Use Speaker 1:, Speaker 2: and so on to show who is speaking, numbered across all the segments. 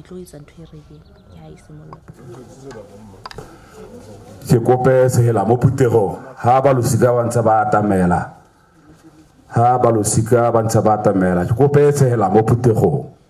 Speaker 1: Ke tlo etsa ntho e reng ke ha e simolola.
Speaker 2: Ke kope sehela mo phuthegong ha ba losika ba ntse ba atamela. Ha ba losika ba ntse ba atamela. Ke kope sehela mo phuthegong.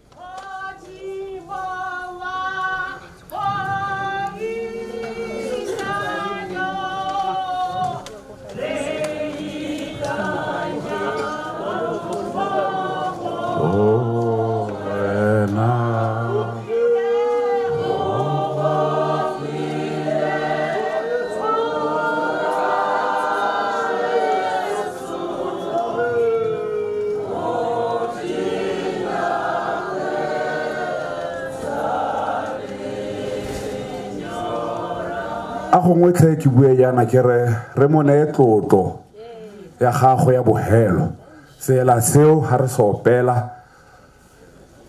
Speaker 2: Gongwe tlhe ke bue jaana ke re re mo neye tlotlo ya gago ya bohelo. Sela seo ha re se opela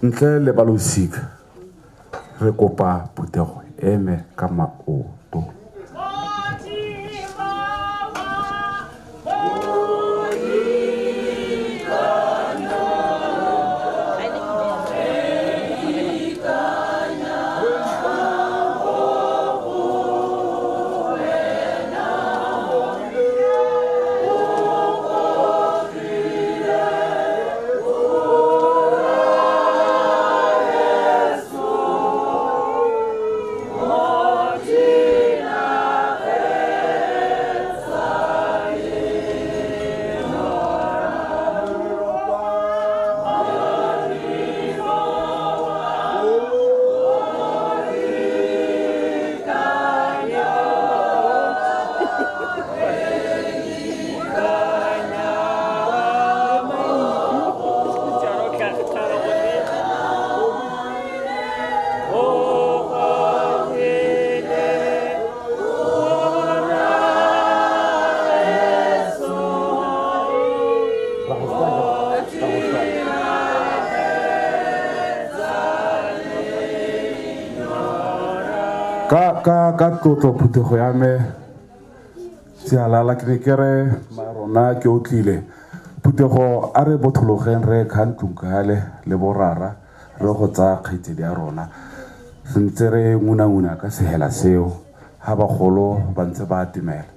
Speaker 2: ntle le ba losika re kopa phuthego eme ka maoto. Ka tlotlo phuthego ya me sealala ke ne ke re marona ke o tlile phuthego a re bothologeng re kha ntlong kale le borara re go tsaya kgaitsedi ya rona sentse re ngunanguna ka sehela seo ha bagolo ba ntse ba atemela.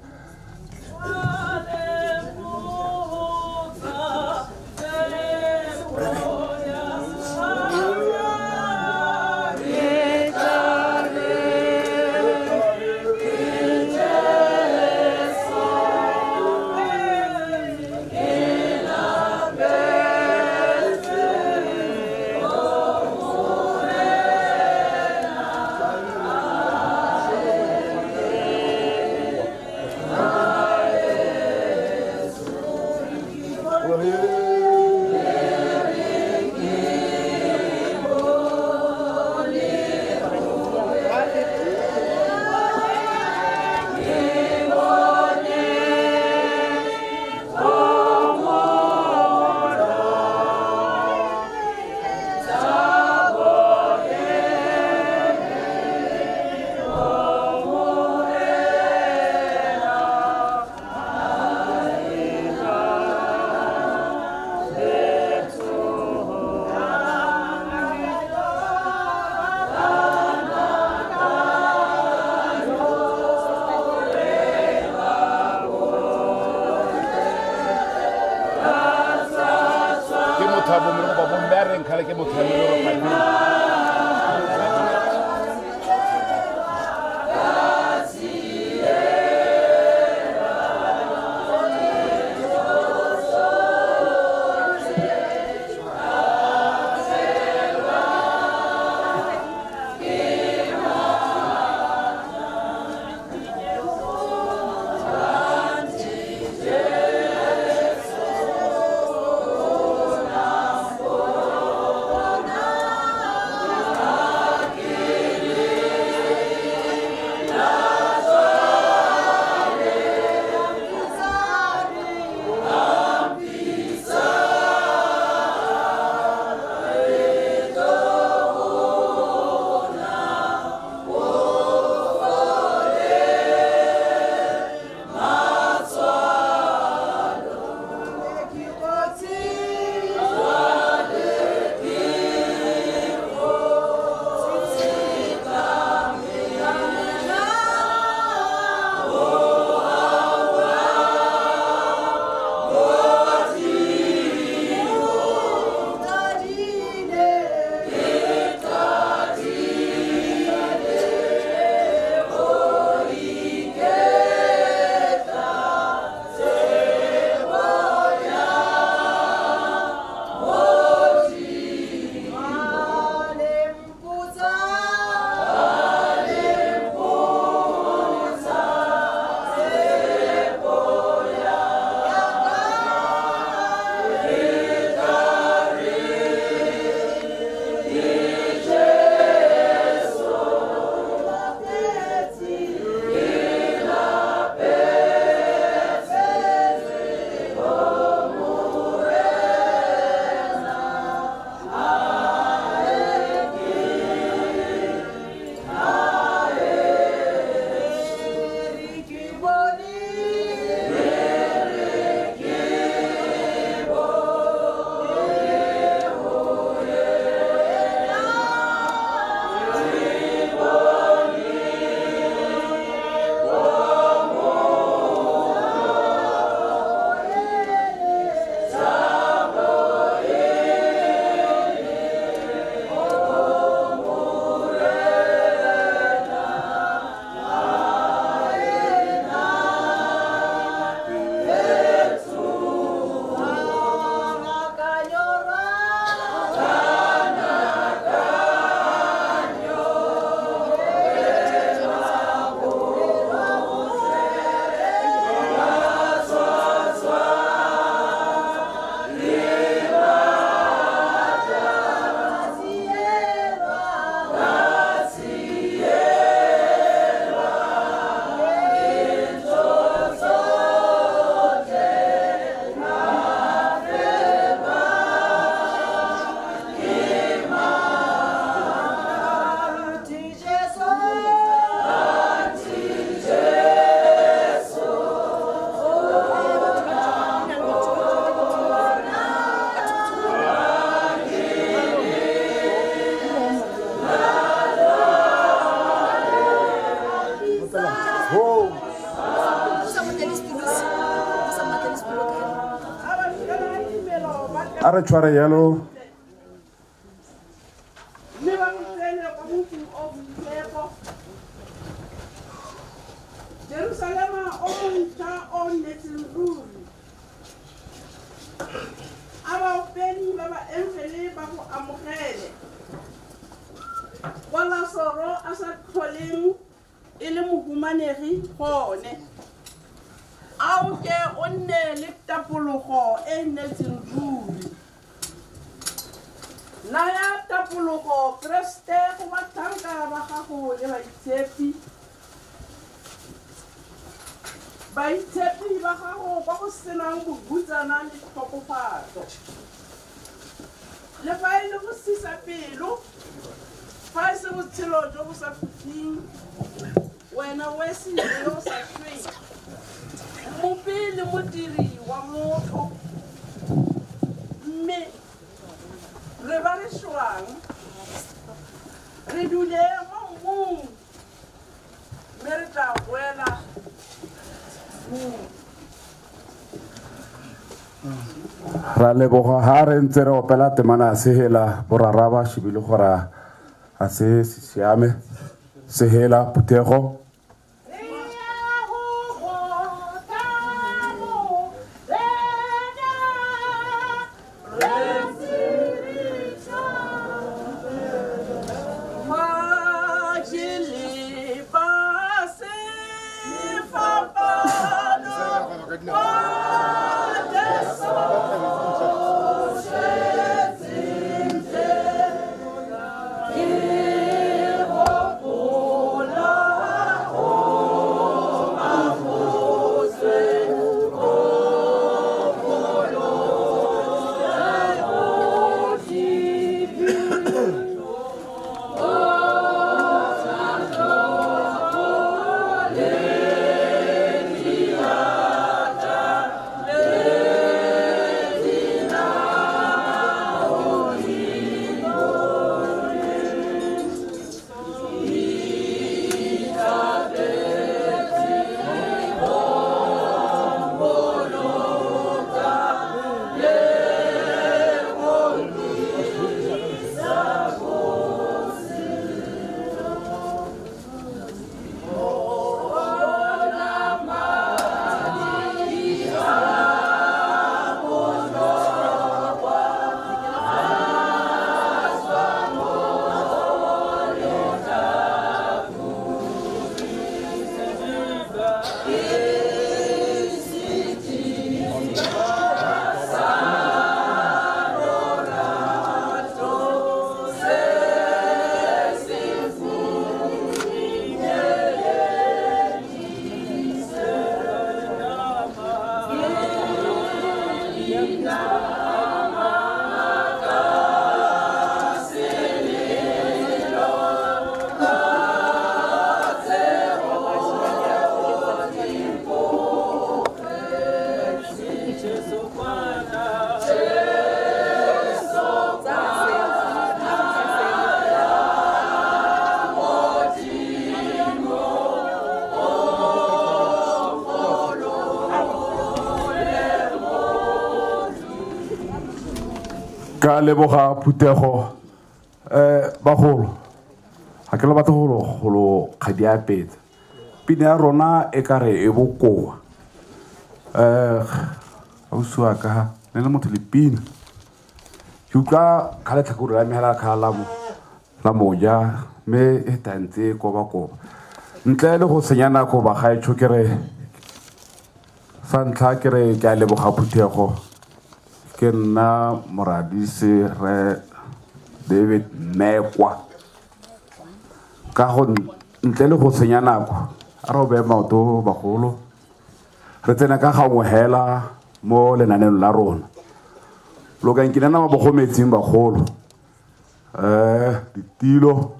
Speaker 2: A re tshware yalo.
Speaker 3: Mme ba go tsene kwa motseng o boitshepo. Jerusalema o montšha o nnetseng ruri. A baopedi ba ba engele ba go amogele. Kwa Lasaro a sa tlholeng e le mohumanegi gone. A o ke o nne le tapologo e nnetseng ruri. Naya tapologo Kreste go batlhanka ba gago le baitshepi. Baitshepi ba gago kwa go senang bohutsana le tlhokofatso. Le fa e le go sisa pelo, fa e se botshelo jo bo sa khutleng, wena wesi yo o sa sweng, mmopi le modiri wa motho. Mme re ba re šwang, re dule mo mmung, mme re tla boela mmung.
Speaker 2: Ra leboga ha re ntse re opela temana sehela borara ba shebile gore a se siame sehela phuthego. Ka leboga phuthego bagolo ga ke le batho golo kgadi a petse pina ya rona e ka re e bokoa ausi wa ka ne le motho le pina ke utlwa ka letlhakore la me hela ka la moja mme e tantse koba-koba ntle le go senya nako bagaetsho ke re sa ntlha ke re ke a leboga phuthego. Ke nna Moradise re David Mmekwa ka go ntle le go senya nako a re o beye maoto bagolo re tsena ka gangwe hela mo lenaneng la rona. Lo ka nkinana mabogo metsing bagolo ditilo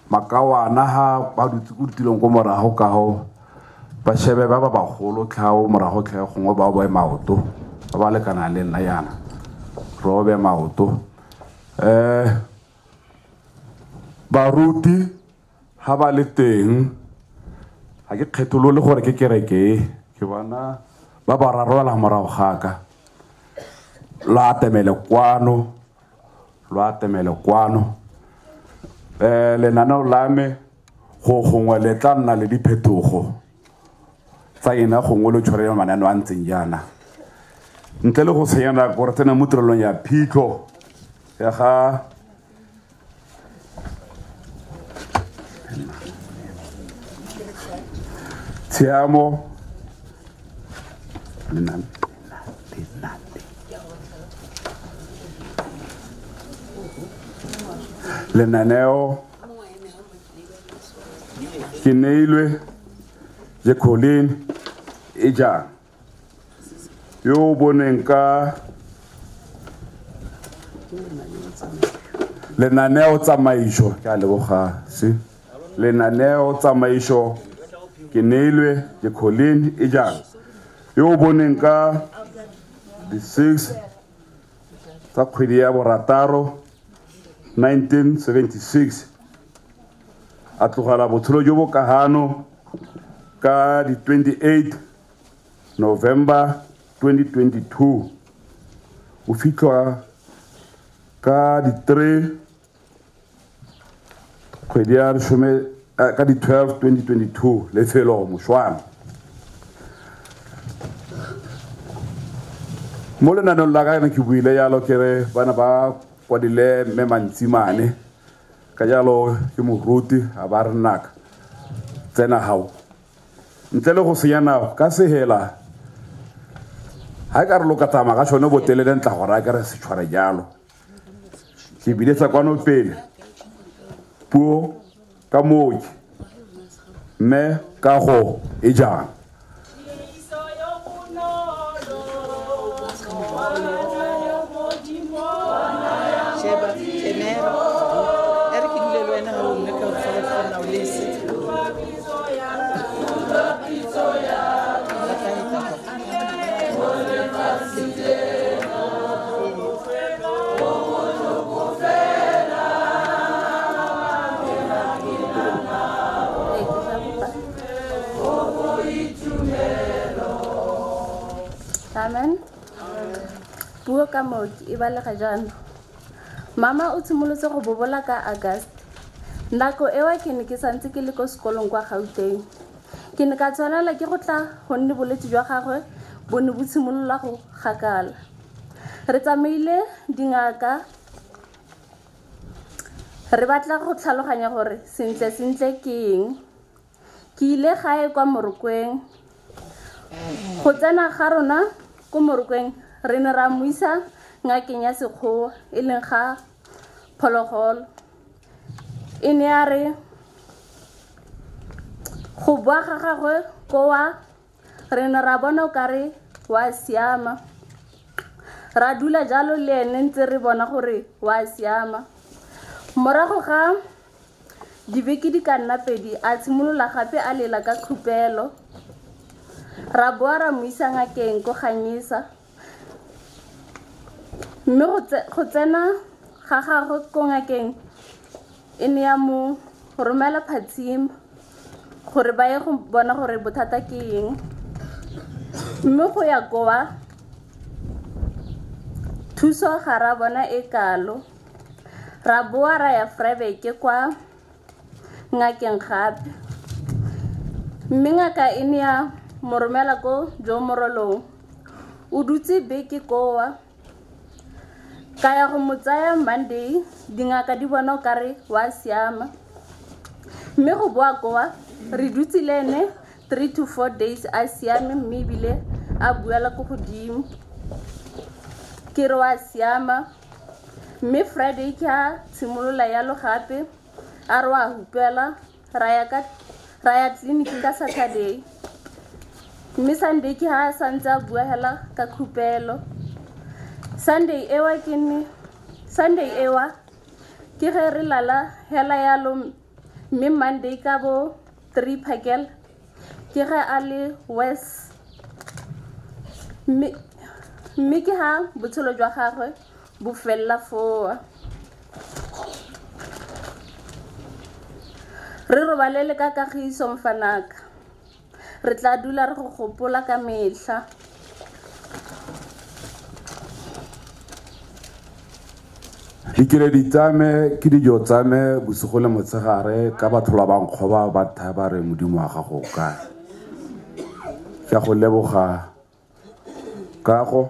Speaker 2: makawana ha ba dutse ko ditilong ko morago ka go ba shebe ba ba bagolo tlhao morago tlhe gongwe ba boe maoto ba ba lekana le nna yana robe maoto. Baruti ha ba le teng ga ke kgetholole gore ke kereke ke bona ba ba rarolwa morago ga ka. Lo atemele kwano, lo atemele kwano. Lenaneo la me go gongwe le tla nna le diphetogo tsa ena gongwe le tshware mananeo a ntseng jaana. Ntle le go senya nako re tsena mo tirelong ya phitlho ya ga Tshiamo lenaneo ke neilwe Jacqueline Ejang yo o boneng ka lenaneo tsamaiso ke a leboga se lenaneo tsamaiso ke neilwe Jacqueline Ejang yo o boneng ka di 6 tsa kgwedi ya borataro 1976 a tlogela botshelo jo bo kahano ka di 28 November 2022 o fitlhwa ka di 3 kgwedi ya lesome ka di 12 2022 lefelo Mošwana. Mo lenaneong la ka ke buile jalo ke re bana ba kwadile mme Mantsimane ka jalo ke moruti a ba re nnaka tsena gao ntle le go senya nako ka sehela ga e ka re lo ka tsamaya ka tšhone botelele ntla gore a ke re se tshware jalo. Ke biletsa kwano pele puo ka mooki mme ka go e jang.
Speaker 1: Amen. Puo ka mooki e balega jaana. Mama o tshimolotse go bobola ka August. Nako ewa ke ne ke santse ke le ko sekolong kwa Gauteng. Ke ne ka tshwanela ke go tla gonne bolwetse jwa gagwe bo ne bo tshimolola go gakala. Re tsamaile dingaka re batla go tlhaloganya gore sentle sentle ke eng. Ke ile gae kwa Morokweng. Go tsena ga rona ko Morokweng re ne ra mo isa ngakeng ya sekgowa e leng ga phologolo. E ne ya re go boa ga gagwe kowa re ne ra bona o kare wa siama. Ra dula jalo le ene ntse re bona gore wa siama. Morago ga dibeke di ka nna pedi a tshimolola gape a lela ka khupelo. Ra boa ra mo isa ngakeng ko Ganyesa. Mme go tsena ga gagwe ko ngakeng e ne ya mo romela phatsima gore ba ye go bona gore bothata ke eng. Mme go ya kowa thuso ga ra bona e kalo. Ra boa ra ya Vryburg kwa ngakeng gape. Mme ngaka e ne ya mo romela ko Jo Morolong. O dutse beke kowa. Ka ya go mo tsaya Monday, dingaka di bona o kare wa siama. Mme go boa kowa re dutse le ene 3 to 4 days a siame mme ebile a buela ko godimo. Ke re wa siama. Mme Friday ke a tshimolola yalo gape a re wa hupela ra ya tleliniki ka Saturday. Mme Sunday ke ha a santse a bua hela ka khupelo. Sunday ewa ke ge re lala hela yalo mme Monday ka bo 3 phakela ke ge a le worse. Mme ke ha botshelo jwa gagwe bo fella foo. Re robalele ka kagiso mfanaka. Re tla dula re go gopola ka mehla.
Speaker 2: Dikeledi tsa me ke dijo tsa me bosigo le motshegare ka batho ba nkgoba ba thaya ba re Modimo wa gago o kae. Ke a go leboga kago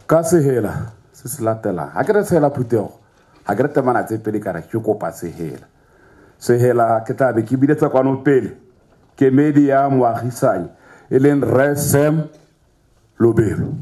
Speaker 2: ka sehela se se latelang. Ha ke re sehela phuthego, ha ke re temana tse pedi ka re ke kopa sehela. Sehela ke tla be ke biletsa kwano pele kemedi ya moagisanyi e leng Rre Sam Lobelo.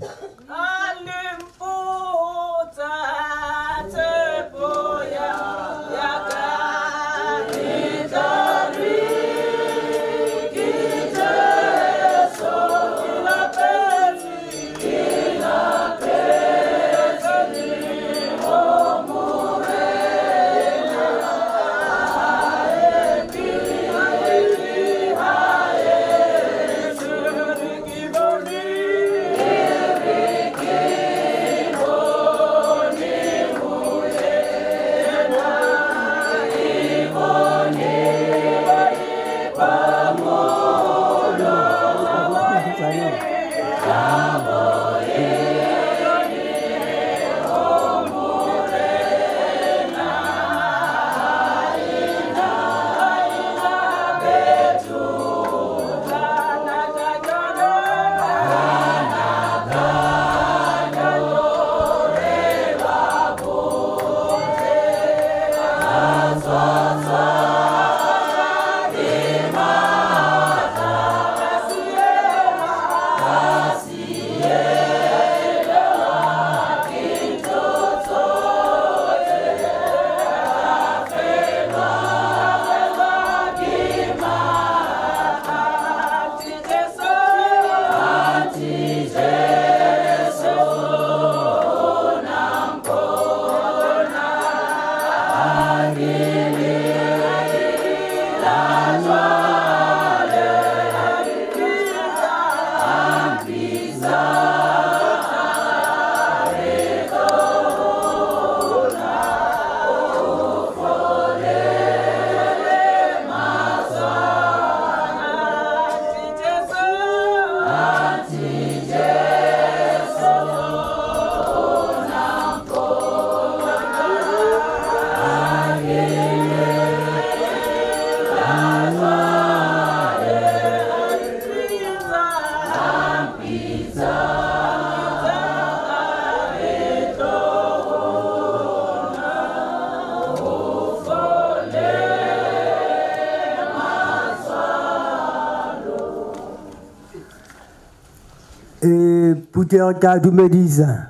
Speaker 4: Phuthego ke a dumedisa.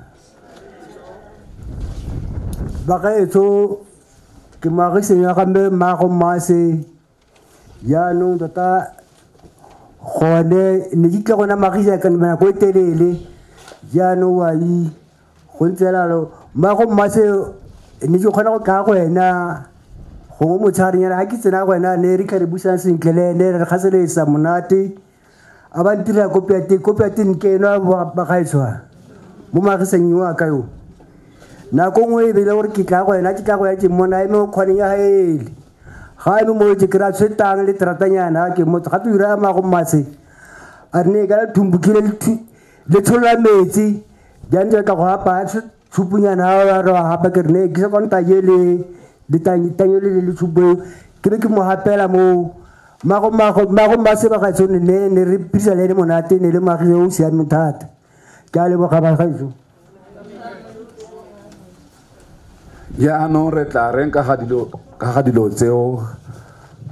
Speaker 4: Bagaetsho ke moagisani wa ga mmago Mmase. Jaanong tota gone ne ke tle gona moagisani ka nako e telele. Jaanong wa go ntse jalo mmago Mmase ne ke kgona go tla go ena gongwe motshegarenyana ga ke tsena go ena ne re tla re buisana sentle le ene re gaseletsa monate. A ba ntirela kopi ya teng, kopi ya teng ke eno bagaetsho mo moagisanyi wa ka yo. Nako nngwe e bile gore ke tla go ena ke tla go ya ke mmona a eme mo kgwaneng ya gaele. Ga a eme mo ke kry-a tshwetang le teratanyana ke motho gape o ira mmago Mmase a re ne ka le thumbukile le tsholola metsi jaanong ke tla go hapa tshupunyana re hapa ke re ne ke se kwa ntaje le tanyo le tshupo eo ke be ke mo hapela moo. Mmago Mmase bagaetsho ne re phedisa le ene monate ne le moagi yo o siameng thata. Ke a leboga bagaetsho.
Speaker 2: Jaanong re tla reng ka ga dilo tseo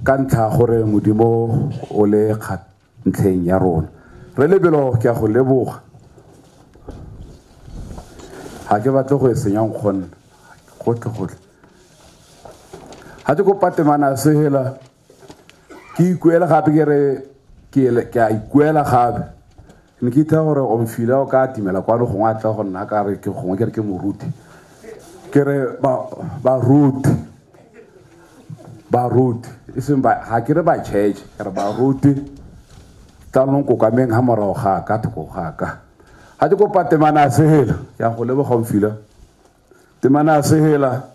Speaker 2: ka ntlha gore Modimo o le ntlheng ya rona. Re lebelo ke a go leboga. Ga ke batle go e senya nkgonne gotlhe gotlhe. Ga ke kopa temana sehela ke ikuela gape ke re ke a ikuela gape. Ne ke itha gore o mfila o ka atimela kwano gongwe a tla go nna ka re ke gongwe ke re ke moruti. Ke re baruti baruti e seng ba ga ke re ba church ke re baruti tla nong kokameng ha morago ga ka thoko ga ka. Ga ke kopa temana sehela ke a go leboga mfila. Temana sehela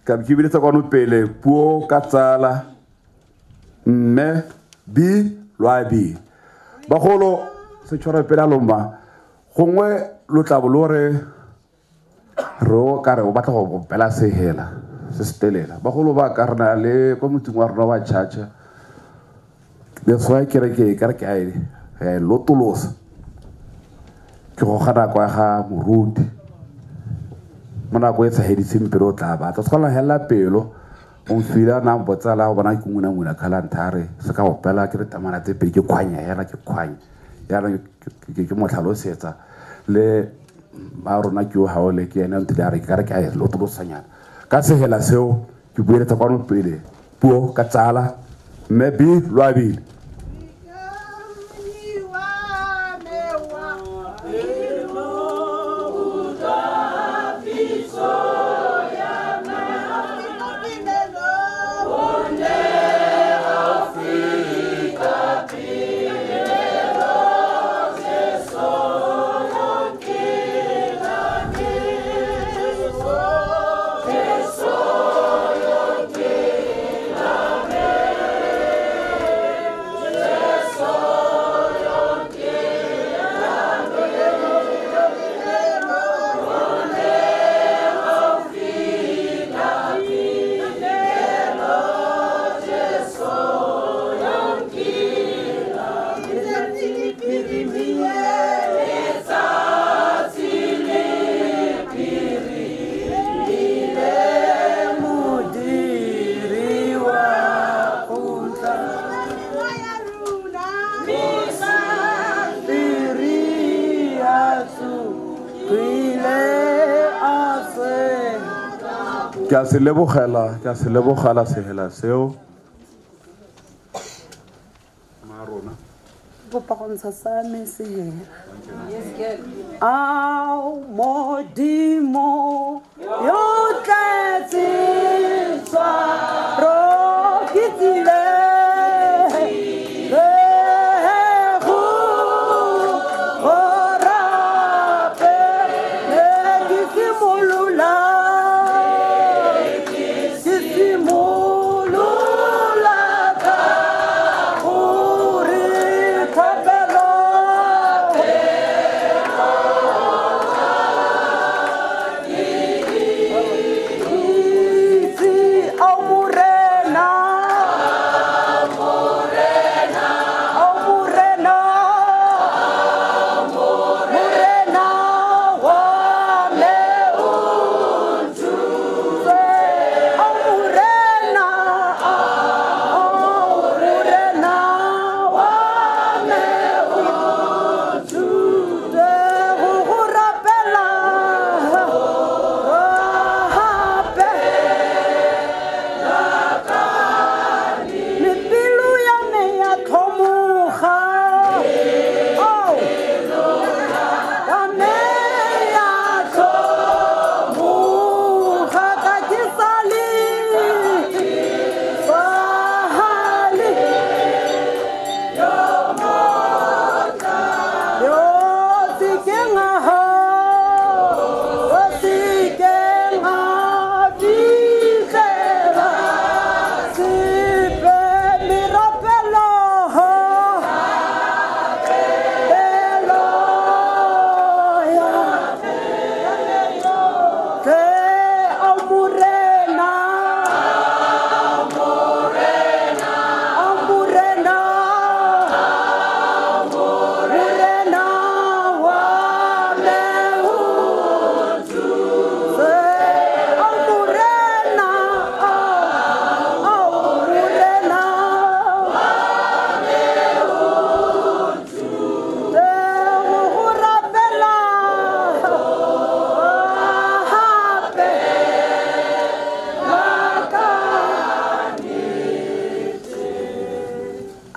Speaker 2: ka ke biletsa kwano pele puo ka tsala mme b lwabi. Bagolo se tshwara pele a loma gongwe lo tla bo lo re Re o kare o batla go opela sehela se se telela. Bagolo ba ka rena le ko motseng wa rona wa Chacha. That's why ke re ke ka re ke a e lotolosa. Ke go gana kwa ga moruti. Mo nako e tshegeditseng pelo o tla batla. Se ka la hela pelo. O mfila na botsala go bona ke nguna nguna khala nthare se ka opela ke re tamana tse pedi ke khwanya hela ke khwanya. Ya re ke mo tlhalosetsa le ba rona ke o haole ke ene ntse a re ka re ke a lotolosanyana. Ka sehela seo ke bueletsa kwano pele puo ka tsala mme B Loabile. Ke a se lebogela, ke a se lebogela sehela seo. Marona.
Speaker 5: Kopa go ntsha sa me sehela. Ao Modimo yo tletse tshwaro ke tsile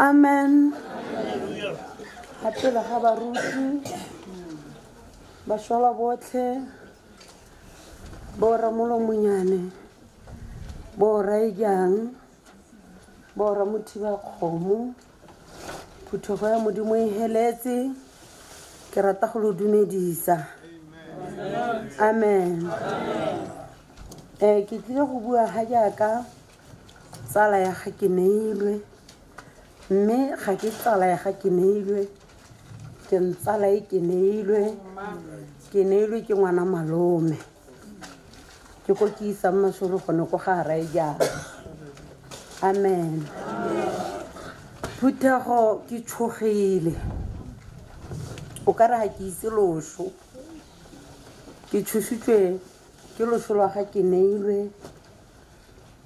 Speaker 5: Amen. Gape le ga baruti bašwala botlhe bo ramolomonyane bo raejang bo ramothiba kgomo phuthego ya Modimo e heletse ke rata go lo dumedisa. Amen. Ke tlile go bua ga jaaka tsala ya ga ke neilwe mme ga ke tsala ya ga ke neilwe ke ntsala e ke neilwe ke neilwe ke ngwana malome. Ke ko ke isang masolo gone ko ga Raejang. Amen. Phuthego ke tshogile. O ka re ga ke itse loso. Ke tshositswe ke loso lwa ga ke neilwe.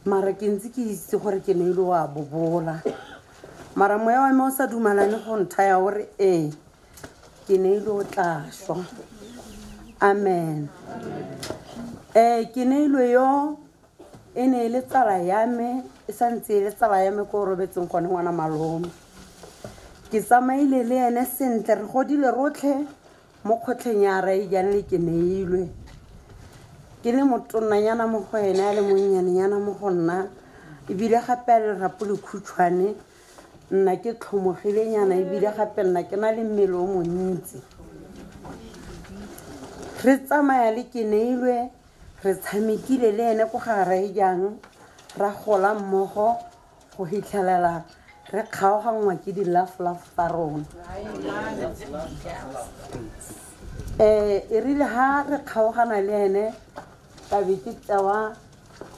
Speaker 5: Mara ke ntse ke itse gore ke neilwe wa bobola. Mara moya wa me o sa dumalane go nthaya gore ee ke neilwe o tla swa. Amen. Ke neilwe yo e ne e le tsala ya me, e santse e le tsala ya me ko robetseng gone ngwana malome. Ke tsamaile le ene sentle, re godile rotlhe mo kgotlheng ya Raejang le ke neilwe. Ke le motonnanyana mo go ene, a le monnyanenyana mo go nna, ebile gape a le lerapo le khutshwane, nna ke tlhomogilenyana, ebile gape nna ke na le mmele o montsi. Re tsamaya le ke neilwe, re tshamekile le ene ko ga Raejang, ra gola mmogo go fitlhelela re kgaoganngwa ke di-love-love tsa rona. E rile ha re kgaogana le ene, ka be ke tsewa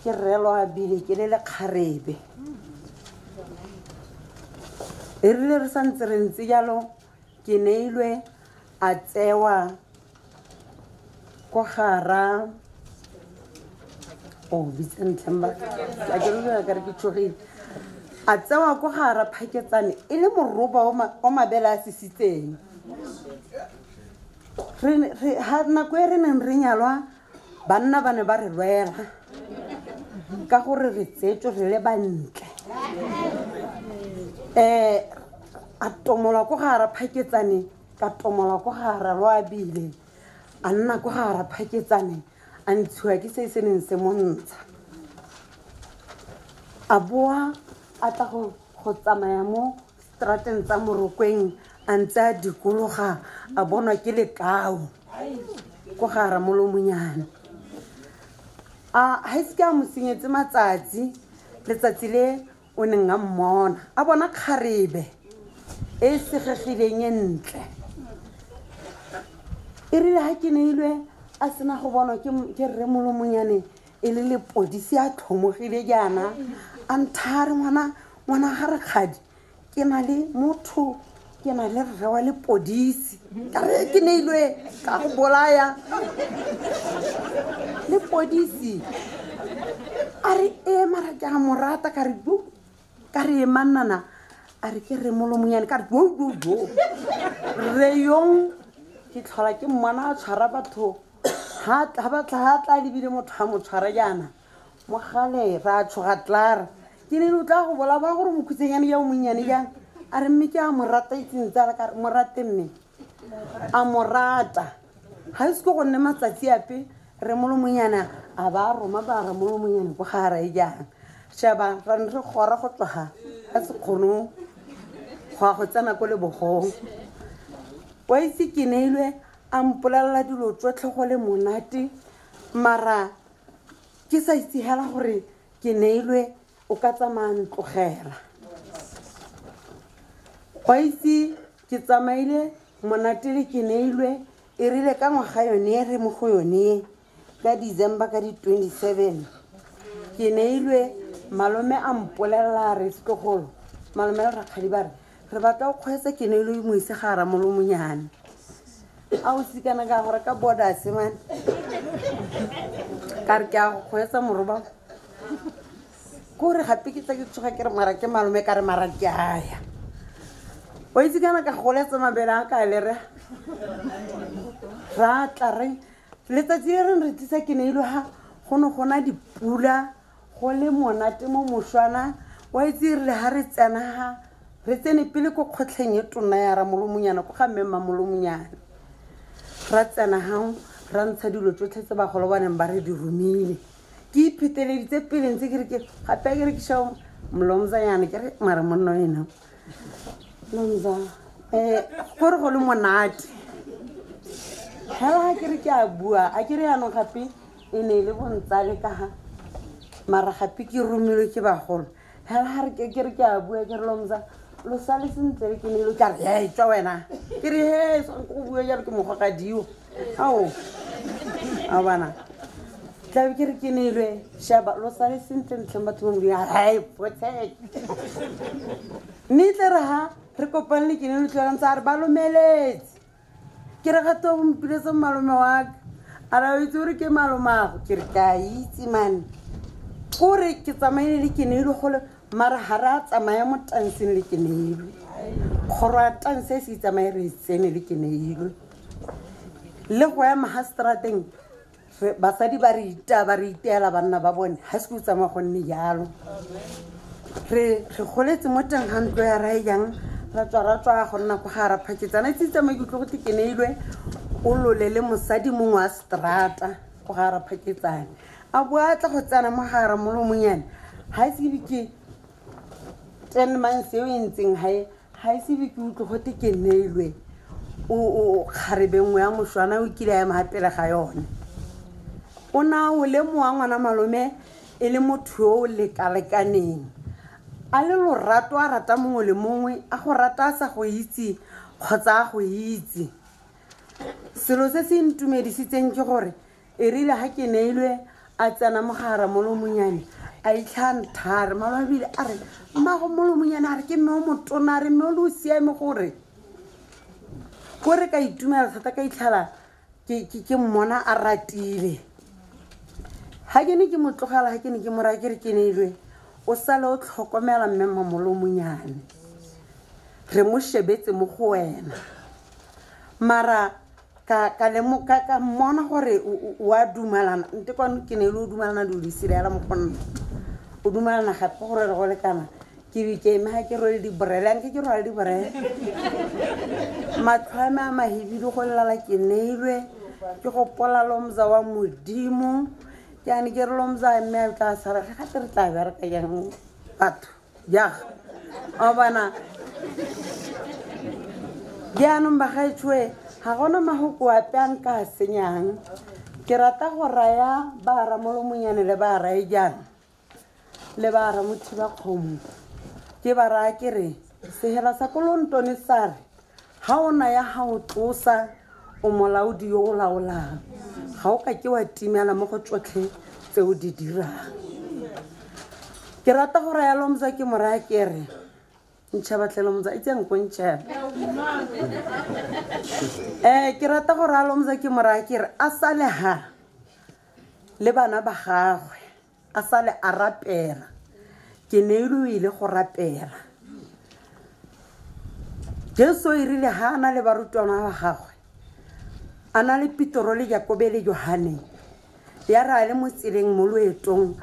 Speaker 5: ke rrelwa bile ke le lekgarebe. E rile re santse re ntse jalo, ke neilwe a tsewa ko gara o bitse ntlheng ba a ke re ka re ke tshogile. A tsewa ko gara phaketsane e le moroba o mabele a sisitseng. Re ha nako e re neng re nyalwa, banna ba ne ba re lwela ka gore re tsetswe re le bantle. A tomola ko gara phaketsane, ka tomola ko gara loabile, a nna ko gara phaketsane, a ntshiwa ke se se neng se mo ntsha. A boa a tla go tsamaya mo strateng tsa Morokweng, a ntse a dikologa, a bonwa ke lekao ko gara molomonyane. A ha ise ke a mo senyetse matsatsi, letsatsi le o neng a mmona, a bona kgarebe e segegileng e ntle. E rile ha ke neilwe a sena go bonwa ke rre molomonyane e le lepodisi a tlhomogile jaana, a nthare ngwana ga rakgadi, ke na le motho, ke na le rre wa lepodisi. Ka re ke neilwe ka go bolaya lepodisi. A re e mara ke a mo rata, ka re bo, ka re e mannana, a re ke rre molomonyane, ka re bo bo bo. Rre yong ke tlhola ke mmona a tshwara batho, ha batla ha tla lebile motho a mo tshwara jaana, mogale ra tshoga tlara. Ke ne o tla go bola ba gore mokhutshwenyane ya o monnyane jang, a re mme ke a mo rata itseng tsala, ka re mo rate mme a mo rata. Ga ise ke go nne matsatsi ape, re molomonyana a ba roma ba ra molomonyane ko ga Raejang. Sheba ra ne re gora go tloga ga se kgone go ya go tsena ko lebogong. Wa itse ke neilwe a mpolelela dilo tsotlhe go le monate, mara ke sa itse hela gore ke neilwe o ka tsamaya ntlogela. Wa itse ke tsamaile monate le ke neilwe, e rile ka ngwaga yone e re mo go yone ka December ka di-27, ke neilwe malome a mpolelela re setlogolo, malome le rakgadi ba re re batla go kgweetsa ke neilwe mo ise ga ramolomonyane. A o sikana ka gore ka borders man, ka re ke a go kgweetsa moroba. Kore gape ke tla ke tsoga ke re mara ke malome, ka re mara ke a ya. Wa itse kana ka goletsa mabele a ka le re ra tla re letsatsi le reng re tlisa ke neilwe ha go ne go na dipula go le monate mo mošwana. Wa itse re le ha re tsena ha re tsene pele ko kgotlheng e tona ya ramolomonyana ko ga mme mmamolomonyane, ra tsena hang ra ntsha dilo tsotlhe tse bagolo ba neng ba re di romile. Ke ipheteleditse pele ntse ke re ke gape ke re ke shao mlomzanyane, ke re mara monna ena Lomza gore go le monate hela. Ke re ke a bua a ke re yanong gape e ne e le bontsale ka ga mara gape ke romilwe ke bagolo. Hela ha re ke re ke a bua ke re Lomza lo sale sentle le ke ne lo ka re he tswa wena, ke re he go bua jalo ke mogogadiwa ao a bana. Tla be ke re ke neilwe shaba lo sale sentlentle batho ba modimo hai potsek mme tle re ha re kopane le ke ne le ntse a re ba lomeletse ke re gato o mpiletse malome wa ka a re o itse gore ke malomago ke re ke a itse mane kore ke tsamaile le ke neilwe gole mara ga re a tsamaya mo tanseng le ke neilwe kgoro ya tanse e se itsamaye re e tsene le ke neilwe le go ema ga strateng basadi ba re ita ba re iteela banna ba bone ga se ke o tsamaya gonne jalo re goletse mo teng ga ntlo ya rae jang ra tswa go nna ko ga ra phaketsana itse tsamaye ke utlwe gote ke neilwe o lolele mosadi mongwe wa strata ko ga ra phaketsane a boa tla go tsena mo gara molomonyane ga e se ke 10 months eo e ntseng ga e se ke utlwe gote ke neilwe o kgarebe nngwe ya mošwana o kile a ema pele ga yone o na o lemoga ngwana malome e le motho yo o lekalekaneng a le lorato a rata mongwe le mongwe a go rata a sa go itse kgotsa a go itse selo se se ntumedisitseng ke gore e rile ga ke neilwe a tsena mo gara molomonyane a itlha nthare malwabile a re mmago molomonyane a re ke mme o motona a re mme o le o siame gore kore ka itumela thata ka itlhala ke mmona a ratile ga ke ne ke mo tlogela ga ke ne ke mo raya ke re ke neilwe o sale o tlhokomela mme mmamolomonyane re mo shebetse mo go wena mara ka mmona gore o a dumelana nte kwano ke neilwe o dumelana dilo di sirela mo go nna o dumelana gape gore re go lekana ke be ke eme ga ke rwele diborele anke ke rwale diborele matlho a me a mahibidu go lelala ke neilwe ke gopola lomza wa modimo ke ane ke re lomza mme a tla sala gape re tla bereka jang batho jaga a bona jaanong bagaetshoe ga gona mahoko ape a nka a senyang ke rata go raya ba ramolomonyane le ba rae jang le ba ramothiba kgomo ke ba raya ke re sehela sa kolontone sa re ga o naya ga o tlosa o molaodi yo o laolang ga o ka ke wa timela mo go tsotlhe tse o di dirang ke rata go raya lomza ke mo raya ke re ntšhabatlhe lomza itse nko ntšheba ke rata go raya lomza ke mo raya ke re a sale ha le bana ba gagwe a sale a rapela ke neilwe o ile go rapela Jesu e rile ha a na le barutwana ba gagwe a na le Petro le Jakobe le Johane ya re a le mo tseleng mo loetong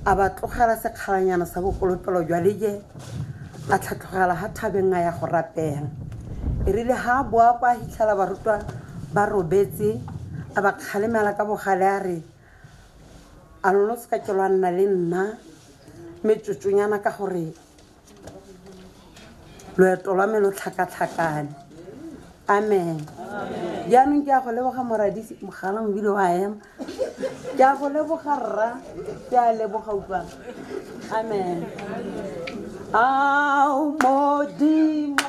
Speaker 5: a ba tlogela sekgalanyana sa bokolopelo jwa leje a tlhatlogela ha thabeng a ya go rapela e rile ha a boa kwa a hitlhela barutwa ba robetse a ba kgalemela ka bogale a re a lona se ka ke lwa nna le nna metsotsonyana ka gore loeto lwa me lo tlhakatlhakane amen jaanong ke a go leboga moradisi mogala mobile wa ema ke a go leboga rra ke a leboga utlwang amen ao modimo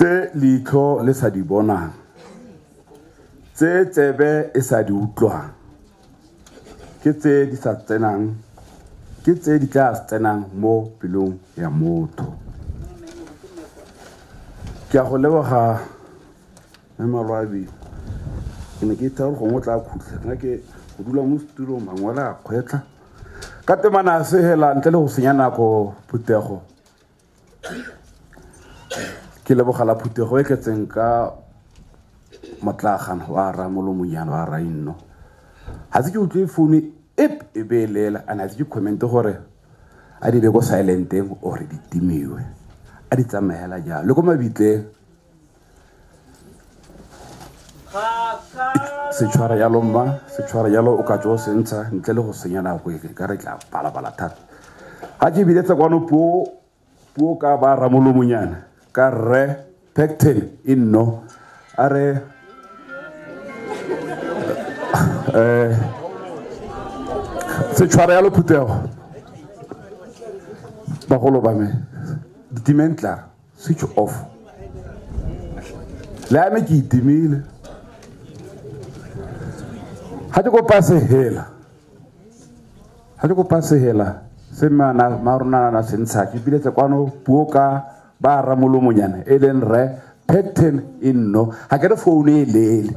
Speaker 2: Tse leitlho le sa di bonang tse tsebe e sa di utlwang ke tse di sa tsenang Ke tse di tla tsenang mo pelong ya motho. Ke a go leboga mme Malwabi. Ke ne ke itse gore gongwe o tla khutla. Nna ke go dula mo setulong mangwele a kgwetlha. Ka temana a sehela ntle le go senya nako phuthego. Ke lebogela phuthego e tletseng ka motlagano wa Ramolomonyana wa Rainno. Ha se ke utlwe founu ep e be lela and ha se ke comment gore a di be ko silenteng or di timiwe. A di tsamaela jalo le ko mabitleng. Se tshwara jalo mma, se tshwara jalo o ka tswa o se ntsha ntle le go senya nako e ka re tla palabala thata. Ha ke biletsa kwano puo ka ba Ramolomonyana ka rre Pecten Inno a re se tshwara jalo phuthego bagolo ba me ditimeng tla switch off le ame ke itimile. Ha ke kopa sehela, ha ke kopa sehela se mana marona na se ntsha ke biletse kwano puo ka ba Ramolomonyana e leng rre Pecten Inno. Ha ke re founu e lele.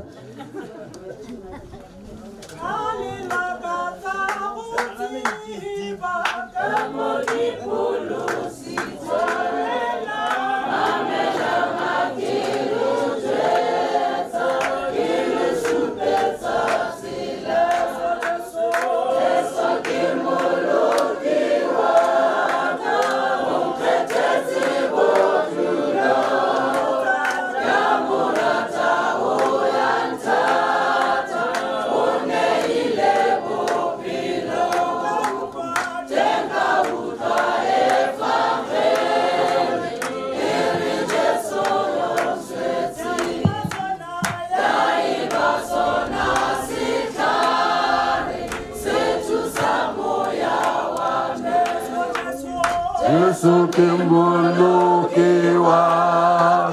Speaker 6: Jesu ke moloki wa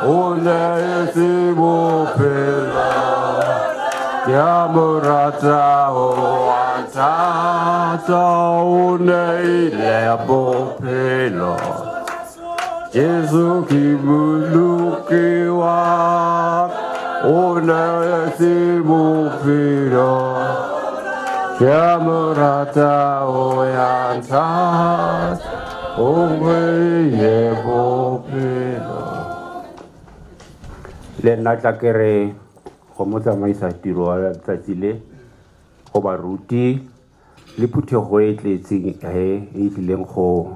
Speaker 6: o neetse bophelo. Ke a mo rata o a nthata, o neile bophelo. Jesu ke moloki wa o neetse bophelo. Ke a mo rata o a nthata, o neile bophelo.
Speaker 7: Le nna tla ke re go mo tsamaisa tiro wa letsatsi le go baruti le phuthego e tletseng e tlileng go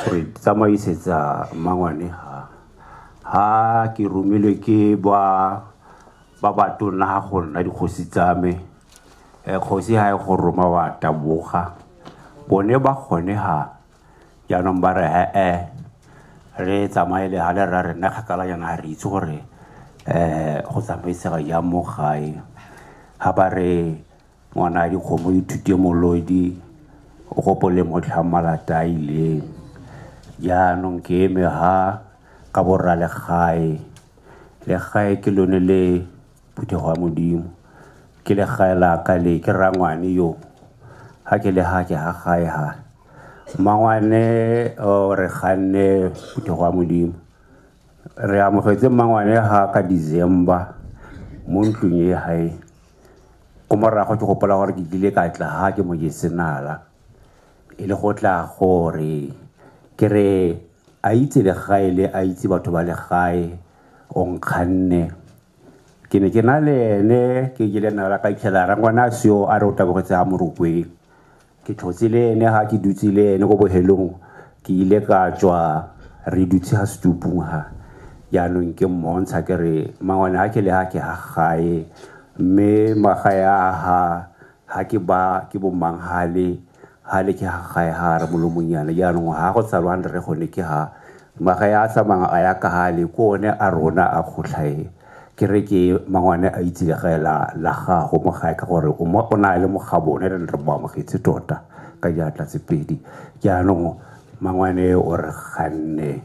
Speaker 7: re tsamaisetsa mmangwane ha. Ha ke romilwe ke ba batona ha go nna dikgosi tsa me. Kgosi ha e go roma wa taboga. Bone ba gone ha jaanong ba re re tsamaele ha le ra re nna kgakala jaana ha re itse gore go tsamaisega jang mo gae. Ha ba re ngwana dikgomo ithute molodi o gopole motlhang malata a ileng. Jaanong ke eme ha ka borra legae. Legae ke lone le phuthego ya Modimo. Ke legae la ka le ke rangwane yo. Ha ke le ha ke ha gae ha. Mmangwane o re ganne phuthego ya Modimo. Re amogetse mmangwane ha ka December mo ntlong e hae. Ko morago ke gopola gore ke tlile ka tla ha ke mo jesenala. E le go tla gore ke re a itse legae le a itse batho ba legae o nkganne. Ke ne ke na le ene ke jele nala ka itlhela rangwana a seo a re o tabogetse ha Morokweng. Ke tlhotse le ene ha ke dutse le ene ko bohelong ke ile ka tswa re dutse ha setupung ha. Jaanong ke mmontsha ke re mmangwane ha ke le ha ke ha gae mme magae a ha ke ba ke bo mang hale hale ke ha gae ha re molomonyana. Jaanong ha go tsalwang re gone ke ha magae a tsamayang a ya ka hale ko one a rona a kgotlhae. Ke re ke mmangwane a itse legae la gago mo gae ka gore o na le mogabone re re mo amogetse tota ka diatla tse pedi. Jaanong mmangwane o re ganne.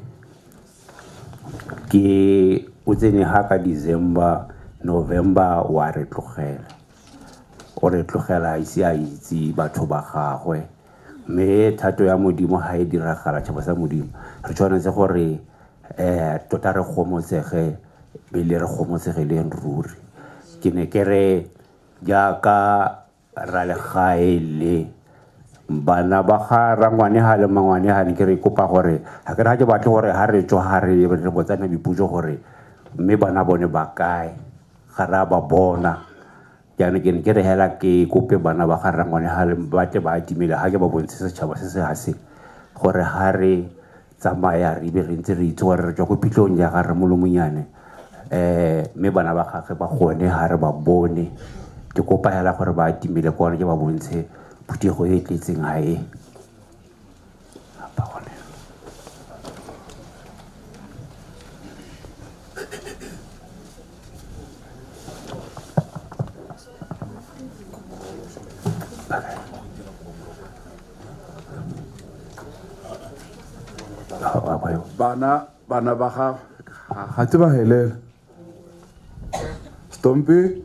Speaker 7: Ke o tsene ha ka December, November wa re tlogela. O re tlogela a ise a itse batho ba gagwe. Mme thato ya Modimo ga e diragala, tšhaba sa Modimo, re tshwanetse gore tota re gomotsege pele re gomotsegeleng ruri. Ke ne ke re jaaka ralegae le bana ba ga rangwane ga le mangwane ga ne ke re kopa gore ga ke re ga ke batle gore ga re tswa ga re re botsana dipotso gore mme bana bone ba kae, ga re a ba bona. Jaanong ke ne ke re hela ke kope bana ba ga rangwane ga le ba tle ba atimele, ga ke ba bontshe setšhaba se se ga se gore ga re tsamaya re be re ntse re itse gore re tswa ko phitlhong ya ga Rremolomonyane, mme bana ba gagwe ba gone ga re ba bone. Ke kopa hela gore ba atimele kwana ke ba bontshe phuthego e tletseng ga e. Ba gone.
Speaker 2: Bana ba ga tse ba helela. Stompi.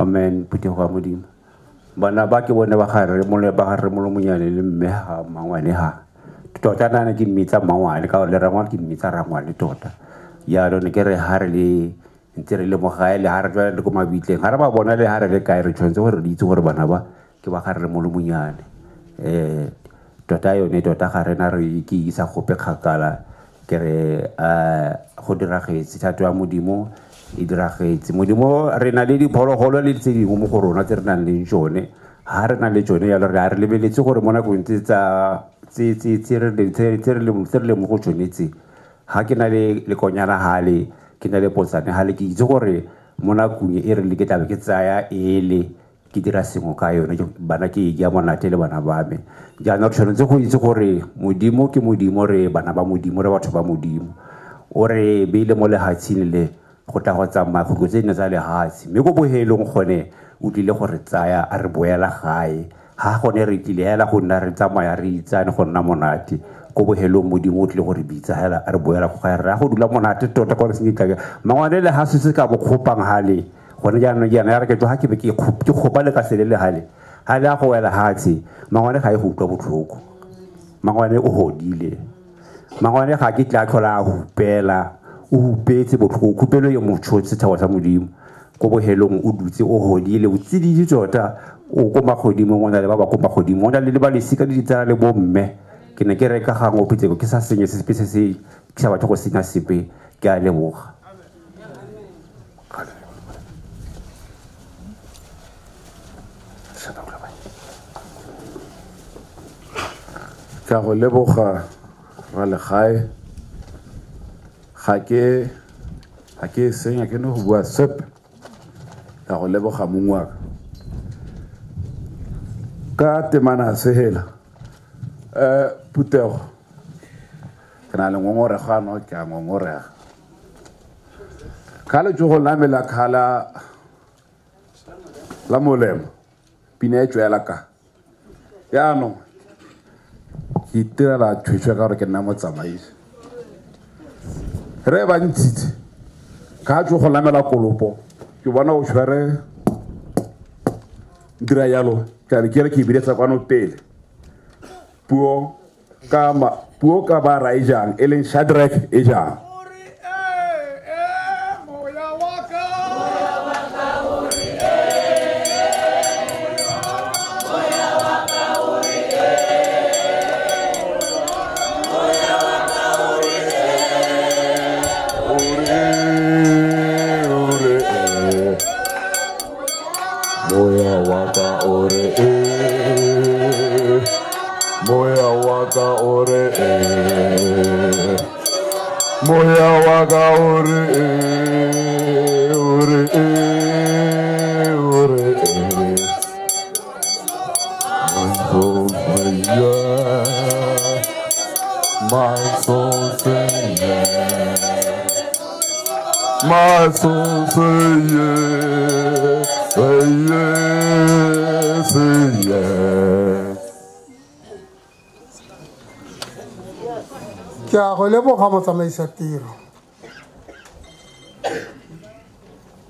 Speaker 7: Amen. Phuthego ya Modimo. Bana ba ke bone ba ga Rremolomonyane le mme ga mangwane ga. Tota nna ke mmitsa mangwane ka gore le rangwane ke mmitsa rangwane tota. Jaanong ne ke re ga re le ntse re le mo gae le ga re tswa le ko mabitleng, ga re ba bona le ga re le kae, re tshwanetse gore re itse gore bana ba ke ba ga Rremolomonyane. Tota yone tota ga rena re ke isa gope kgakala, ke re go diragetse thato ya Modimo e diragetse. Modimo re na le diphologolo le tse dingwe mo go rona tse re nang le tsone. Ha re na le tsone jalo re a re lebeletse gore mo nakong tse tsa tse re le mo go tsone tse, ha ke na le lekonyana hale, ke na le potsane hale, ke itse gore mo nakong e re le ke tlabe ke tsaya ele ke dira sengwe ka yone, bana ke e ja monate le bana ba me. Jaanong re tshwanetse go itse gore Modimo ke Modimo, re bana ba Modimo, re batho ba Modimo. O re beile mo lehatsheng le go tla go tsamaya go tse dingwe tsa lehatshe, mme ko bohelong gone o tlile go re tsaya a re boela gae. Ha gone re tlile hela go nna re tsamaya re itsane go nna monate, ko bohelong Modimo o tlile go re bitsa hela a re boela go gae, re ya go dula monate tota kwa re seng ditlake. Mangwane le ha se se ka bo kgopang hale gone jaanong jaana, ya re ke tswa ha ke be ke kgopa le ka sele le hale, ha le a go wela hatshe, mangwane ga e go utlwa botlhoko, mangwane o hodile, mangwane ga ke tla tlhola a hupela, o hupetse botlhoko, khupelo e mo tshotse setšhaba sa Modimo. Ko bohelong o dutse o hodile, o tsididi tota, o ko magodimong, o na le ba ba ko magodimong, o na le ba lesika le ditsala le bomme. Ke ne ke reka gangwe phetseko ke sa senye sepe se se ke sa batle go senya sepe. Ke a leboga.
Speaker 2: Ka go leboga ralegae. Ga ke senya ke no go bua sepe. Ka go leboga mong wa ka. Ka temana sehela. Phuthego, ke na le ngongorego ano, ke a ngongorega. Ka letsogong la me la kgala la molemo, pina e tswela ka. Jaanong ke itirela tshwetso ka gore ke nna motsamaisi. Re ba ntshitse ka tsogo la me la kolopo, ke bona o tshwere dira jalo, ka re ke re ke ibiletsa kwano pele. Puo ka ba ra e jang, e leng Shadrach e jang. Moya wa ka o re wa ka o re e, moya wa ka o re e, o re e, o re e. My soul say yes, my soul say yes, my soul say yes, say yes, say yes.
Speaker 8: Ke a go leboga motsamaisa tiro.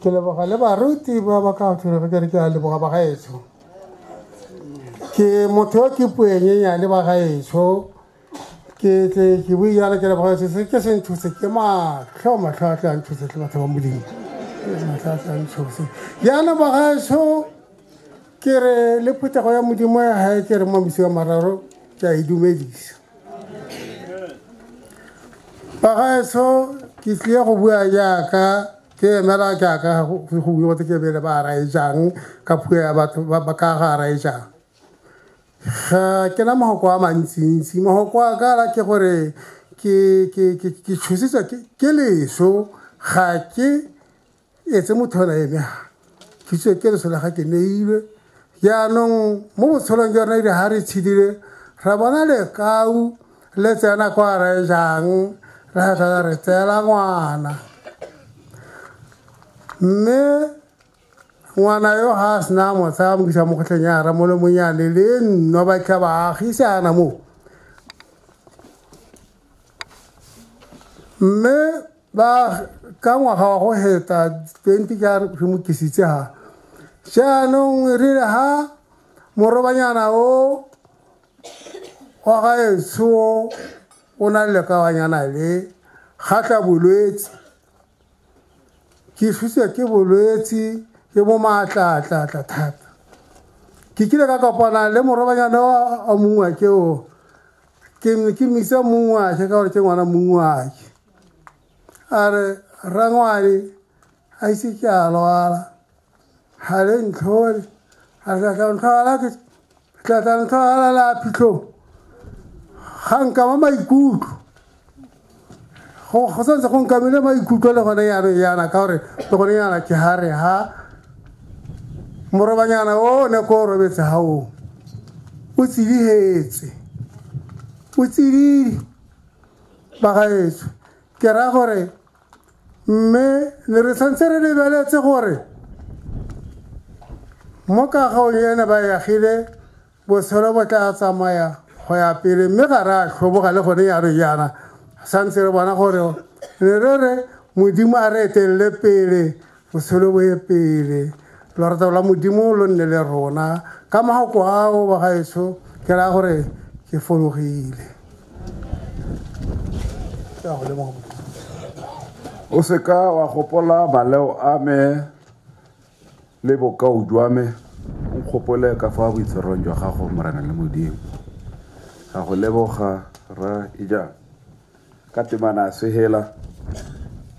Speaker 8: Ke leboga le baruti ba ba ka thule ke re ke a leboga ba gaetsho. Ke motho yo ke puo e nyenyane ba gaetsho. Ke tle ke bue jalo ke leboga se ke se nthuse ke matlho matlho a tla nthuse tle batho ba Modimo. Matlho a tla nthuse. Jaanong ba gaetsho ke re le phuthego ya Modimo ya hae ke re mo mosing wa mararo ke a e dumedisa. Bagaetsho ke tlile go bua jaaka ke emela jaaka go bua batho ke bele ba arae jang ka puo ya batho ba ka ga arae jang. Ga ke na mahoko a mantsintsi, mahoko a ka la ke gore ke tshositswe ke leso, ga ke etse motho ona eme ha. Ke tshositswe ke leso la ga ke neilwe. Jaanong mo botshelong jwa rona ebile ha re tshedile ra bona lekau le tsena kwa arae jang, ra tla re tseela ngwana. Mme ngwana yo ga a sena mo tsaya mo isa mo kgotleng ya Ramolomonyane le nno ba tla ba agisana mo. Mme ba ka ngwaga wa go heta 20 ka re mo kisitse ha. Jaanong re re ha morobanyana o wa gaetsho o na le lekawanyana le ga tla bolwetse. Ke thusitswe ke bolwetse ke bo maatla-tla-tla thata. Ke kile ka kopana le morobanyana wa mongwe ke o ke misa mongwe wa ke ka gore ke ngwana mongwe wa ke. A re rangwane a ise ke a lwala ga le ntlhole, a re tla ntlhola ke tla ntlhola la phitlhong. Ga nkama maikutlo, go santse go nkamile maikutlo le gone jaanong jaana ka gore le gone jaana ke ha re ha morobanyana o ne ko o robetse ha o tsidihetse, o tsididi bagaetsho. Ke raya gore mme ne re santse re lebeletse gore mo kagong ena ba e agile botshelo bo tla tsamaya go ya pele, mme ga re a tlhoboga le gone jaanong jaana santse re bona gore ne re re Modimo a re etelele pele, botshelo bo ye pele, lorato la Modimo lo nne le rona. Ka mahoko ao bagaetsho ke raya gore ke fologile. Ke a go leboga.
Speaker 2: O seka wa gopola maleo a me le bokao jwa me, o nkgopole ka fa boitshwarong jwa gago Morena le Modimo. Ga go leboga ra ija ka temana a sehela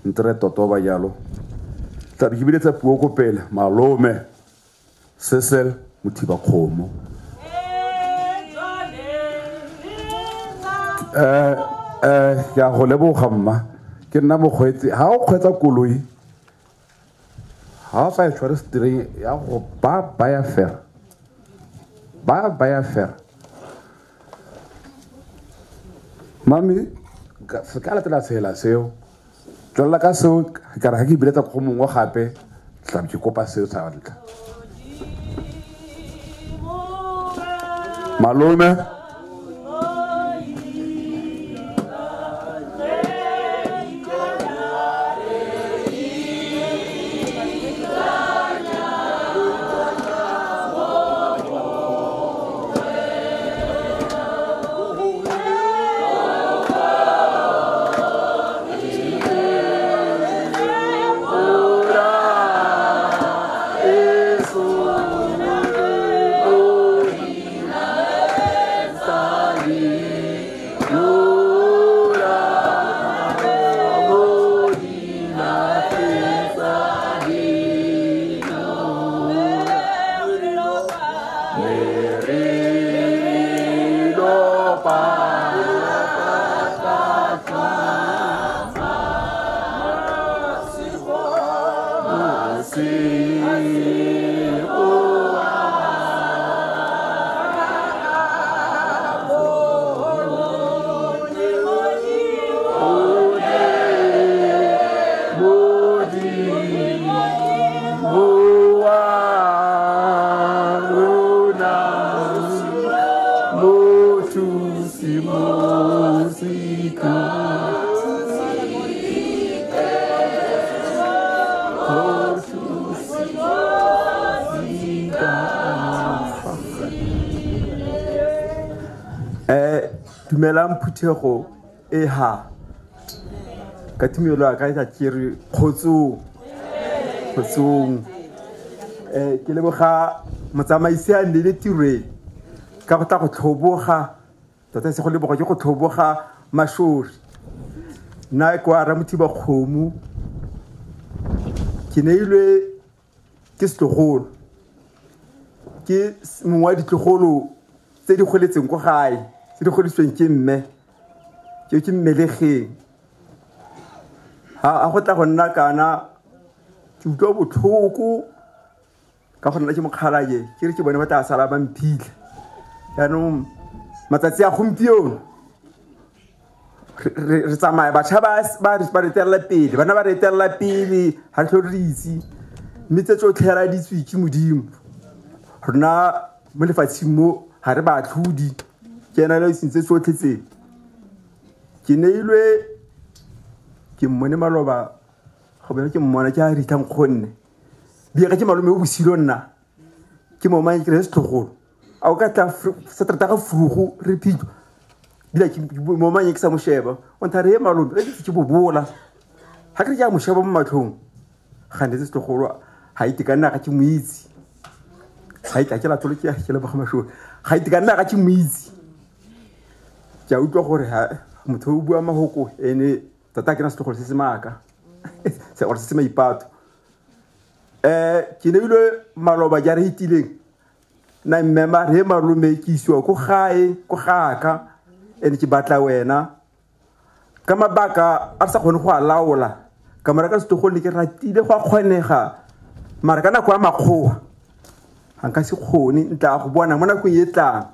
Speaker 2: ntse re totoba jalo. Tla be ke biletsa puo ko pele malome Cecil Mothiba Kgomo. Ke a go leboga mma, ke nna mokgweetsi. Ha o kgweetsa koloi ha o sa e tshware steering ya go ba baya fela, ba baya fela. Mami se ka latela sehela seo, tswelela ka seo. Ka re ga ke biletsa go mongwe gape tla be ke kopa seo sa ntlha. Malome
Speaker 9: Dumelang phuthego e ha ka tumelo ya ka ke re kgotsong kgotsong. Ke leboga motsamaisi a nnele tiro e ka go tla go tlhoboga tota se go leboga ke go tlhoboga mashori. Nna kwa Ramothiba kgomo ke neilwe ke setlogolo, ke mongwe wa ditlogolo tse di goletseng ko gae, tse di godisitsweng ke mme, ke mmelegeng. Ha go tla go nna kana ke utlwa botlhoko ka go nna ke mokgalake, ke re ke bone ba tla sala ba mphitlha. Jaanong matsatsi a gompieno re tsamaya batjha ba re etelela pele, bana ba re etelela pele, ha re tlhole re itse, mme tse tsotlhe ra di itswe ke Modimo. Rona mo lefatsheng mo ha re baatlhodi, ke ena le tse tsotlhe tse. Ke neilwe ke mmone maloba, go bona ke mmona ke a ritang kgonne. Bia ke malome o bosilo nna, ke mo mang ke re setlogolo. A o ka tla sa trata ga frugo re phitlo. Bila ke mo mang ke sa mo sheba, o ntha re malome re ke bobola. Ha ke re ke a mo sheba mo matlhong, ga ndetse setlogolo ha itekanna ga ke mo itse. Ga itla ke la tolo ke ke leboga masholo. Ga itekanna ga ke mo itse. Ke a utlwa gore ha motho o bua mahoko ene tota ke na setlogolo se se maaka. Se gore se se maipato. Ke neilwe maloba ja re itileng. Na mme re malome ke isiwa ko gae, ko gaka, ene ke batla wena. Ka mabaka a sa kgone go a laola. Ka mara ka setlogolo ne ke ratile go a kgonega. Mara ka nako ya makgowa ga nka se kgone ntla go bona mo nakong e tlang.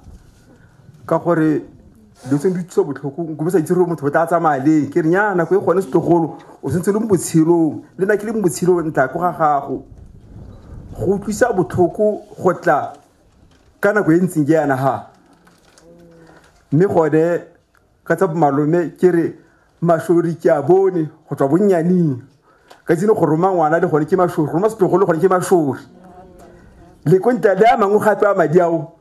Speaker 9: Ka gore dilo tse di utlwisa botlhoko, nko sa itse gore motho o tla tsamaya leng. Ke re nya nako e gone setlogolo o sentse le mo botshelong, le nna ke le mo botshelong ntla ko ga gago. Go utlwisa botlhoko go tla ka nako e ntseng jaana ha. Mme gone ka tsa malome ke re mashori ke a bone go tswa bonnyaneng. Ka tsene go roma ngwana le gone ke mashori, roma setlogolo gone ke mashori. Le ko ntle le a mangwe gape a madi ao.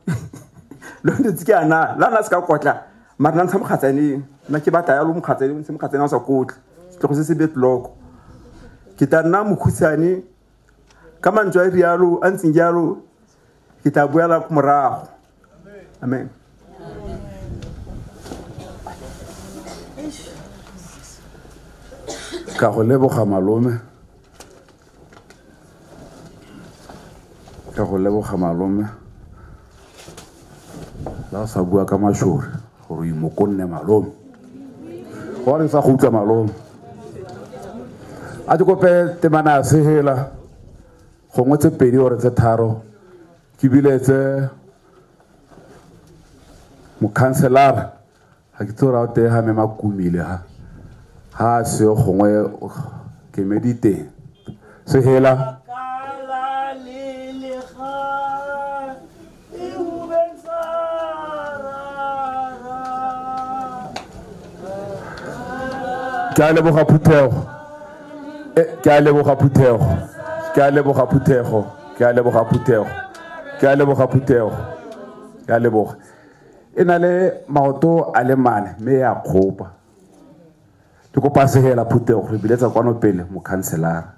Speaker 9: Le ntse ke ana, la nna se ka kotla. Mara nna ntsha mokgatsaneng, nna ke batla yalo mokgatsaneng, ntshe mokgatsaneng o sa kotle. Setlhogo se se betloko. Ke tla nna mokhutshwane ka mantswe a rialo, a ntseng jalo, ke tla boela ko morago. Amen.
Speaker 2: Ka go leboga malome. Ka go leboga malome. La sa bua ka mashori gore o imokonne malome. Go re sa go utlwa malome. A ke kope temana ya sehela gongwe tse pedi ore tse tharo ke biletse mokhanselara ga ke tse gore a o teng ga me makumile ha ha se gongwe ke mediteng sehela. Ke a leboga phuthego, ke a leboga phuthego, ke a leboga phuthego, ke a leboga phuthego, ke a leboga phuthego, ke a leboga. E na le maoto a le mane mme ya kgopa. Ke kopa sehela phuthego re biletsa kwano pele mokhanselara.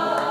Speaker 3: Oh,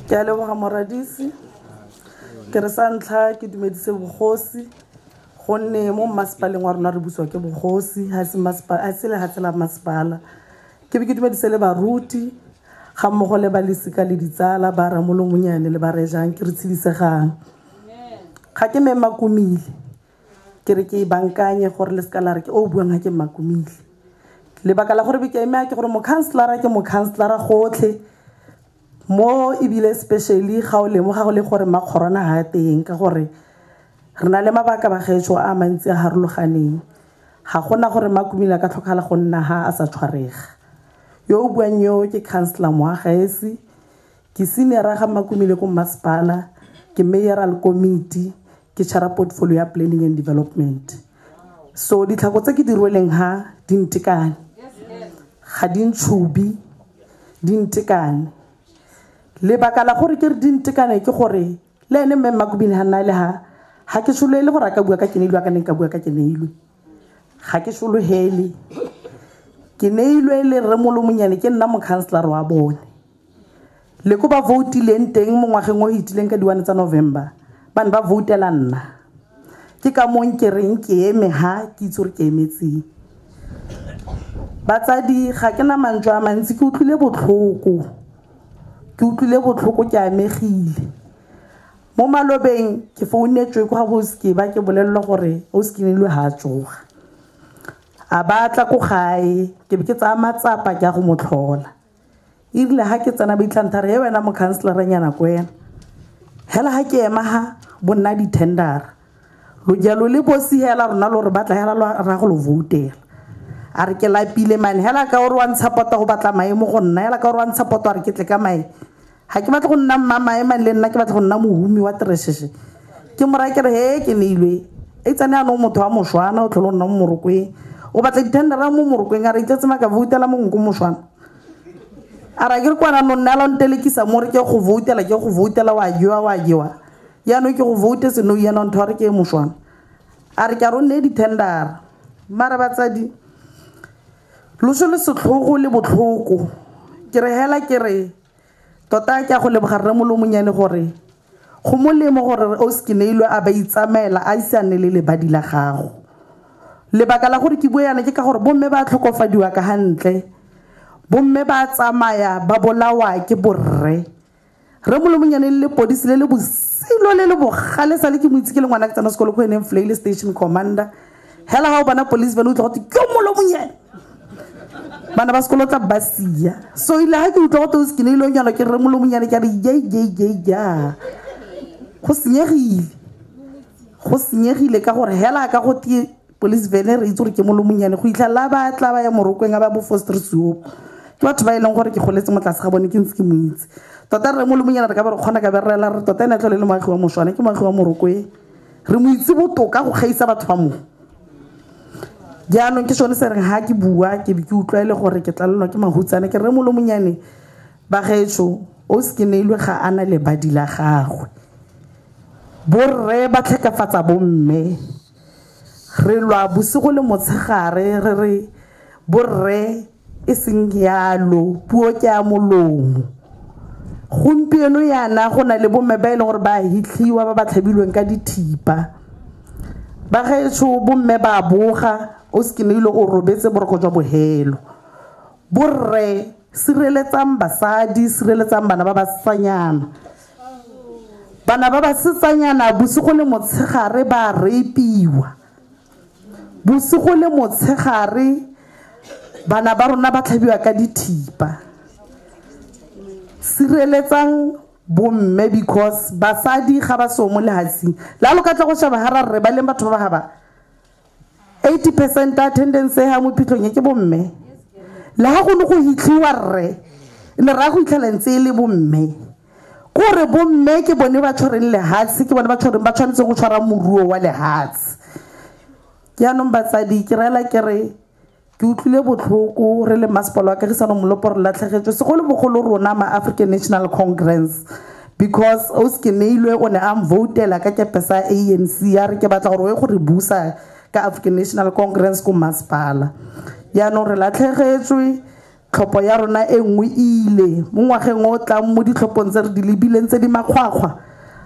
Speaker 3: Ke a leboga moradisi ke re sa ntlha ke dumedise bogosi gonne mo mmasepaleng wa rona re busiwa ke bogosi ga se lehatshe la masepala. Ke be ke dumedise le baruti ga mmogo le ba lesika le ditsala ba Ramolomonyane le ba Rejang ke re tshedisegang. Ga ke me Makumile ke re ke e bankanye gore le seka la re ke o buang ga ke Makumile. Lebaka la gore be ke eme ke gore mokhanselara ke mokhanselara gotlhe mo ebile especially ga o lemoga go le gore makgorona ha teng ka gore re na le mabaka bagetso a mantsi a harologaneng. Ga gona gore Makumile a ka tlhokagala go nna ha a sa tshwarega. Yo o buang yo ke councillor Moagaesi, ke senior ga Makumile ko masepala, ke mayoral committee, ke tshwara portfolio ya planning and development. So ditlhako tse ke di rweleng ha di ntekane, ga di ntshubi, di ntekane. Lebaka la gore ke re di ntekane ke gore le ene mme Makumile ha nna le ha ga ke tsholele gore a ka bua ka Keneilwe a ka neng ka bua ka Keneilwe. Ga ke tsholohele. Keneilwe le Remolomonyane ke nna mokhanselara wa bone. Le ko ba votileng teng mo ngwageng o hitileng ka di-1 tsa November, ba ne ba voutela nna. Ke ka mong ke reng ke eme ha ke itse gore ke emetseng. Batsadi ga ke na mantswe a mantsi, ke utlwile botlhoko. Ke utlwile botlhoko, ke amegile. Mo malobeng ke founetswe kwa ga Oski ba ke bolelelwa gore Oski Neilwe ha a tsoga. A batla ko gae, ke be ke tsaya matsapa ke a go mo tlhola. Erile ha ke tsena ba itlhantha re wena mokhanselaranyana ko wena. Hela ha ke ema ha bo nna di-tendera. Lo jalo le bosi hela rona lo re batla hela ra go lo voutela. A re ke lapile mane hela ka ore wa ntshapota go batla maemo go nna, hela ka ore wa ntshapota a re ke tle ka mae. Ga ke batle go nna mmamae mane le nna ke batla go nna mohumi wa teresheshe. Ke mo raya ke re he ke neilwe. E tsane yanong motho wa mošwana o tlhole o nna mo Morokweng. O batla di-tendera mo Morokweng a re itletse maka voutela mongwe ko mošwana. A ra ke re kwana no nna la ntelekisa mo re ke go voutela ke go voutela wa jewa wa jewa. Jaanong ke go voutetse nou jaanong ntho a re ke e mošwana. A re ke a re o nne di-tendera. Mara batsadi loso le setlhogo le botlhoko. Ke re hela ke re tota ke a go leboga Remolomonyane gore go molemo gore Oski Neilwe a ba itsamaela a ise a nne le lebadi la gago. Lebaka la gore ke bue yana ke ka gore bomme ba tlhokofadiwa ka hantle. Bomme ba tsamaya ba bolawa ke borre. Remolomonyane le lepodisi le le bosilo le le bogale sa le ke mo itse ke le ngwana ke tsena sekolo ko eneng Fleile station commander. Hela ha o bona police van o utlwa gote ke Molomonyane. Bana ba sekolo tla ba sia. So ile ha ke utlwa gote Oski Neilwe nyalo ke Remolomonyane ke a re ye ye ye ya. Go senyegile. Go senyegile ka gore hela ka go tie police van re itse gore ke Molomonyane go itlha la ba tla ba ya Morokweng a ba bo Foster Soup. Ke batho ba e leng gore ke goletse mo tlase ga bone ke ntse ke mo itse. Tota Remolomonyane re ka ba re kgona ka berela re tota ene tlhole le moagi wa mošwana ke moagi wa Morokweng. Re mo itse botoka go gaisa batho ba mo. Jaanong ke sone se reng ha ke bua ke be ke utlwa e le gore ke tlalelwa ke mahutsana ke Remolomonyane bagetso Oski Neilwe ga ana lebadi la gagwe. Borre ba tlhekafatsa bomme. Re lwa bosigo le motshegare re re borre e seng yalo puo ke ya molomo. Gompieno yana go na le bomme ba e leng gore ba hitlhiwa ba ba tlhabilweng ka dithipa. Bagaetsho bomme ba boga Oski Neilwe o robetse boroko jwa bohelo. Borre
Speaker 5: Sireletsang basadi, sireletsang bana ba basetsanyana. Bana ba basetsanyana bosigo le motshegare ba rapiwa. Bosigo le motshegare bana ba rona ba tlhabiwa ka dithipa. Sireletsang bomme because basadi ga ba so mo lehatsheng. La lo ka tla go sheba ha ra re ba leng batho ba ba ba 80% attendance ha mo phitlhong ke bomme. Le ha go ne go hitlhiwa rre ne ra go itlhela ntse e le bomme. Kore bomme ke bone ba tshwereng lehatshe, ke bone ba tshwereng ba tshwanetse go tshwara moruo wa lehatshe. Jaanong batsadi ke rela ke re ke utlwile botlhoko re le masepala wa Kagisano Molopo re latlhegetswe segolobogolo rona ma African National Congress because o se ke neilwe o ne a mvoutela ka kepe sa ANC ya re ke batla gore o ye go re busa ka African National Congress ko masepala. Jaanong re latlhegetswe tlhopho ya rona e nngwe ile mo ngwageng o tlang mo ditlhophong tse re di lebileng tse di makgwakgwa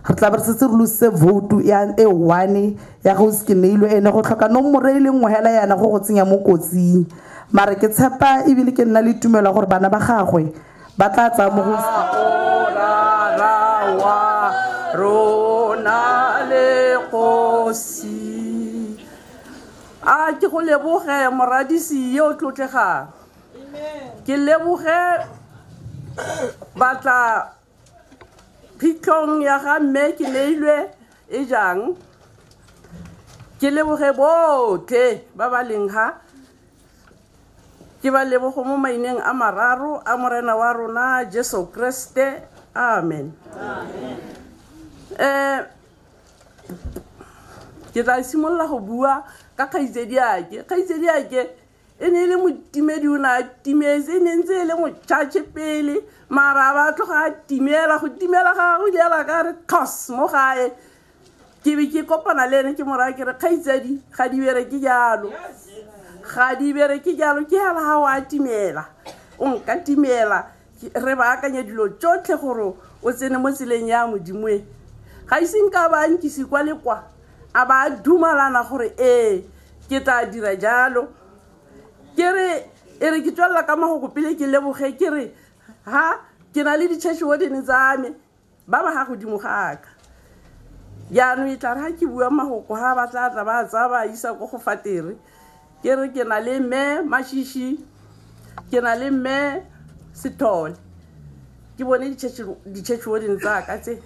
Speaker 5: re tla be re setse re lositse vote ya e one ya go se ke neilwe ene go tlhoka nomoro e le nngwe hela yana go go tsenya mo kotsing. Mare ke tshepa ebile ke nna le tumelo gore bana ba gagwe ba tla tsaya mo go
Speaker 3: rona le kgosi. A ke go leboge moradisi yo o tlotlegang. Ke leboge batla phitlhong ya ga mme ke neilwe e jang. Ke leboge botlhe ba ba leng ha. Ke ba leboge mo maineng a mararo a morena wa rona Jesu Kriste. Amen. Ke tla simolola go bua ka kgaitsediake. Kgaitsediake e ne e le motimedi, o ne a timetse, e ne ntse e le motšhatšhe pele, mara ba tloga a timela, go timela ga go diela ka re tlhos mo gae. Ke be ke kopana le ene ke mo raya ke re kgaitsedi ga di bereke jalo. Ga di bereke jalo, ke hela ha o a timela. O nka timela, re baakanye dilo tsotlhe gore o tsene mo tseleng ya Modimo e. Ga ise nka ba nkise kwa le kwa, a ba dumalana gore ee ke tla dira jalo. Ke re e re ke tswelela ka magoko pele ke leboge ke re ha ke na le di-church warden tsa me ba ba ga godimo ga ka. Jaanong e tla re ha ke bua magoko ha ba tla tla ba tsaya ba isa ko go fatere. Ke re ke na le mme Mashishi, ke na le mme Sethole. Ke bone di-church warden tsa ka tse.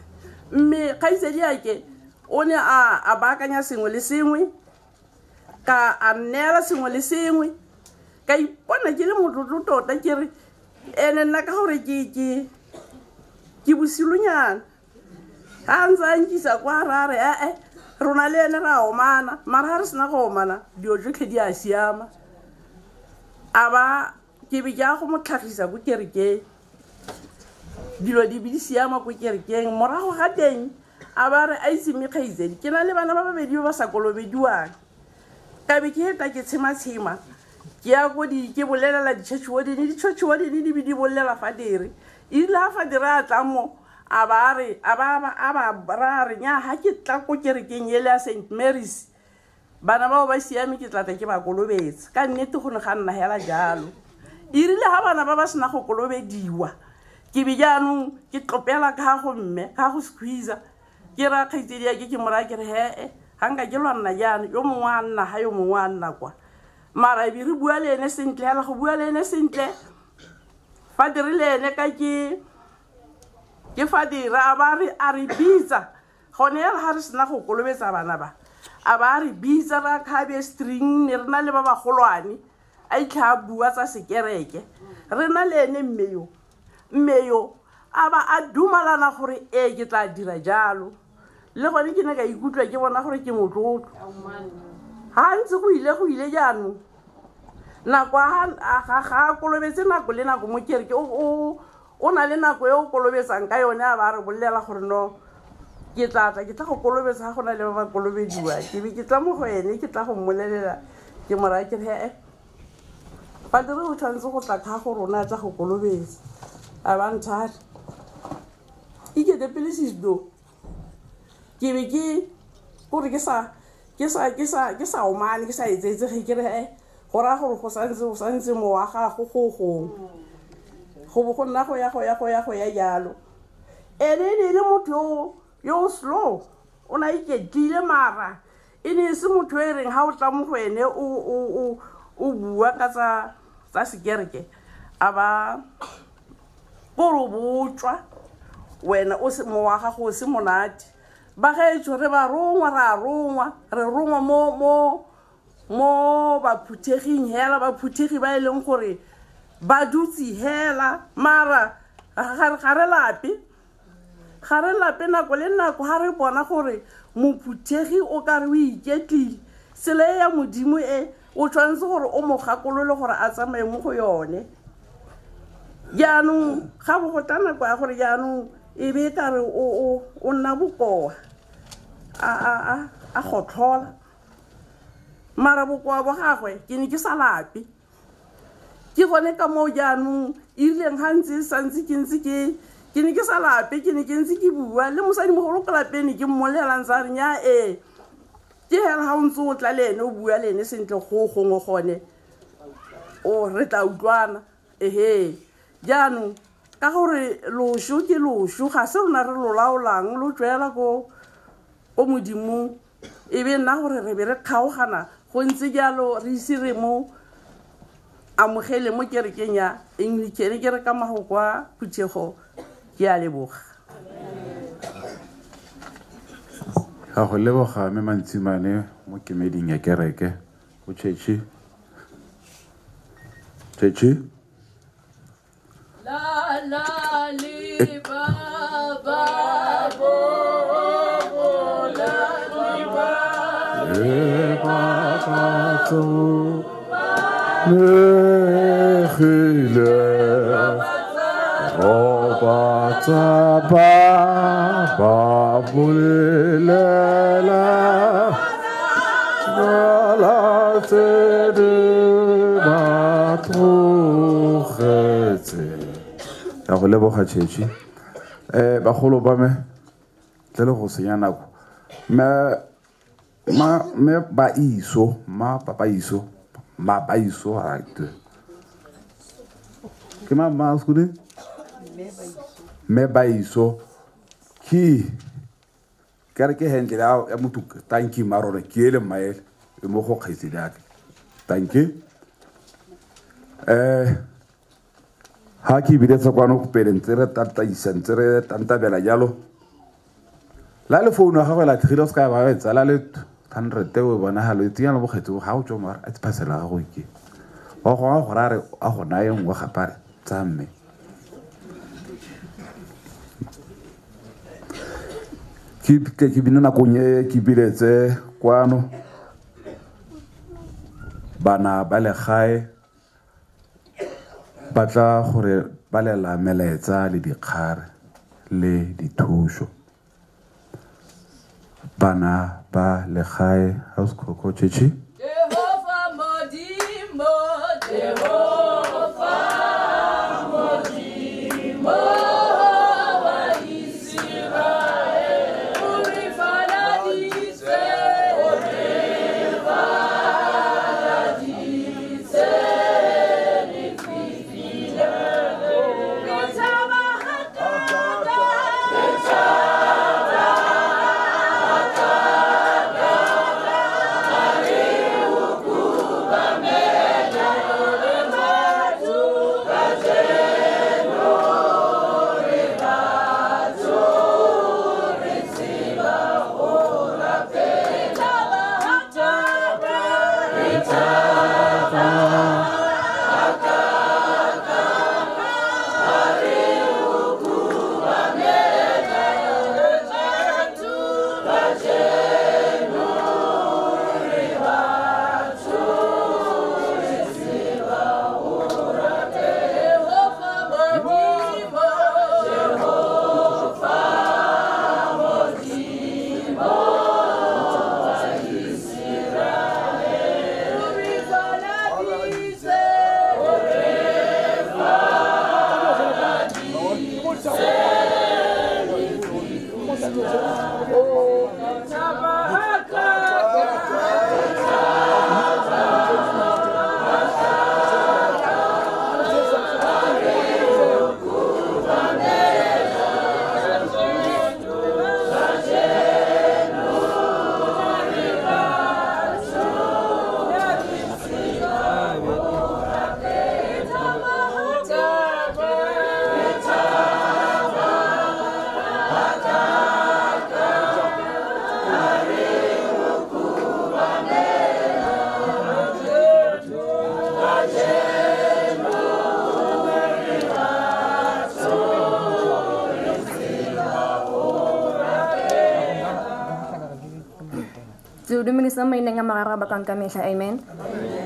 Speaker 3: Mme kgaitsediake o ne a baakanya sengwe le sengwe, ka a nneela sengwe le sengwe. Ka ipona ke le motlotlo tota ke re ene nna ka gore ke bosilonyana. Ha ntse a nkisa kwa ra re ee rona le ene ra omana, mara ha re sena go omana dilo tsotlhe di a siama. A ba ke be ke ya go mo tlhagisa ko kerekeng, dilo di be di siama ko kerekeng. Morago ga teng a ba re a itse mme kgaitsedi ke na le bana ba babedi ba ba sa kolobediwang. Ka be ke heta ke tshema-tshema ke ya ko di ke bolelela di-church warden, di-church warden di be di bolela fadere. E rile ha fadere a tla mo a ba re a ba a ba ra re nya ha ke tla ko kerekeng ele ya St Mary's bana bao ba siame ke tla tla ke ba kolobetsa. Ka nnete go ne ga nna hela jalo. E rile ha bana ba ba sena go kolobediwa ke be jaanong ke tlopela ka go mme ka go squeeze ke ra kgaitsedi ya ke mo raya ke re he ga nka ke lwa nna jaana yo mongwe a nna ha yo mongwe a nna kwa. Mara e be re bua le ene sentle hela go bua le ene sentle fa dire le ene ka ke fa dira a ba re a re bitsa gone hela ha re sena go kolobetsa bana ba a ba re bitsa ra khabe string ne re na le ba bagolwane a itlha a bua tsa sekereke re na le ene mme yo a ba a dumalana gore ee ke tla dira jalo. Le gone ke ne ka ikutlwa ke bona gore ke motlotlo. Ha ntse go ile jaanong nako ga a kolobetse nako le nako mo kereke o na le nako e o kolobetsang ka yone a ba re bolela gore no ke tla tla ke tla go kolobetsa ga go na le ba ba kolobediwa. Ke be ke tla mo go ene ke tla go mmolelela ke mo raya ke re he fadere o tshwanetse go tla ka go rona a tla go kolobetsa. A ba nthare ikete pele sesdo ke be ke gore ke sa omane ke sa etsetse ge ke re he go raya gore go santse mowa gago go gongwe. Go bo go nna go ya go ya go ya go ya jalo. Ene e ne e le motho yo o slow, o ne a iketlile mara e ne e se motho e reng ga o tla mo go ene o bua ka tsa sekereke a ba kore o botswa wena o se mowa gago o se monate. Bagaetsho re ba rongwa, ra rongwa, re rongwa mo baphutheging hela, baphuthegi ba e leng gore ba dutse hela mara ga re lape. Ga re lape nako le nako ga re bona gore mophuthegi o ka re o iketlile, tsela e ya Modimo e o tshwanetse gore o mo gakolole gore a tsamaye mo go yone. Jaanong ga bo go tla nako ya gore jaanong e be e ka re o nna bokoa, a gotlhola. Mara bokoa bo gagwe ke ne ke sa lape. Ke gone ka moo jaanong e rileng ga ntse santse ke ntse ke ne ke sa lape, ke ne ke ntse ke bua le mosadimogolo ko lapeng, ne ke mmolelang tsa re nya ee ke hela ga o ntse o tla le ene o bua le ene sentle go gongwe gone o re tla utlwana. Ehe, jaanong ka gore loso ke loso, ga se rona re lo laolang, lo tswela ko Modimong, e be nna gore re be re kgaogana go ntse jalo re ise re mo amogele mo kerekeng ya Anglican. Ke re ka mago kwa phuthego, ke a leboga.
Speaker 2: Ga go leboga mme Mantsimane mo kemeding ya kereke o Chechi. Chechi
Speaker 10: la la le ba ba bo bo la le ba
Speaker 2: le ba ba tso le gile roba tsa ba ba bolela la tse di ba tlogetse. Ka go leboga Chechi. Bagolo ba me tle le go senya nako. Me ba iso, ma papa iso, ma ba iso right. Ke ma ma skule? Me ba iso ki ka re ke handle ya motho thank you marone ke ele maele e mo go kgaitsedi ake. Thank you. Ha ke biletsa kwano go pele ntse re tataisa ntse re tantabela jalo. La le founu ya gagwe la tlhagile o se ka ba etsa la le 100 o bonagalo e tsenya le bokgetsi ga o tswa mara a parcel ya gago ke. Wa go gore a re a go naye nngwe gape a re tsa mme. Ke bine nakong e ke biletse kwano bana ba legae ba tla gore ba lela melaetsa le dikgare le dithuso. Bana ba legae house koko Chechi.
Speaker 10: Jehova Modimo, Jehova Modimo wa Israel, o re faladitse, o re faladitse lefifing. Re tshaba hakaka, re tshaba hakaka, re
Speaker 11: Re dumedisa mo maineng a mararo a bakwang ka metlha. Amen.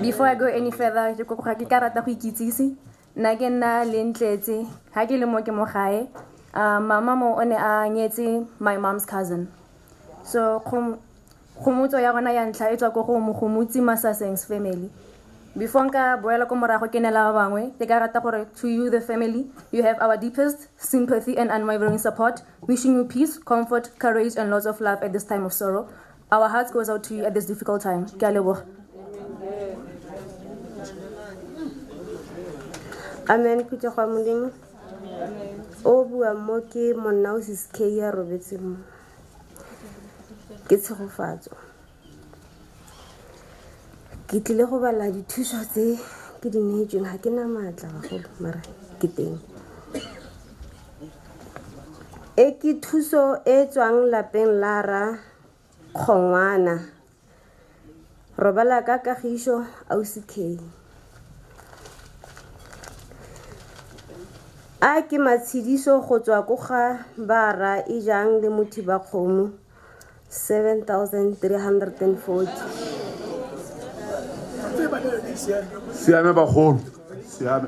Speaker 11: Before I go any further, ke kopa ke ka rata go ikitsise. Nna ke nna Lentletse, ha ke le mo ke mo gae. Mama mo o ne a nyetse my mom's cousin. So kgomotso ya rona ya ntlha e tswa ko go Mogomotsi Masaseng's family. Before nka boela ko morago ke neela ba bangwe, ke ka rata gore to you the family, you have our deepest sympathy and unwavering support, wishing you peace, comfort, courage and lots of love at this time of sorrow. Our hearts goes out to you at this difficult time. Ke a leboga.
Speaker 12: Amen. Phuthego ya Modimo. O bua mo ke monna o sis K ya robetse mo. Ke tshegofatso. Ke tlile go bala dithuso tse ke di neetsweng, ga ke na maatla bagolo, mara ke teng. E ke thuso e tswang lapeng la ra Kgongwana. Robala ka kagiso ausi K. A ke matshediso go tswa ko ga ba ra e jang le mothiba kgomo 7340.
Speaker 2: Siame bagolo, siame.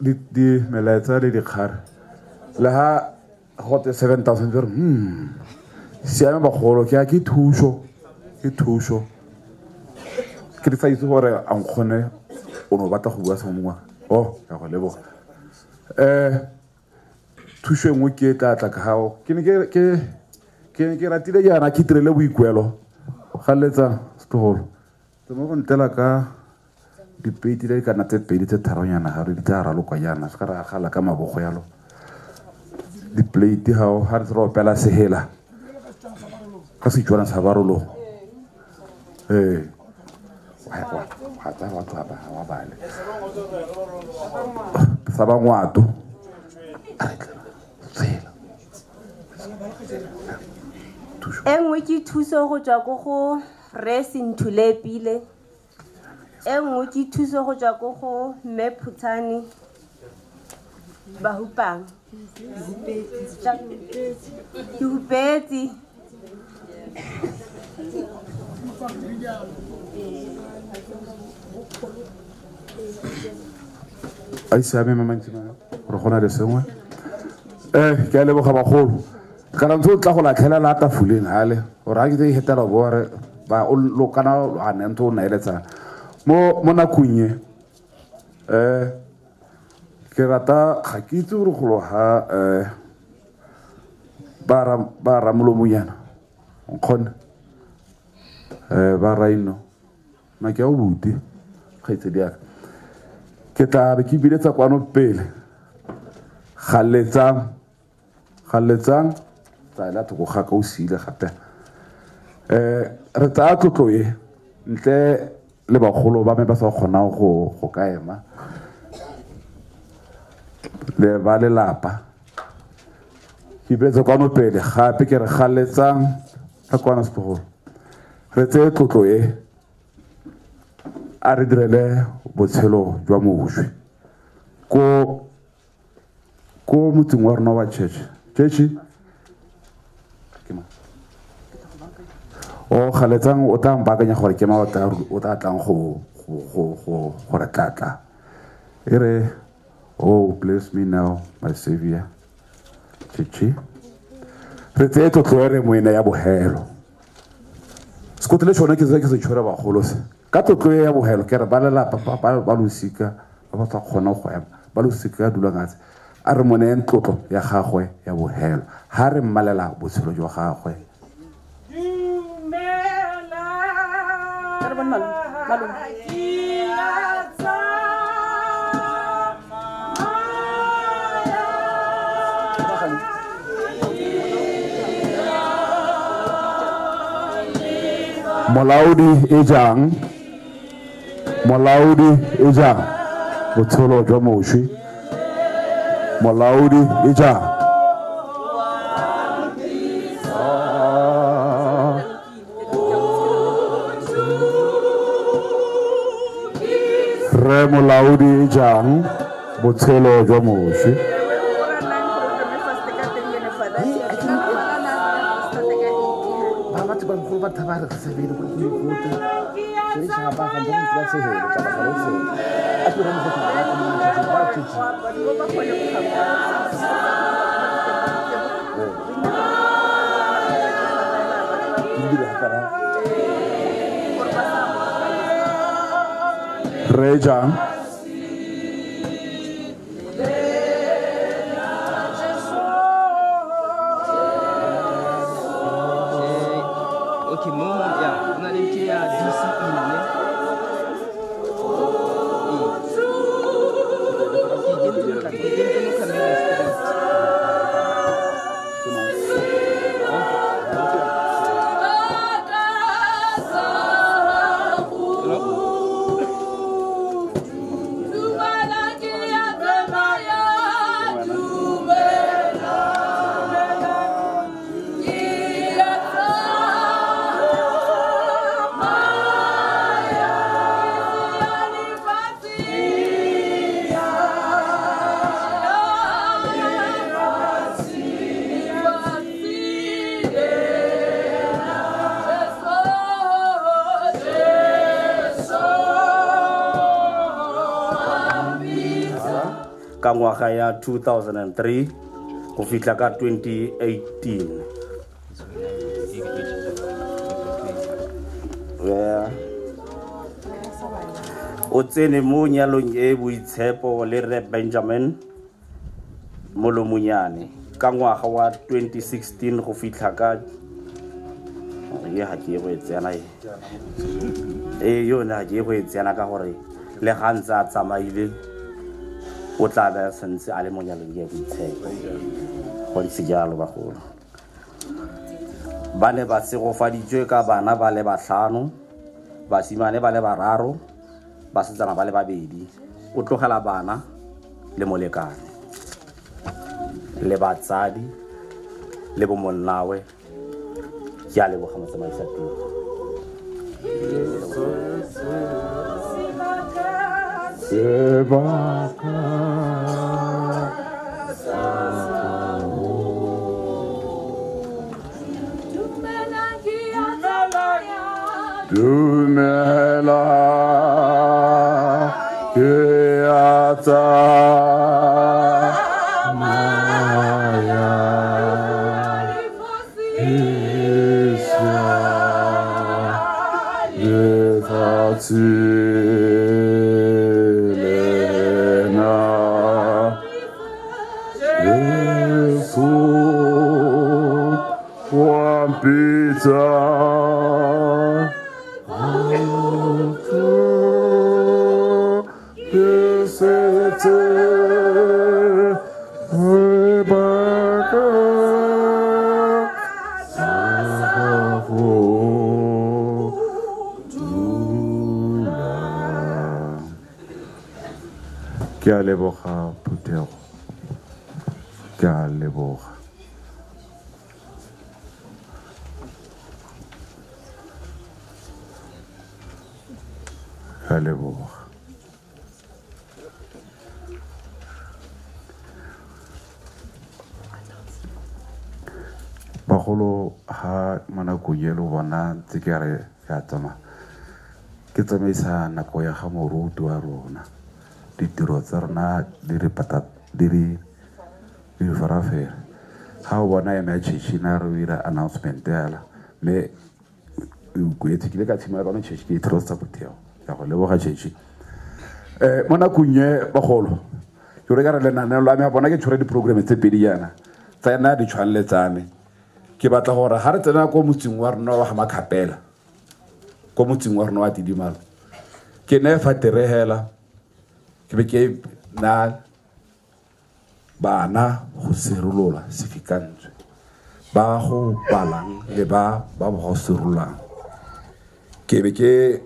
Speaker 2: Di melaetsa le dikgare le ha gote 7000 re siame bagolo, ke a ke thuso, ke thuso. Ke di sa itse gore a nkgone o no batla go bua sengwe mongwe. Oh, ka go leboga. Thuso e nngwe ke e tla tla ka gago. Ke ne ke ratile jaana ke itirele boikuelo. Galetsa setlogolo. Tse mo go ntlela ka dipeiti le kana tse pedi tse tharonyana ga re di tla ralokwa jaana, se ka ra gala ka mabogo yalo. Diplate gao ga re re opela sehela ka Setswana sa Barolong. Ee. Wa tsaya batho ba wa bale. Sa ba ngwato. Tsela.
Speaker 12: E nngwe ke thuso go tswa ko go Rre Senthule Pile. E nngwe ke thuso go tswa ko go Mme Phutane Bahupang. Ke hupetse.
Speaker 2: A siame mamantsi gore go na le sengwe. Ke a leboga bagolo. Kana ntse o tla go latlhela la tafoleng hale gore ha ke tse hetela bo re ba o lo kana a ne ntse o naeletsana mo nakong e. Ke rata ga ke itse gore golo ha ba ramolomonyana nkgone ba raino ma ke a o bute kgaitsedi yaka. Ke tla be ke biletsa kwano pele. Galetsang tsala thoko ga ka o siile gape. Re tsaya tlotlo e ntle le bagolo ba me ba sa kgonang go ka ema le ba lelapa. Ke biletsa kwano pele gape ke re galetsang ka kwana setlogolo. Re tseye tlotlo e a re direle botshelo jwa moswi ko motseng wa rona wa church. Church ke ma o galetsang o tla mpaakanya gore ke ma o tla tlang go re tlatla. E re, oh, bless me now, my savior. Church re tseye tlotlo e re moena ya bohelo. Sekoto le sone ke se ke se tshwere bagolo se. Ka tlotlo e ya bohelo ke re ba lelapa ba losika ba ba sa kgona go ema, ba losika dulang atse. A re mo neyeng tlotlo ya gagwe ya bohelo. Ha re mmalela botshelo jwa gagwe. Molaodi e jang? Molaodi e jang? Botshelo jwa moswi. Molaodi e jang? Rre Molaodi e jang? Botshelo jwa moswi. Re jang?
Speaker 13: Okay, mo ya, o na le ntho ya DCE ne. Ke kentse mo camera straight.
Speaker 7: Ka ngwaga ya 2003 go fitlha ka 2018. Yeah. O tsene mo nyalong e boitshepo le Rre Benjamin Molomonyane ka ngwaga wa 2016 go fitlha ka ye ga ke ye go e tsena e. E yone ga ke ye go e tsena ka gore le ga ntse a tsamaile o tla be a santse a le mo nyalong e boitshepo. Go ntse jalo bagolo. Ba ne ba segofaditswe ka bana ba le batlhano, basimane ba le bararo, basetsana ba le babedi. O tlogela bana le molekane le batsadi le bo monnawe. Ke a leboga motsamaisa tiro.
Speaker 2: Sebaka Dumela ke a tsamaya ke lefatshe lena Jesu wa mpitsa. Ke a leboga phuthego, ke a leboga. Ke a leboga. Bagolo ha mo nakong e le bona ntse ke re ke a tsamaya, ke tsamaisa nako ya ga moruti wa rona. Ditiro tsa rona di re di re farafere. Ga o bona eme ya church na re o ira announcement yala, mme o kwetse ke ile ka tshimola ka church ke itlhosa phuthego. Ke a go leboga church. Mo nakong e bagolo, ke re ka re lenaneo la me bona ke tshwere di-program tse pedi jaana tsa yona di tshwane le tsa me. Ke batla gore ga re tsena ko motseng wa rona wa ga Makgapela, ko motseng wa rona wa Tidimalo, ke ne fa tere hela ke be ke na bana go serolola sefikantswe ba go balang le ba ba go serolang. Ke be ke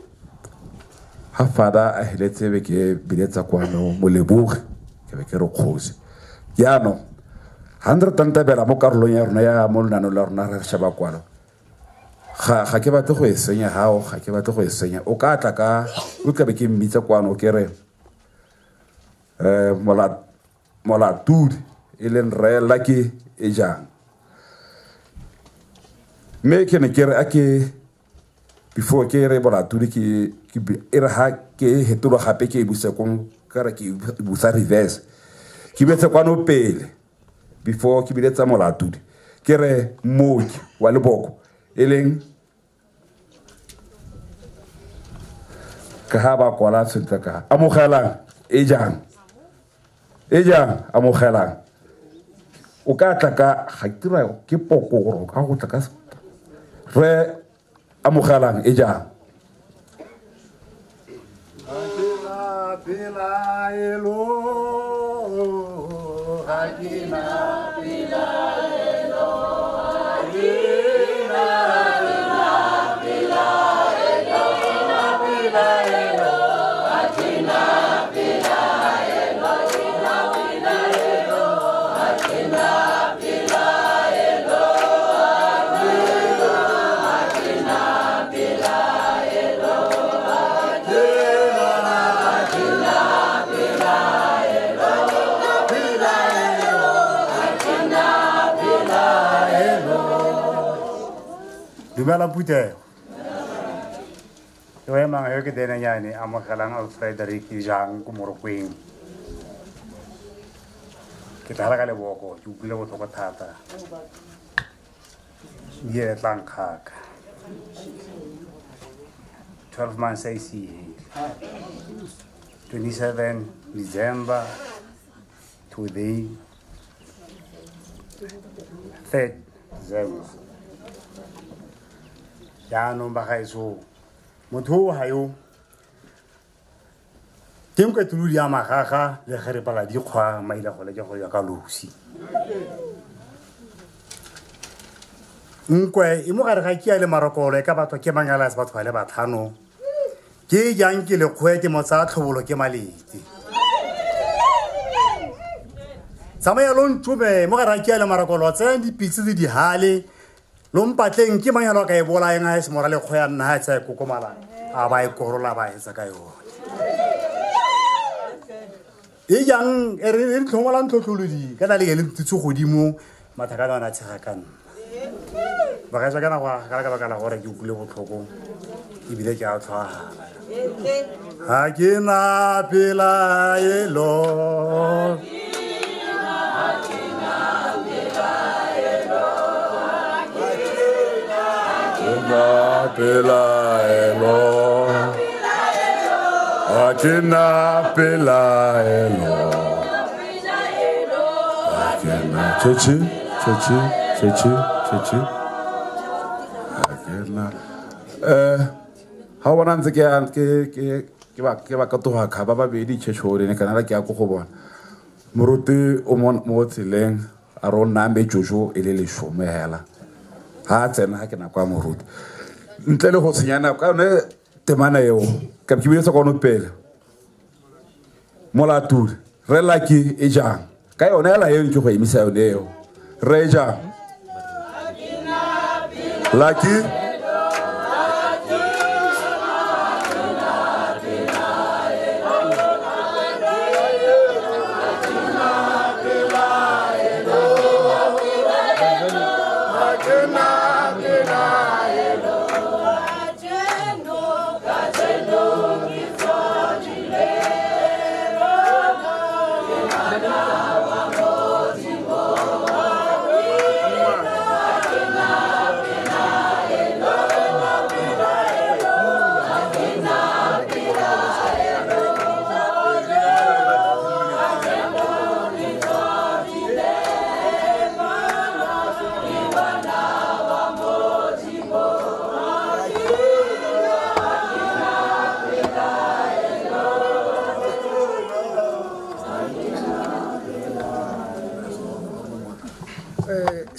Speaker 2: ha fada a heletse be ke biletsa kwano moleboge, ke be ke re kgosi. Jaanong ha re tantabela mo karolong ya rona ya mo lenaneo la rona re sheba kwano, ga ke batle go e senya hao, ga ke batle go e senya. O ka tla ka o tla be ke mmitsa kwano ke re molatudi e leng rre Lucky e jang. Mme ke ne ke re a ke Before ke re bolatodi ke e re ha ke hetolo gape ke e buse kong ka re ke busa reverse. Ke betse kwano pele before ke biletsa molatodi. Ke re mooki wa leboko e leng ka ha ba kwala sentle ka amogelang e jang amogelang o ka tla ka ga ke dira ke poko gore o ka go tla ka re amogelang e jang
Speaker 14: Dumela phuthego. Ke emang yo ke Denanyane amogelang Alfrederick Jang ko Morokweng. Ke tlala ka leboko, ke utlwile botlhoko thata. Ye tlang kgaka. 12 months I see. 27 December today 3rd December. Jaanong ba gaetsho motho o ga yo ke nkwe tulodi ya magaga le gerepala dikgwa maila go le ke go ya ka losi nkwe e mo gare ga kia le marokolo e ka batho ke mangala se batho ba le batlhano ke jang ke lekgwe ke motsa tlhobolo ke malete tsamaya lo ntšome mo gare ga kia le marokolo tsaya dipitse le dihale lo mpatleng ke manyalo ka e bolayeng a e se morale kgo ya nna ha e tsa e kokomala a ba e korola ba etsa ka yone e jang e re tlhomolang tlhotlholodi ka na le le ntitse godimo mathakana a tshega ka nna ba ga kana go ka ka baka la gore ke utlwile botlhoko ebile ke a tlhwagala ha ke na pelaelo.
Speaker 2: Pelaelo ha ke na pelaelo ha ke na chechi chechi chechi chechi ha ke na ha bona ntse ke ke ba katoga kha ba babedi chechore ne kana la ke ya go bona moruti o mo tseleng a rona metsotso e le leshome hela ha tsena ha ke nako ya moruti ntle le go senya nako ka yone temana eo ka ke bile kono pele molatodi re Lucky e jang ka yone ela eo ke go emisa yone eo re jang Lucky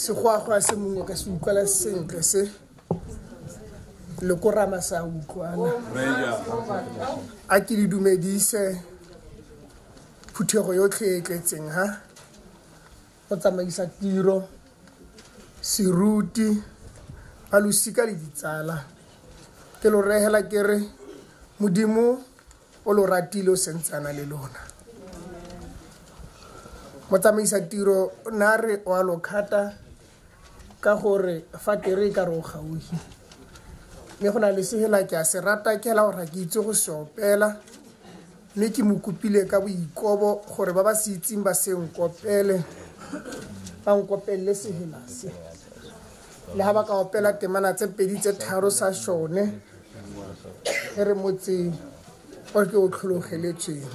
Speaker 8: Segwagwa se mongwe ka se utlwala sentle se le ko rama sa utlwana a ke le dumedise phuthego yotlhe e tletseng ha go tsamaisa tiro seruti ba losika le ditsala ke lo rehela ke re Modimo o lo ratile o sentsana le lona. Motsamaisa tiro na re o a lo khata ka gore fa tere ka re o gaufi Mme go na le sehela ke a se rata ke hela gore ga ke itse go se opela, mme ke mo kopile ka boikobo gore ba ba se itseng ba se nkopele, ba nkopelele sehela se. Le ha ba ka opela temana tse pedi tse tharo sa shone, e re motse o ke o tlhologeletsweng.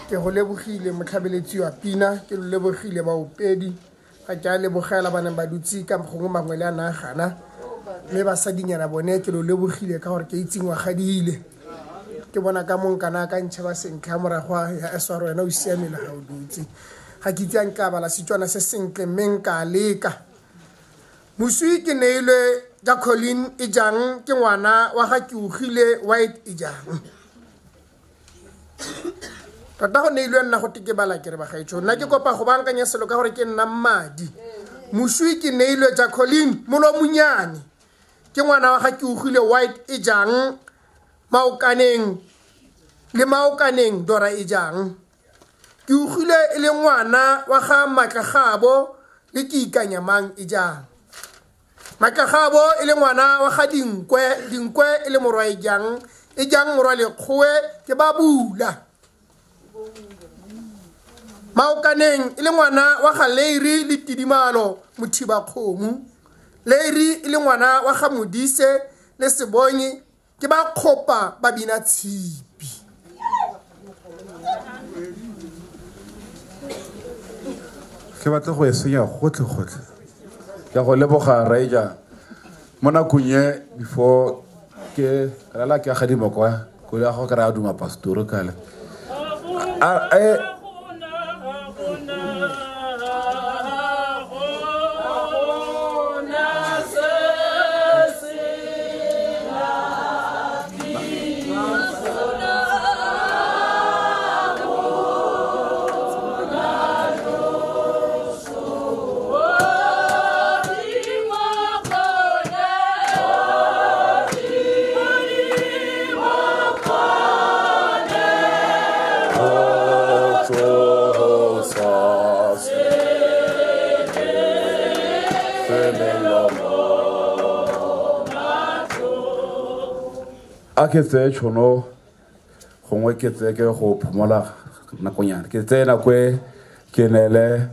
Speaker 8: Ke go lebogile motlhabeletsi wa pina, ke lo lebogile baopedi, ga ke a lebogela ba neng ba dutse ka gongwe mangwe le a na gana, mme basadinyana bone ke lo lebogile ka gore ke itse ngwaga di ile. Ke bona ka mong kana ka ntšheba sentle ha morago ya eswaro wena o siamele ga o dutse. Ga ke itse a nka bala Setswana se sentle mme nka leka. Moswi ke neilwe Jacqueline Ejang, ke ngwana wa ga Keogile White Ejang. Tota go neilwe nna go ke bala ke re bagaetsho, nna ke kopa go bankanya selo ka gore ke nna mmadi. Moswi ke neilwe Jacqueline Molomonyane, ke ngwana wa ga Keogile White Ejang, Maokaneng le Maokaneng Dora Ejang. Keogile e le ngwana wa ga Matlagabo le ke Ikanyamang Ejang. Matlagabo e le ngwana wa ga Dinkwe, Dinkwe e le morwa Ejang, Ejang morwa Lekgowe ke ba bula. Maokaneng e le ngwana wa ga Leiri le Tidimalo Mothiba Kgomo. Leiri e le ngwana wa ga Modise le Sebonye ke ba kgopa ba bina tshipi.
Speaker 2: Ke batla go e senya gotlhe gotlhe. Ke go leboga Raija. Mo nakong e before ke rala ke gadima kwa ko ya go kry-a duma pastor kale. A a ke tseye tšhono gongwe ke tseye ke go phomola nakonyana, ke tseye nako e ke neele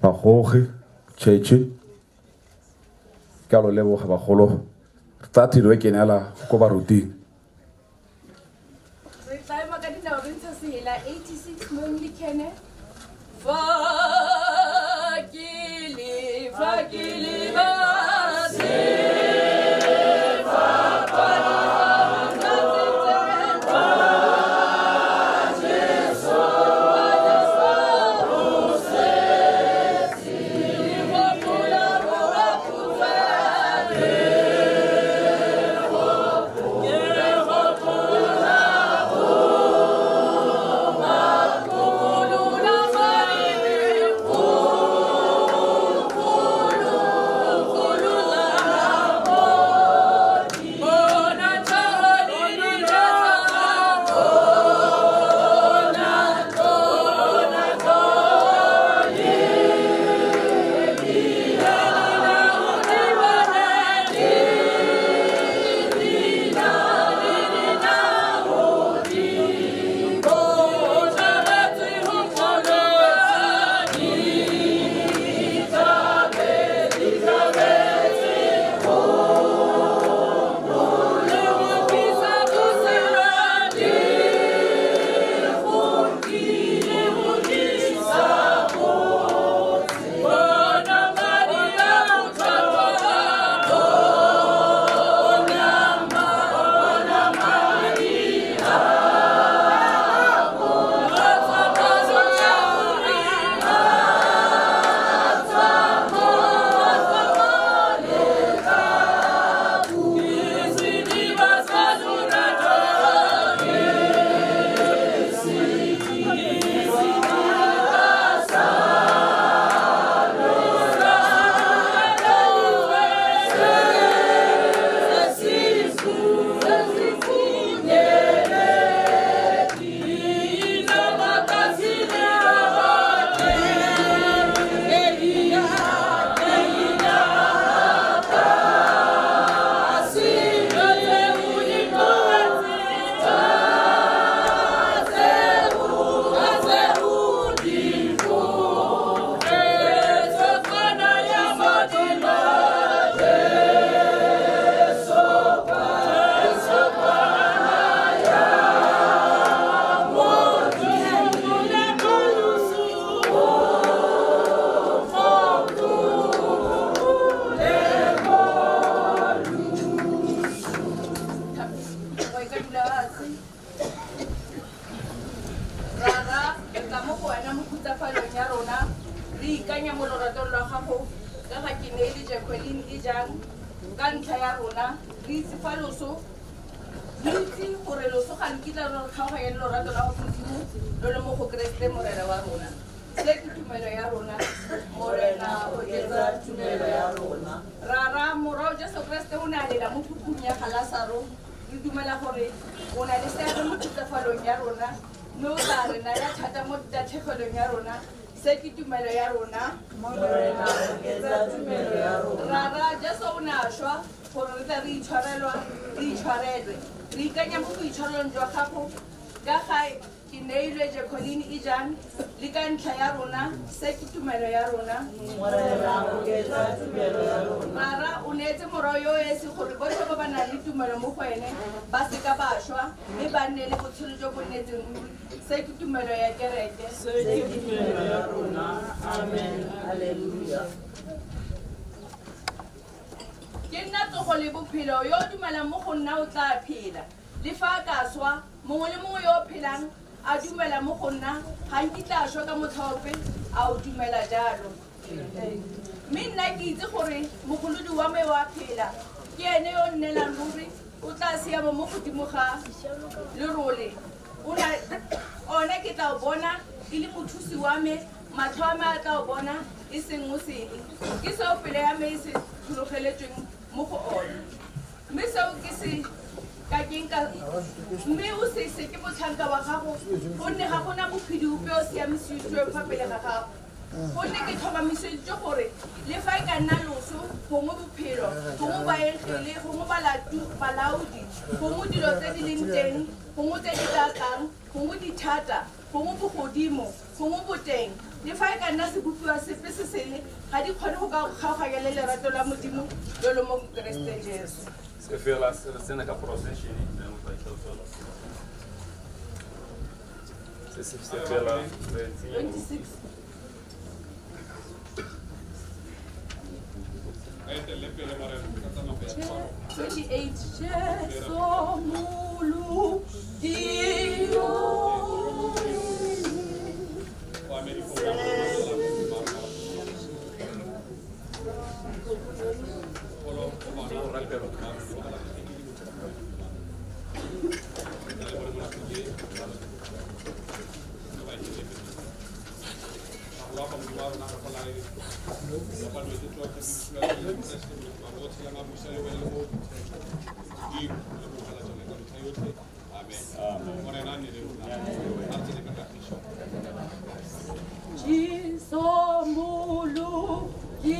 Speaker 2: bagogi church. Ke a lo leboga bagolo, re tsaya tiro e ke neela ko baruting.
Speaker 11: Re tla ema ka dinao re ntsha sehela 86 mo Mlikene.
Speaker 10: Fa ke le, fa ke le ba se.
Speaker 3: Oh.
Speaker 1: khutsafalong ya rona, re ikanya mo loratong lwa gago ka ga ke neele Jacqueline e jang ka ntlha ya rona, re itse fa loso, re itse gore loso ga nkitla lo re kgaoganya le lorato la go Modimo lo le mo go Keresete Morena wa rona. Se ke tumelo ya rona, Morena oketsa tumelo ya rona. Rara morao Jesu Keresete o ne a lela mo phuphung ya ga Lasaro, re dumela gore o na le seabe mo khutsafalong ya rona, mme o tla re naya thata mo tatlhegelong ya rona. Se ke tumelo ya rona, Morena oketsa tumelo ya rona. Rara Jesu o ne a šwa gore re tle re itshwarelwa, re itshwarelwe. Re ikanya mo boitshwarelong jwa gago ka ga ke neilwe Jacqueline e jang le ka ntlha ya rona, se ke tumelo ya rona,
Speaker 10: Morena oketsa tumelo ya rona.
Speaker 1: Rara o neetse morwa yo esi gore botlhe ba ba nang le tumelo mo go ene ba seka ba šwa mme ba nne le botshelo jo bo nnetseng ruri. Se ke tumelo ya kereke,
Speaker 10: Se ke tumelo ya rona. Amen. Hallelujah.
Speaker 1: Ke nna tsogo le bophelo, yo o dumelang mo go nna o tla phela le fa a ka swa. Mongwe le mongwe yo o phelang a dumela mo go nna ga nkitla a šwa ka motlhaope, a o dumela jalo. Mme nna ke itse gore mogolodi wa me wa phela, ke ene yo o nnelang ruri, o tla siama mo godimo ga lerole. Ona ke tla o bona e le mothusi wa me, matlho a me a tla o bona e seng o sele. Ke seo pelo ya me e se tlhologeletsweng mo go one. Mme seo ke se ka keng ka mme o se se ke motlhanka wa gago, gonne ga gona mophedi ope o siamisitsweng fa pele ga gago. Gonne ke tlhomamiseditswe gore le fa e ka nna loso, gongwe bophelo, gongwe baengele, gongwe balaodi, gongwe dilo tse di leng teng, gongwe tse di tla tlang, gongwe dithata, gongwe bogodimo, gongwe boteng, le fa e ka nna sebopiwa sepe se sele, ga di kgone go ka kgaoganya le lerato la Modimo lo lo mo go Keresete Jesu.
Speaker 15: Se fela se re tsena ka procession, se se fela re tsena
Speaker 1: 26. 28. Jesu Moloki Jesu Moloki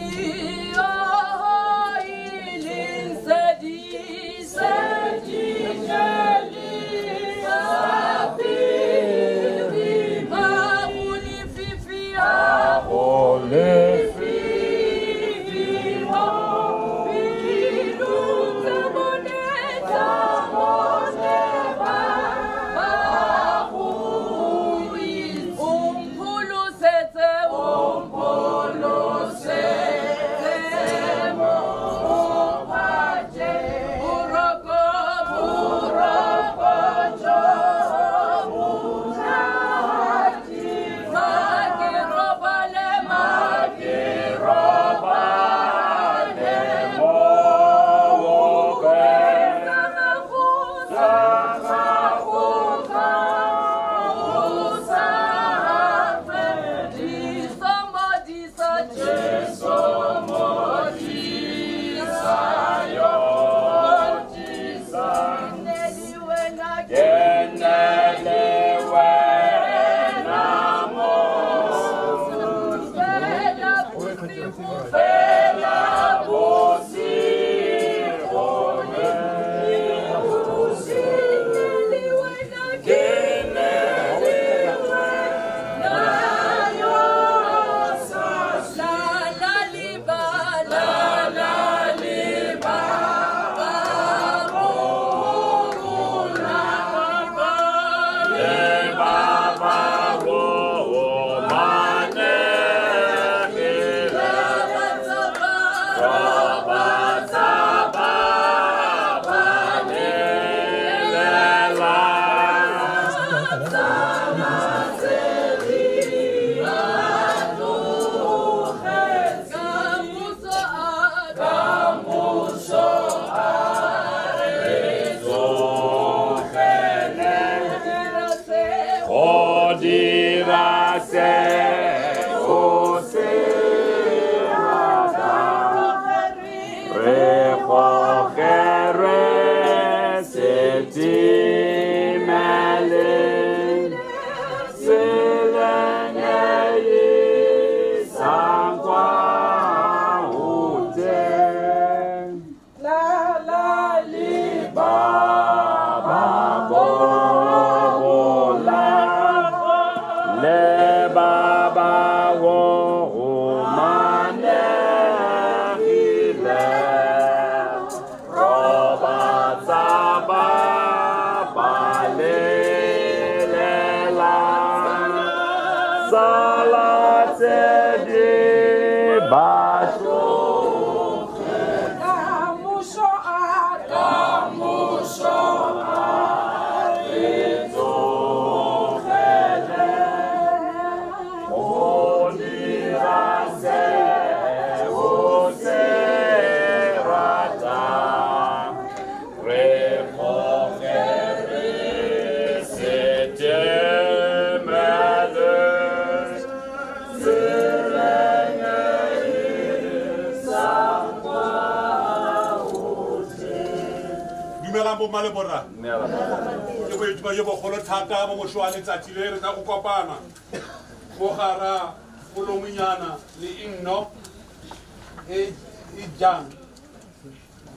Speaker 6: o se ratang, re gogerwe setimeleng, tseleng e isang kwa go teng.
Speaker 10: La le
Speaker 6: ba ba bogola le ba ba go humanegile, robatsa ba ba lelelang, sala tse di ba
Speaker 10: Kamuso a kamuso a
Speaker 6: re tsogele go dira se o se ratang, re gogerwe setimeleng, tseleng e isang kwa go teng.
Speaker 16: Dumelang bomma le borra. Ke boithuba jo bogolo thata mo mošo wa letsatsi le re tla go kopana mo gara molomonyana le inno e e jang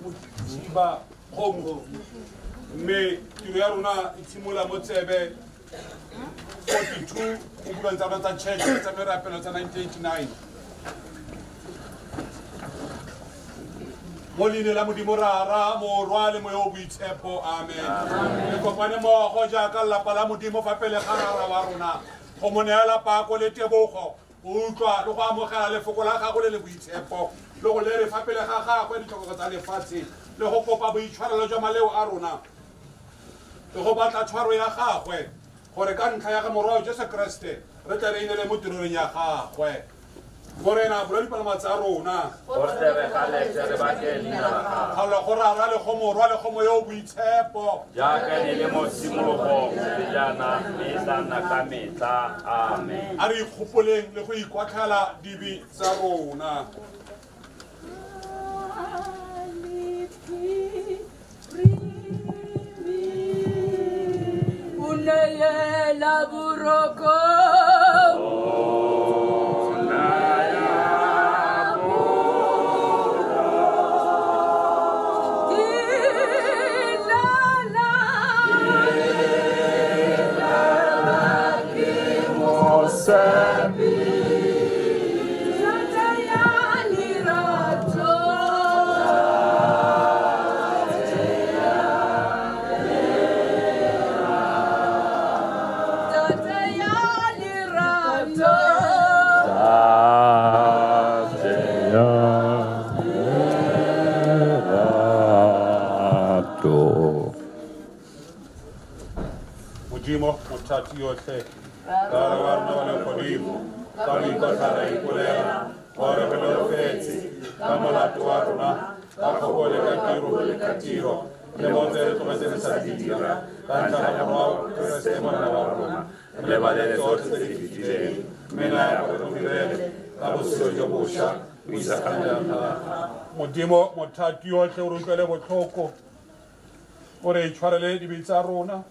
Speaker 16: motsiba kgomo, mme tiro ya rona e tshimola mo tsebe 42 go bulang tsa rona tsa church tsa merapelo tsa 1989. Mo leineng la Modimo Rara, Morwa le Moya o Boitshepo, amen. Re kopane mmogo jaaka lelapa la Modimo fa pele ga Rara wa rona go mo neela pako le tebogo, go utlwa le go amogela lefoko la gago le le boitshepo, le go lere fa pele ga gagwe ditlhokego tsa lefatshe, le go kopa boitshwarelo jwa maleo a rona, le go batla tshwaro ya gagwe, gore ka ntlha ya ga Morwa Jesu Kriste re tle re inele mo tirelong ya gagwe. Morena, bula dipalama tsa rona.
Speaker 15: Go tlebe ga letse re bake leina la gago.
Speaker 16: Kgaolo go Rara le go Morwa le go Moya o Boitshepo.
Speaker 15: Jaaka e le mo tshimologong le jaana mme e tla nna ka metlha. Amen.
Speaker 16: A re ikgopoleng le go ikwatlhela dibe tsa rona.
Speaker 10: O neela boroko.
Speaker 16: Modimo mothati yotlhe, Rara wa rona wa legodimo, ka go ikotlha ra ipolela gore re leofetse ka molato wa rona, ka kgopo le ka tiro, le mo tse re tlogetse re sa di dira, ka ntlha ya Morwa Keresete Morena wa rona, re lebalele tsotlhe tse di fetileng, mme naya gore re direle ka botshelo jo bošwa go isa kgang ya gago. Modimo mothati yotlhe, o re utlwele botlhoko, o re itshwarele dibe tsa rona,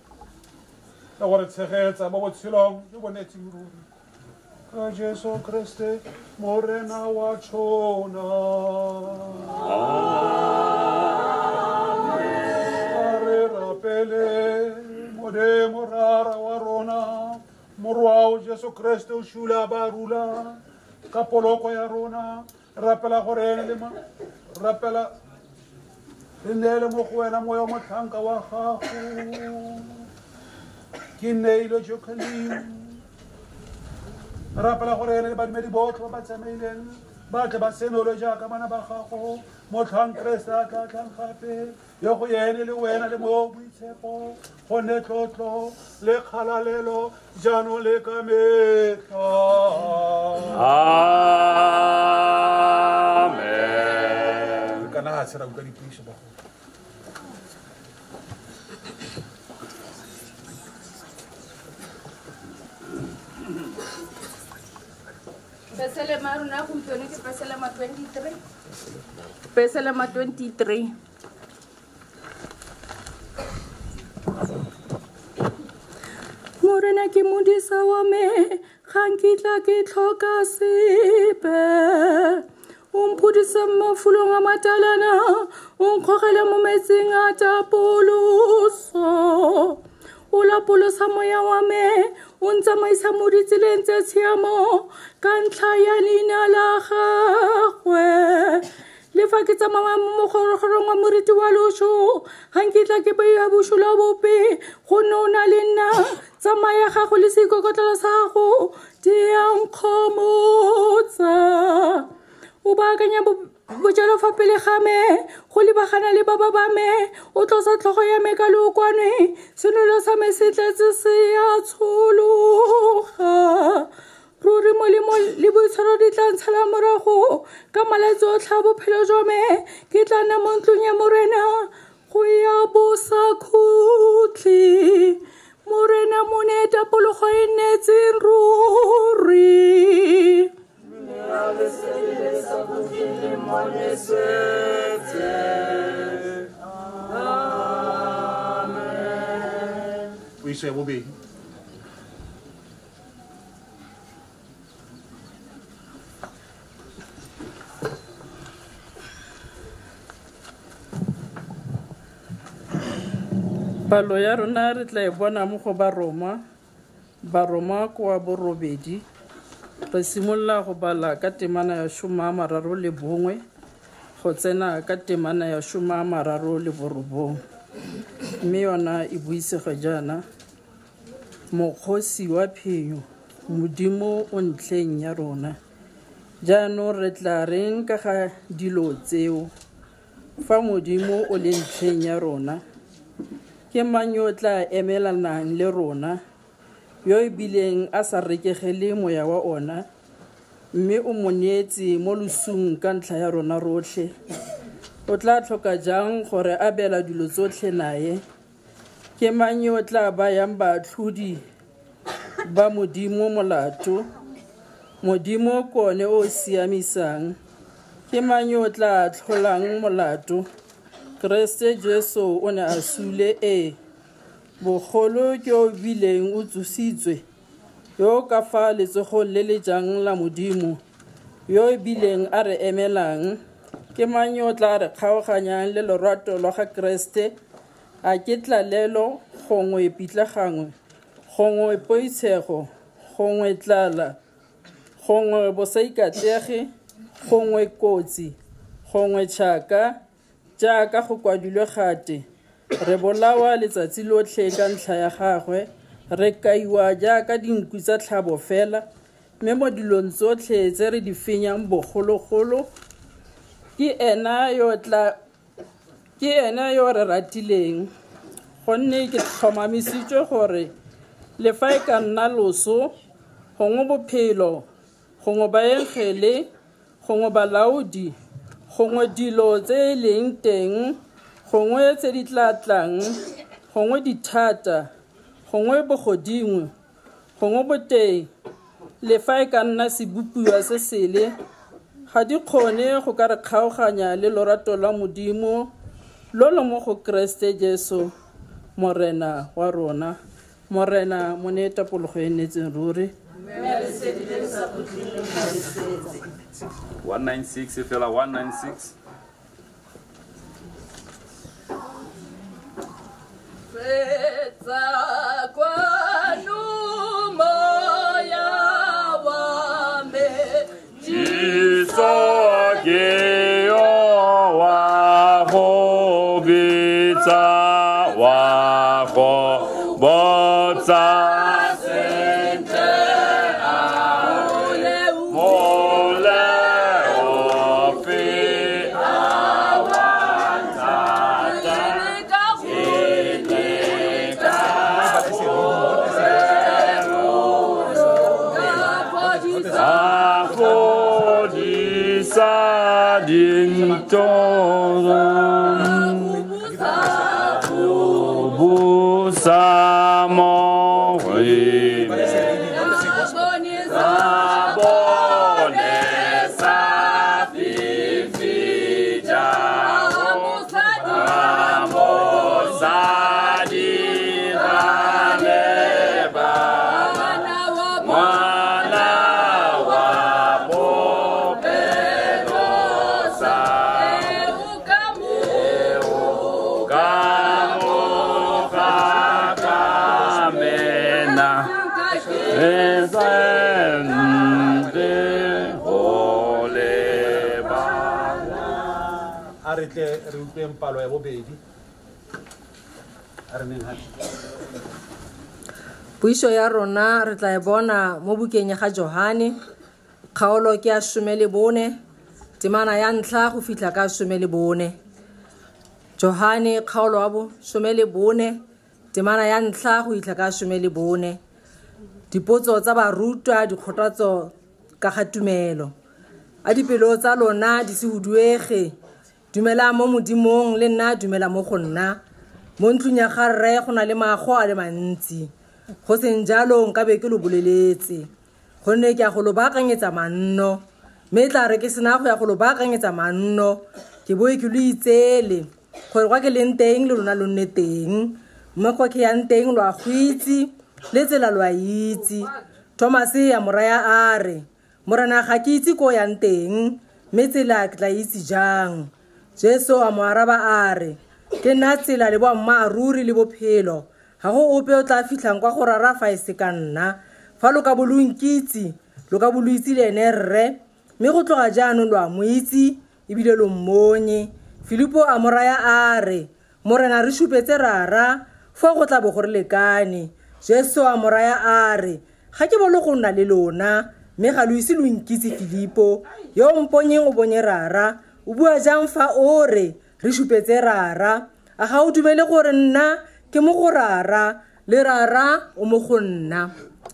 Speaker 16: le gore tshegetsa mo botshelong jo bo neetseng ruri. Ka Jesu Kriste Morena wa tšhona. A re rapele Modimo Rara wa rona, Morwao Jesu Kriste o šula ba rula ka poloko ya rona. Rapela gore ene le rapela re neele mo go wena moya wa motlhanka wa gago. Ke neile Jacqueline. Rapela gore ene le badumedi botlhe ba ba tsamaileng ba tle ba senolwe jaaka bana ba gago, motlhang Kriste a tla tlang gape, yo go ene le wena le mo boitshepo, go nne tlotlo le kgalalelo jaanong le ka metlha.
Speaker 15: Amen.
Speaker 16: Re kana ga se ra utlwa dipuiso bagolo.
Speaker 1: Peselema rona gompieno ke Peselema 23. Peselema 23. Morena ke modisa wa me, ga nkitla ke tlhoka sepe. O mphudisa mo mafulong a matalana, o nkgogela mo metsing a tapoloso. O lapolosa moya wa me, o ntsamaisa mo ditseleng tse tshiamo ka ntlha ya leina la gagwe. Le fa ke tsamaya mo mogorogorong wa moriti wa loso, ga nkitla ke beya bosula bope, gonne o na le nna. Tsamaya gago le seikokotlelo sa gago di a nkgomotsa. O baakanya bojelo fa pele ga me, go lebagana le baba ba me, o tlosa tlhogo ya me ka leokwane, senwelo sa me se tletse se a tshologa. Ruri molemo le boitshwaro di tla ntshala morago ka malatsi otlhe a bophelo jwa me, ke tla nna mo ntlong ya Morena go ya bosakhutlhe. Morena mo nee tapologo e nnetseng ruri.
Speaker 14: Puiso ya bobedi.
Speaker 3: Palo ya rona re tla e bona mo go Baroma, Baroma kwa borobedi. Re simolola go bala ka temana ya 31 go tsena ka temana ya 39. Mme yona e buisega jaana: Mokgosi wa phenyo, Modimo o ntlheng ya rona. Jaanong re tla reng ka ga dilo tseo? Fa Modimo o le ntlheng ya rona, ke mang yo o tla emelanang le rona, yo e bileng a sa rekegele moya wa ona, mme o mo neetse mo losung ka ntlha ya rona rotlhe? O tla tlhoka jang gore a abela dilo tsotlhe naye? Ke mang yo o tla bayang baatlhodi ba Modimo molato? Modimo ke one o siamisang. Ke mang yo o tla tlholang molato? Kreste Jesu o ne a sule, ee, bogolo ke o bileng o tsositswe, yo ka fa letsogong le le jang la Modimo, yo e bileng a re emelang. Ke mang yo o tla re kgaoganyang le lorato lwa ga Kreste? A ke tlalelo, gongwe pitlagangwe, gongwe poitshego, gongwe tlala, gongwe bosaikatlege, gongwe kotsi, gongwe tšhaka, jaaka go kwadilwe gate, re bolawa letsatsi lotlhe ka ntlha ya gagwe, re kaiwa jaaka dinku tsa tlhabo fela, mme mo dilong tsotlhe tse re di fenyang bogologolo, ke ena yo re ratileng. Gonne ke tlhomamisitswe gore le fa e ka nna loso, gongwe bophelo, gongwe baengele, gongwe balaodi, gongwe dilo tse e leng teng, gongwe tse di tla tlang, gongwe dithata, gongwe bogodimo, gongwe boteng, le fa e ka nna sebopiwa se sele, ga di kgone go ka re kgaoganya le lorato lwa Modimo lo lo mo go Kreste Jesu Morena wa rona. Morena mo nee tapologo e nnetseng ruri.
Speaker 15: 196 fela 196.
Speaker 10: Fetsa kwano moya wa me,
Speaker 6: Jesu ke yo wa go bitsa, wa go botsa sentle,
Speaker 17: A re tle re utlweng palo ya bobedi. A re neng hantle.
Speaker 18: Puiso ya rona re tla e bona mo bukeng ya ga Johane, kgaolo ke ya 14, temana ya ntlha go fitlha ka 14. Johane kgaolo ya bo 14, temana ya ntlha go fitlha ka 14. Dipotso tsa barutwa, dikgothatso ka ga tumelo. A dipelo tsa lona di se huduege. Dumela mo Modimong le nna dumela mo go nna. Mo ntlong ya ga rre go na le mago a le mantsi. Go seng jalo nka be ke lo boleletse, gonne ke a go lo baakanyetsa manno. Mme e tla re ke sena go ya go lo baakanyetsa manno, ke boe ke lo itseele gore kwa ke leng teng le lona lo nne teng. Mme kwa ke yang teng lo a go itse, le tsela lo a itse. Thomase a mo raya a re, Morena ga ke itse ko o yang teng, mme tsela ke tla itse jang? Jesu a mo araba a re, ke nna tsela le boammaaruri le bophelo. Ga go ope o tla fitlhang kwa go rara fa e se ka nna. Fa lo ka bo lo nkitse, lo ka bo lo itse le ene rre. Mme go tloga jaanong lo a mo itse ebile lo mmonye. Filipo a mo raya a re, Morena re supetse rara, foo go tla bo go re lekane. Jesu a mo raya a re, ga ke bolo go nna le lona, mme ga lo ise lo nkitse Filipo. Yo o mponyeng o bonye rara. O bua jang fa o re re supetse rara? A ga o dumele gore nna ke mo go rara, le rara o mo go nna?